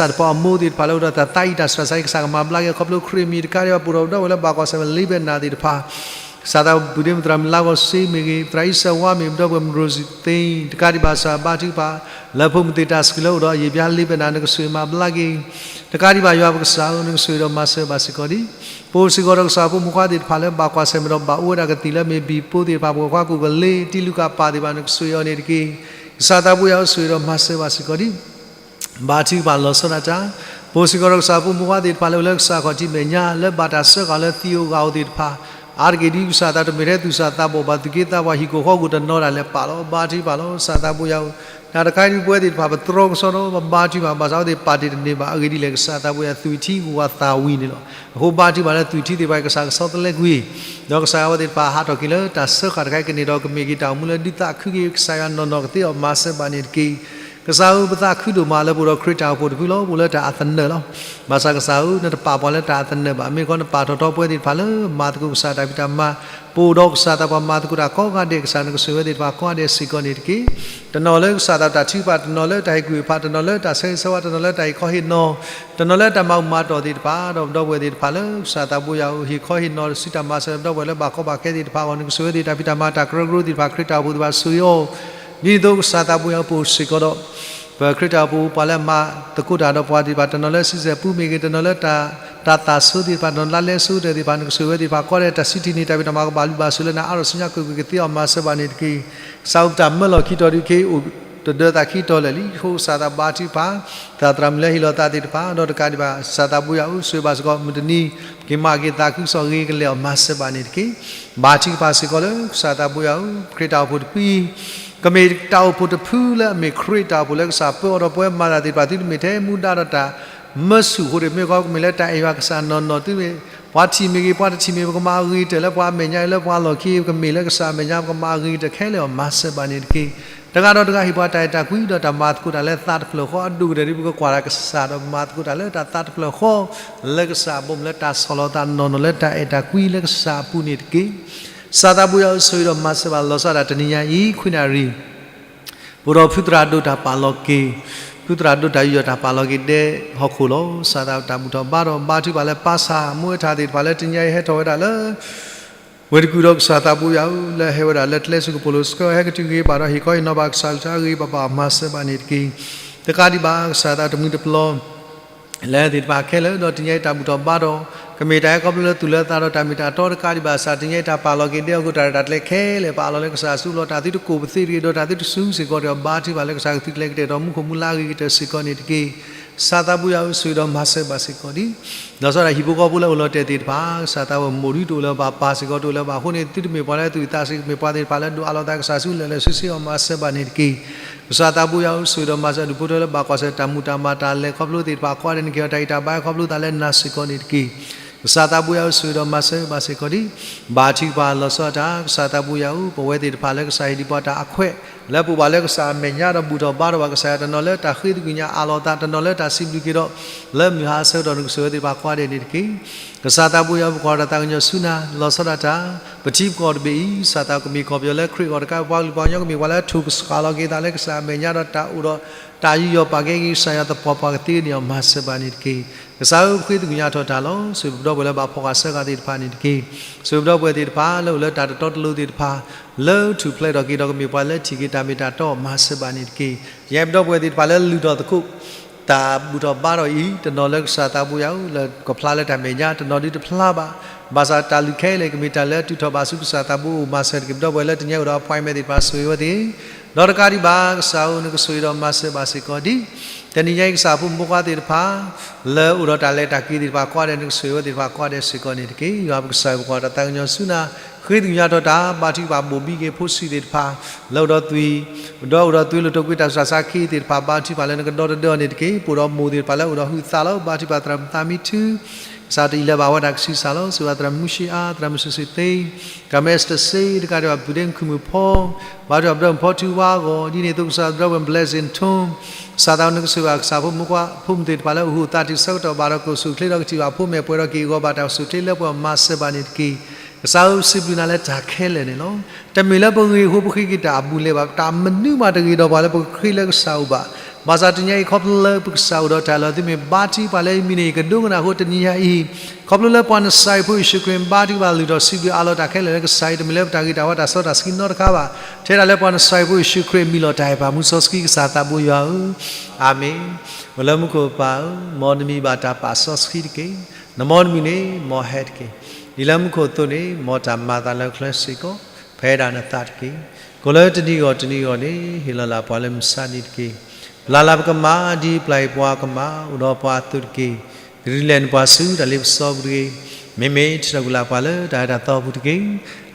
ၢ်တပီအမိၢ်သ့ၣ်တဖၣ်လၢအိၣ်ဒီးတၢ်သးအံၤတၢ်ဆူးတၢ်ဆါအံၤ ကစၢ်ကမၤဘျါက့ၤ ခီဖျိခရံာ်မံၤတကးဒံးဘၣ် ပအိၣ်ဒီးပဒီပုၢ်ဝဲၢ်လၢဘၣ်ကွၢ်ဆၢၣ်မဲာ်လ့ဘဲနၤသ့ၣ်တဖၣ် ကစၢ်သးပုၢ်ဒ့မုၣ်သရၣ်မုၣ်လါဂီၤစ့မ့ၢ်ဂ့ၤ သရၣ်အံၣ်စၢၣ်ဝါမ့ၢ်ဂ့ၤ ပဒီပုၢ်ဝဲၢ်မုၢ်ရိၣ်စံၣ်သ့ၣ် တကးဒံးဘၣ် ကစၢ်ဘါထုကဖၣ် လၢဖိမုၣ်သ့ၣ်တၢ်စူၢ်လၢအိၣ်ဒီးအယံာ်ပျါလ့ဘဲနၤ နကဆိၣ်ဂ့ၤမၤဘျါက့ၤ တကးဒံးဘၣ် ယွၤပကစၢ်ဧၢ နကဆိၣ်ဂ့ၤဒီးမၤစၢၤဘၣ်စ့ၢ်ကီးဒံး ပအိၣ်စ့ၢ်ကီးဒီးကစၢ်ဖိမုၣ်ခွါသ့ၣ်တဖၣ်လၢဘၣ်ကွၢ်ဆၢၣ်မဲာ်ဒီးဘၣ်အိၣ်ဝဲဒၣ်ကသံၣ်လၢမ့ၢ်ဘံၣ်ပိသ့ၣ်တဖၣ် ပှၤခွါကူၣ်ကလ့ တံလူကၣ်ပၢ်သ့ၣ်တဖၣ် နကဆိၣ်ဂ့ၤအီၤန့ၣ်တက့ၢ်. ကစၢ်သးဘိယွၤဧၢ ဆိၣ်ဂ့ၤဒီးမၤစၢၤဘၣ်စ့ၢ်ကီးဒံး ဘါထုကဖၣ်လီၤဆီဒၣ်တၢ် ပအိၣ်စ့ၢ်ကီးဒီးကစၢ်ဖိမုၣ်ခွါသ့ၣ်တဖၣ်လၢအိၣ်လၢကစၢ်ခီၣ်ထံးမဲာ်ညါ လၢဘၣ်တၢ်စၢဃာ်လၢသံးဧိၤဂာ်ဧိၤသ့ၣ်တဖၣ် အါတက့ၢ်ဒ်ကစၢ်သးတမ့ၢ်ထဲသူၣ်စၢ်သးဘီၣ်ဘၣ် သူၣ်က့သးပှၢ်ဟံၣ်ကိၢ်ဃီကိၢ်တနီၤဒၣ်လဲာ်ပာ်လီၤ ဘါထုကဖၣ်လီၤ ကစၢ်သးဘိယွၤဧၢ တၢ်တခါအံၤဒ်ပဝဲသ့ၣ်တဖၣ် ပတြီကစီဒီး ပဘါထုကဖၣ် ဘၣ်ဆၣ်အဝဲသ့ၣ်ပာ်တ့ၢ်တန့ၢ်ဘၣ် အဂ့ၢ်ဒ်လဲၣ် ကစၢ်သးဘိယွၤ သွံၣ်ထံကဝၤသးဝံၤန့ၣ်လီၤ. အဃိဘါထုကဖၣ်လၢသွံၣ်ထံသ့ၣ်တဖၣ် ကစၢ်ကဆီတလဲကွံာ် ဒီးကစၢ်ယွၤအဝဲသ့ၣ်တဖၣ် ဟးထီၣ်က့ၤလၢတၢ်စၢဃာ်တခါအံၤ ကန့ၢ်ဒီးကမ့ၢ်က့ၤတၢ်အိၣ်မူလၢဒုးသးခုက့ၤ ကစၢ်ယွၤနီၢ်နီၢ်ကသ့အီၤ မၤစၢၤဘၣ်န့ၣ်တက့ၢ်. ကစၢ်ဧၢ ပသးခုဒိၣ်မးလၢပအိၣ်ဒီးခရံာ်တၢ်အိၣ်ဖှိၣ်တဖုလီၤ. ပအိၣ်လၢတၢ်အသနၢၣ်လီၤ. ဘၣ်ဆၣ်ကစၢ်ဧၢ နတပာ်ပှၤလၢတၢ်အသနၢၣ်ဘၣ်. မ့ၢ်ကီးနပာ်ထီၣ်ထီပဝဲသ့ၣ်တဖၣ်လၢ မၤသကိးကစၢ်တၢ်ဖံးတၢ်မၤ, ပအိၣ်ဒီးကစၢ်သးပှၢ်မၤသကိးတၢ်ကိးဂၤဒဲး ကစၢ်နကဆိၣ်ဂ့ၤဝဲသ့ၣ်တဖၣ် ကိးဂၤဒဲးစ့ၢ်ကီးန့ၣ်တက့ၢ်. တနီၤလၢကစၢ်သးတၢ်ထုကဖၣ်, တနီၤလၢတၢ်ဟ့ၣ်ကူၣ်ဟ့ၣ်ဖး, တနီၤလၢတၢ်ဆၢဂ့ၤဆၢဝါ, တနီၤလၢတၢ်ဟ့ၣ်ခီဟ့ၣ်နီၤ, တနီၤလၢတၢ်မၤအူမၤတီၢ်သ့ၣ်တဖၣ်, ဒီးပဒီပုၢ်ဝဲၢ်သ့ၣ်တဖၣ်လၢ ကစၢ်သးဘိယွၤဧၢ ဟ့ၣ်ခီဟ့ၣ်နီၤတစုတၢ်မၤစၢၤ ပဒီပုၢ်ဝဲၢ်လၢဘၣ်ကီဘၣ်ခဲသ့ၣ်တဖၣ်အဂီၢ် နကဆိၣ်ဂ့ၤဝဲသ့ၣ် တၢ်ဖံးတၢ်မၤတၢ်ကရၢကရိသ့ၣ်တဖၣ် ခရံာ်တၢ်အိၣ်ဖှိၣ်သ့ၣ်တဖၣ်ဆိၣ်ဂ့ၤအီၤ ဒ်န့ၣ်အသိးကစၢ်သးဘိယွၤဧၢ ပအိၣ်စ့ၢ်ကီးဒီး ပခရံာ်တၢ်အိၣ်ဖှိၣ်ပှၤလၢအမၤသကိးတၢ်ဒီးပှၤသ့ၣ်တဖၣ် တနီၤလၢစံးစဲးပူမ့ၢ်ဂ့ၤ, တနီၤလၢတၢ် တၢ်သးဆိသ့ၣ်တဖၣ်, တနီၤလၢလဲဆိကတၢၢ်သ့ၣ်တဖၣ် နကဆိၣ်ဂ့ၤဝဲသ့ၣ်တဖၣ် ကိးဂၤဒဲးတၢ်စံးထံၣ်န့ၢ် တၢ်ဖံးတၢ်မၤကဘၣ်လုၢ်ဘၣ်ဆိးလၢနအါထီၣ်ဆူညါကွ့ၢ်ကွ့ၢ်ကသ့အီၤ မၤစၢၤဘၣ်န့ၣ်တက့ၢ်. ကစၢ်ဧၢ ပတၢ်မၢလီၢ်ခံတီၤဒုးက့ၤအိၣ်တဒၢသးခံတီၤလၢာ်လံ. အဃိကစၢ်သးဘါထုကဖၣ် သရၣ်မုၣ်လၢဟ့ၣ်လီၤသးသ့ၣ်တဖၣ် ဒီးတကးဒံးဘၣ် ကစၢ်သးဘိယွၤဧၢ ဆိၣ်ဂ့ၤဘၣ်စ့ၢ်ကီး မုၢ်တနံၤ က့ၤမၤက့ၤသးခုကစီၣ်ဂ့ၤကလဲာ်အီၤ မၤစၢၤဘၣ်န့ၣ်တက့ၢ်. ဘါထုကဖၣ်စ့ၢ်ကီးလၢ ကစၢ်သးဘိယွၤဧၢ ခရံာ်တၢ်အိၣ်ဖှိၣ်တဖုအံၤ ကမ့ၢ်တၢ်အိၣ်ဖှိၣ်တဖုလၢအမ့ၢ်ခရံာ်တၢ်အိၣ်ဖှိၣ်လၢကစၢ်ပၢအီၤဒီးပဝဲမၤတၢ်သ့ၣ်တဖၣ် သုတမ့ၢ်ထဲမူဒါဒီးတၢ် မၢဆူၣ်အဃိန့ၣ် မ့ၢ်ကီးကမ့ၢ်လၢတၢ်အဲၣ်ယွၤကစၢ်နီၢ်နီၢ် သုမ့ၢ် ပှၤထံၣ်မ့ၢ်ဂ့ၤ ပှၤတထံၣ်မ့ၢ် ပကမၤအဂ့ၤကတၢၢ်လၢပှၤအမဲာ်ညါ လၢပှၤလီၢ်ခံ ပကမ့ၢ်လၢကစၢ်အမဲာ်ညါ ပကမၤအဂ့ၤကတၢၢ်ခဲလၢာ်အီၤ မၤစၢၤဘၣ်န့ၣ်တက့ၢ်. တဂၤဒီးတဂၤဟ့ၣ်ပှၤတၢ်အဲၣ်တၢ်ကွံ ဒီးတၢ်မၤသကိးတၢ်လၢသးတဖျၢၣ်ဃီ အဒိၣ်ကတၢၢ်ဒ်ပကကွၢ်တၢ်ကစၢ်ဒီးမၤသကိးတၢ်လၢတၢ်သးတဖျၢၣ်ဃီ လၢကစၢ်အဘိၣ်မုၢ်လၢတၢ်ဆီၣ်လီၤသးနီၢ်နီၢ်လၢတၢ်အဲၣ်တၢ်ကွံလၢကစၢ်အပူၤန့ၣ်တက့ၢ်. ကစၢ်သးဘိယွၤဧၢ ဆိၣ်ဂ့ၤဒီးမၤစၢၤဘၣ်လီၤဆီဒၣ်တနံၤညါအံၤ ခွံနၣ်ရံၣ် ပအိၣ်ဒီးဖုသရၣ်ဒိၣ်တၢ်ပာ်လီၤက့ၤ, ဖုသရၣ်ဒိၣ်တၢ်ယူးယီၣ်တၢ်ပာ်လီၤက့ၤဒဲဟီၣ်ခိၣ်လီၤ. ကစၢ်သးတၢ်ဘူၣ်ထီၣ်ဘါထီၣ် ဘါထုကဖၣ်လၢ ပၢ်ဆၣ်မူအထၣ်သ့ၣ်တဖၣ်လၢတနံၤညါအံၤဟဲထီၣ်ဝဲဒၣ်လၢ ဝ့ၢ်တကူၣ်ဒီးကစၢ်သးဘိယွၤဧၢ, လၢဟဲဝဲဒၣ်လၢကျဲစ့ၢ်ကီး ပိာ်လိၤဆှၢ ဟဲကတုၤဂ့ၤ ဘၣ်ဒီးဟ့ၣ်ခီဟ့ၣ်နီၤဘၣ်ကစၢ်အကလုၢ်ကထါအဂ့ၤ ပဘၣ်မၤစၢၤဘၣ်န့ၣ်တက့ၢ်. တကးဒံးဘၣ် ကစၢ်သးတမှံၤတပျီၤ လၢသ့ၣ်တဖၣ်ခဲလၢာ် ဒီးတနံၤအံၤတၢ်ဘူၣ်ထီၣ်ဘါထီၣ် ကမ့ၢ်တၢ်ဟဲခီဖျိလၢသူၣ်လၢသးဒီးတၢ်မ့ၢ်တၢ်တီတကးဒံးဘၣ် ကစၢ်တနံၤအံၤတၢ်ပာ်လီၤက့ၤဒဲးအီၤကတၢၢ် တၢ်ကျဲခဲလၢာ် ပအးလီၤလၢကစၢ်အစုလီၤ တၢ်သုတကိၢ်ပသ့တဂ့ၤ ဒီးတၢ်သုတစူၤစ့ၢ်ကီးတဂ့ၤ ဘါထုကဖၣ်လၢကစၢ်ကသုးကျဲကတဲာ်ဒီးမူခိၣ်မူလါအဂ့ၤကတၢၢ်စ့ၢ်ကီးန့ၣ်တက့ၢ်. ကစၢ်သးဘိယွၤဧၢ ဆိၣ်ဂ့ၤဒီးမၤစၢၤဘၣ်စ့ၢ်ကီးဒံး ဒီးစီၤဒၣ်ဟံၣ်ဖိဃီဖိလၢအိၣ်လီၤတဲာ်သ့ၣ်တဖၣ် ကစၢ်သးဝဲၢ်မိၢ်ဒုတအိၣ်လၢၤဘၣ် ပၢ်စ့ၢ်ကီးတအိၣ်လၢၤဘၣ်အဃိန့ၣ် သုတမ့ၢ်ပှၤလၢသူၣ်ဝံၣ်သးဆံး ကမ့ၢ်ပှၤသ့ၣ်တဖၣ်လၢဒိၣ်အးလီၤသးကစၢ်ဆူလဲၣ်လဲၣ်ဆ့ဆ့အီၤ မၤစၢၤဘၣ်န့ၣ်တက့ၢ်. ကစၢ်သးဘိယွၤဧၢ ဆိၣ်ဂ့ၤဒီးမၤစၢၤဒူၣ်ဖိထၢလၢဘၣ်ကွၢ်ဆၢၣ်တၢ်မူၤတၢ်မၤတၢ်လဲၤခီဖျိသ့ၣ်တဖၣ် ကွၢ်ဒဲးန့ၣ်က့ၤအီၤ တၢ်ဂံၢ်တၢ်ဘါဟဲခီဖျိသးလၢနၤစ့ၢ်ကီးန့ၣ်တက့ၢ်. ကစၢ်သးဘိယွၤဧၢ ဆိၣ်ဂ့ၤဒီးမၤစၢၤဘၣ်စ့ၢ်ကီးဒံး ဘါထုကဖၣ်လီၤဆီဒၣ်တၢ် ကစၢ်သးဘိယွၤဧၢ ပဝဲသ့ၣ်တဖၣ်လၢကစၢ်ဟ့ၣ်ဒံးပှၤတၢ်အခွဲး လၢပအိၣ်ဘၣ်လၢကစၢ်အမဲာ်ညါဒီးဘူၣ်ထီၣ်ဘါထီၣ်ဘၣ်ကစၢ်ယွၤ တနီၤလၢတၢ်ဃ့သကွံာ်ညါအးလီၤသး တနီၤလၢတၢ်စံးဘျုးက့ၤဒီး လၢမုၢ်ဟါအဆၢကတီၢ် နကဆိၣ်ဂ့ၤသ့ၣ်တဖၣ် ကွၢ်ဒဲးန့ၣ်တက့ၢ်. ကစၢ်သးဘိယွၤဧၢ ပကွၢ်ဒီးတၢ်သးကညီၤဆူနၤ လီၤဆီဒၣ်တၢ် ပထံပကီၢ်တဘ့ၣ်အံၤ ကစၢ်သးကမ့ၢ်ကီၢ်ပယီၤလၢခရံာ်အဂီၢ်တကး ပှၤကလုာ်ပှၤကညီကမ့ၢ်ပှၤလၢထိၣ်ကစှၤလီၤက့ၤသးလၢကစၢ်အမဲာ်ညါဒီးတၢ်အိၣ်ဒီး တၢ်ယူးယီၣ်ပာ်ကဲက့ၤ ကစၢ်ယွၤသပှၢ်ပှၢ်ကသ့န့ၣ်အီၤ မၤစၢၤဘၣ်န့ၣ်တက့ၢ်. ကစၢ်ဧၢ ပဃ့သကွံာ်ညါထီၣ်တၢ်လီၤ. ဆိၣ်ဂ့ၤပဒီပုၢ်ဝဲၢ်လၢဘၣ်ဖီၣ်ဃာ်ဆှၢဃာ်သ့ၣ်တဖၣ်န့ၣ်တက့ၢ်. ဆိၣ်ဂ့ၤပဒီပုၢ်ဝဲၢ်သ့ၣ်တဖၣ်လၢအိၣ်လၢတၢ်တတီတလိၤသ့ၣ်တဖၣ် လၢထူၣ်ဖျဲးထီၣ်က့ၤဒီးကမ့ၢ်ပှၤလၢထံၣ်က့ၤတၢ်မ့ၢ်တၢ်တီ မၤစၢၤဘၣ်န့ၣ်တက့ၢ်. ယဲပဒီပုၢ်ဝဲၢ်သ့ၣ်တဖၣ်လၢလုၢ်ထီၣ်သကိး တၢ်ဘူၣ်ထီၣ်ဘါထီၣ်အံၤ တနီၤလၢကစၢ်သးဘိယွၤဧၢ လၢကဖျါလၢတၢ်မဲာ်ညါ တနီၤဒုတဖျါဘၣ်. ဘၣ်ဆၣ်တၢ်လုၢ်ခဲအံၤလၢကမ့ၢ်တၢ်လၢအတုၤထီၣ်ဘၣ်ဆူကစၢ်သးဘိအိၣ် မၤစၢၤတက့ၢ်. ပဒီပုၢ်ဝဲၢ်လၢတနံၤအံၤအိၣ်ဒီး appointment သ့ၣ်တဖၣ် ဆိၣ်ဂ့ၤဝဲသ့ၣ် ဒီးတကးဒံးဘၣ် ကစၢ်ဧၢ နကဆိၣ်ဂ့ၤဒီးမၤစၢၤဘၣ်စ့ၢ်ကီးဒံး တနံၤညါအံၤ ကစၢ်ဖိမုၣ်ဖိခွါသ့ၣ်တဖၣ် လၢအိၣ်ဒီးတၢ်လဲၤတၢ်က့ၤသ့ၣ်တဖၣ် ကွၢ်ဒဲး နကဆိၣ်ဂ့ၤဝဲသ့ၣ်တဖၣ် ကွၢ်ဒဲးစ့ၢ်ကီးန့ၣ်တက့ၢ်. ယွၤပကစၢ်ဧၢ ပကွၢ်တၢ်သးကညီၤဆူနၤ ဃ့သကွံာ်ညါထီၣ်တၢ် ဘါထုကဖၣ်ဘိၣ်ဘံက့ၤဖိဆံးသ့ၣ်တဖၣ် လၢအိၣ်ဒီးသွံၣ် ဒီးအိၣ်ဒီးသွံၣ်လိာ်တိာ်ကွံာ်တၢ်ဆူးတၢ်ဆါခံသ့ၣ်တဖၣ် ဘါထုကဖၣ်လၢနကဒီတဒၢအီၤန့ၣ်တက့ၢ်. ပအိၣ်ဒီးမိၢ်သ့ၣ်တဖၣ်လၢအိၣ်ဒီးဟုးသးလီၤ ဘါထုကဖၣ်သရၣ်မုၣ်သးမံထူ ကစၢ်တအံးလၢၤဘၣ်ဝဲဒၣ်ကဆံးစၢ်လီၤ. ဆိၣ်ဂ့ၤသရၣ်မုၣ်မူၡ့အါ သရၣ်မုၣ်စူၣ်စူၣ်သ့ ကမ့ၢ်စတစ့ တကးဒံးဘၣ် ပုၢ်ဒ့မုၣ်ခုၣ်မုၣ်ဖီ ဘါထုကဖၣ်ပဒီပုၢ်ဝဲၢ်ဖီထူဝါအဂီၢ် ဒ်န့ၣ်အသိးကစၢ်သရၣ်ဝဲၢ် blessing ထူ ကစၢ်သးနကဆိၣ်ဂ့ၤဘၣ်ကစၢ်ဖိမုၣ်ခွါ ဖိမုၣ်သ့ၣ်တဖၣ်လၢအိၣ်ဟုးသးတုၤဆၢကတီၢ်ဘၣ်ဒီး ကအိၣ်ဆူၣ်အိၣ်ချ့ဒီးကထံၣ်ဘၣ်ဖိမဲာ်ပှဲၤဒီးက့ၢ်အဂီၤဘၣ်တၢ်အိၣ်ဆူၣ်အိၣ်ချ့လၢပှဲၤ မၤစၢၤဘၣ်န့ၣ်တက့ၢ်. ကစၢ်ဧၢ ပစံးဘျုးနၤလၢတၢ်ခဲလၢာ်န့ၣ်လီၤ. တမ့ၢ်လၢပဂ့ၢ်အဃိပဃ့က့ၤတၢ်အဘူးအလဲဘၣ်, တၢ်မနုၤမးတဂ့ၤဒီးပှၤလၢပကဃ့လၢကစၢ်အအိၣ်ဘၣ်. ဘၣ်ဆၣ်တနံၤအံၤ ခီဖျိလၢပကစၢ်အိၣ်ဒီးတၢ်လီၤ သုမ့ၢ်ဘါထုကဖၣ်လၢယမံၤန့ၣ် ယကဒိကနၣ်အဃိ တနံၤညါအံၤ ခီဖျိလၢပှၤနစၤရ့းဖိယ့ၣ်ၡူးခရံာ် ဘါထုကဖၣ်လုၢ်ထီၣ်စံးဘျုးအးလီၤတၢ်ခဲလၢာ်လၢကစၢ်အံၤ တမ့ၢ်လၢပတၢ်ဂ့ၤတၢ်ဝါတၢ်စီတၢ်ဆှံနီတခါဘၣ်. ထဲဒၣ်လၢပှၤနစၤရ့းဖိယ့ၣ်ၡူးခရံာ်အမံၤလီၤ တၢ်အဲၣ်ပၢ်မူစီဆှံကစၢ်သးဘိယွၤဧၢ, အၤမ့ၣ်. အိၣ်လၢမူခိၣ်ပၢ်ဧၢ, မ်နမံၤဘၣ်တၢ်ပာ်စီဆှံတက့ၢ်. နမ်နမုၢ်န့ၣ် မ်ဟဲတက့ၢ်. ဒ်လၢမူခိၣ်အသိးန့ၣ် မ်တၢ်မၤအသးလၢကျဲစ့ၢ်ကီး ဖဲဒၣ်နသးတက့ၢ်. ကိးလၢတနံၤဂီၢ်တနံၤဂီၢ်န့ၣ် ဟ့ၣ်လီၤလၢပှၤလၢမုၢ်ဆါနံၤတက့ၢ်. ပျၢ်လၢပကမၣ် ဒ်ပျၢ်အီၤပှၤကမၣ် အိၣ်ဒီးပှၤအသိးတက့ၢ်. ကဒုးလဲၤနုာ်ပှၤဆူတၢ်လ့ပစီပူၤတဂ့ၤ. မ့မ့ၢ်ထံၣ်တၢ်ကူၣ်လၢ်ပှၤလၢတၢ်အဲၣ်တၢ်သီပူၤတက့ၢ်.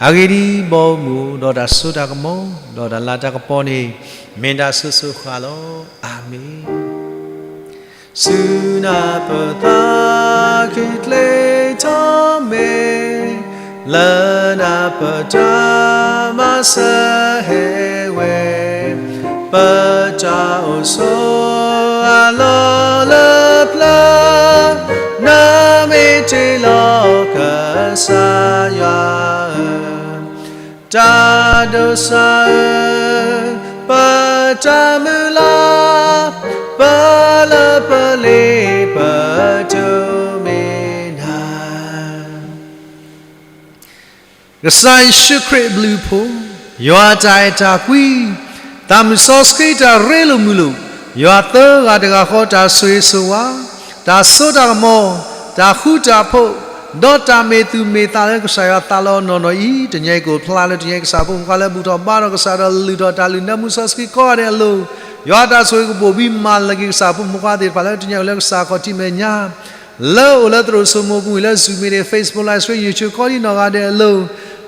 အဂ့ၢ်ဒ်အံၤ, ဘီမုၢ်ဒီးတၢ်စိတၢ်ကမီၤ ဒီးတၢ်လၤတၢ်ကပီၤန့ၣ် မ့ၢ်တၢ်စိၤစိၤဃၣ်ဃၣ်လီၤ. အၤမ့ၣ်. ဆူနၢ်ပၢၢ်သးခုကျဲထီၣ်မဲာ်, လၢနၢ်ပၢၢ်တၢ်မၤစၢၤဟဲဝဲ, ပတၢ်အိၣ်ဆိးအလီၢ်လၢပျၢၤ, နမ့ၢ်တ့လီၤကစၢ်ယွၤ, တၢ်ဒိးစၢ်ဧၢ, ပတၢ်မုၢ်လၢ်, ပလၢပလ့ပတိၢ်မ့ၢ်နၤ. ကစၢ်ယ့ၣ်ၡူးခရံာ်အဘျုးအဖှိၣ်, ယွၤအတၢ်အဲၣ်တၢ်ကွံ, သးမုၣ်စီဆှံတၢ်ရ့လိာ်မုာ်လိာ်, ယွၤသၢဂၤတဂၤဃီတၢ်ဆိၣ်ဂ့ၤဆိၣ်ဝါ, တၢ်စိတၢ်ကမီၤ, တၢ်ဃူတၢ်ဖိး, ဒီးတၢ်မ့ၢ်သူၣ်မ့ၢ်သးလၢကစၢ်ယွၤသးလီၤနီၢ်နီၢ်အံၤ, တနံၤအံၤကအိၣ်ဖျါလၢတနံၤအံၤ ကစၢ်ဖိမုၣ်ဖိခွါလၢဘူၣ်ထီၣ်ဘါထီၣ်ကစၢ်ဒီးလုၢ်ထီၣ်တၢ်လုၢ်နၢမူစီဆှံကိးဂၤဒဲးအလိၤ, ယွၤတၢ်ဆိၣ်ဂ့ၤကဘိၣ်ဘံမၤလၢက့ၤကစၢ်ဖိမုၣ်ဖိခွါသ့ၣ်တဖၣ်လၢတနံၤအံၤလၢကစၢ်ခီၣ်ထံးမဲာ်ညါ လၢအိၣ်လၢသရိာ်စိမိၤပူၤ လၢ Zoom မ့ၢ်ဂ့ၤ Facebook Live Stream YouTube ကိးဒံနီၢ်ဂၤဒဲးအလိၤ,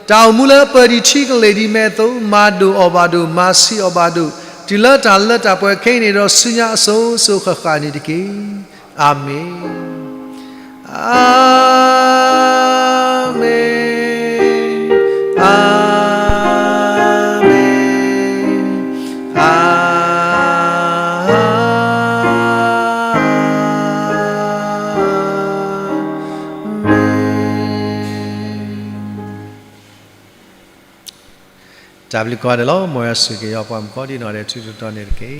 တၢ်အိၣ်မူလၢပၢၤဒံးထံကလဲာ်ဒံးမဲာ်အသိး မၤဒိၣ်အီၣ်ဘၣ်ဒိၣ် မၤဆံးအီၣ်ဘၣ်ဒိၣ် တုၤလၢတၢ်လၢတၢ်ပှဲၤခဲအံၤန့ၣ်ဒီးဆူညါအစိၤစိၤဃၣ်ဃၣ်န့ၣ်တက့ၢ်. အၤမ့ၣ်, အၤမ့ၣ်, အၤမ့ၣ်, အၤမ့ၣ်. တၢ်ဘျုးကိးဂၤဒဲးလီၤ. မ်ယွၤဆိၣ်ဂ့ၤက့ၤယွၤပှၤမုၣ်ကီးဒံးနီၢ်ဒဲး ထူးထူးတီၤတီၤန့ၣ်တက့ၢ်.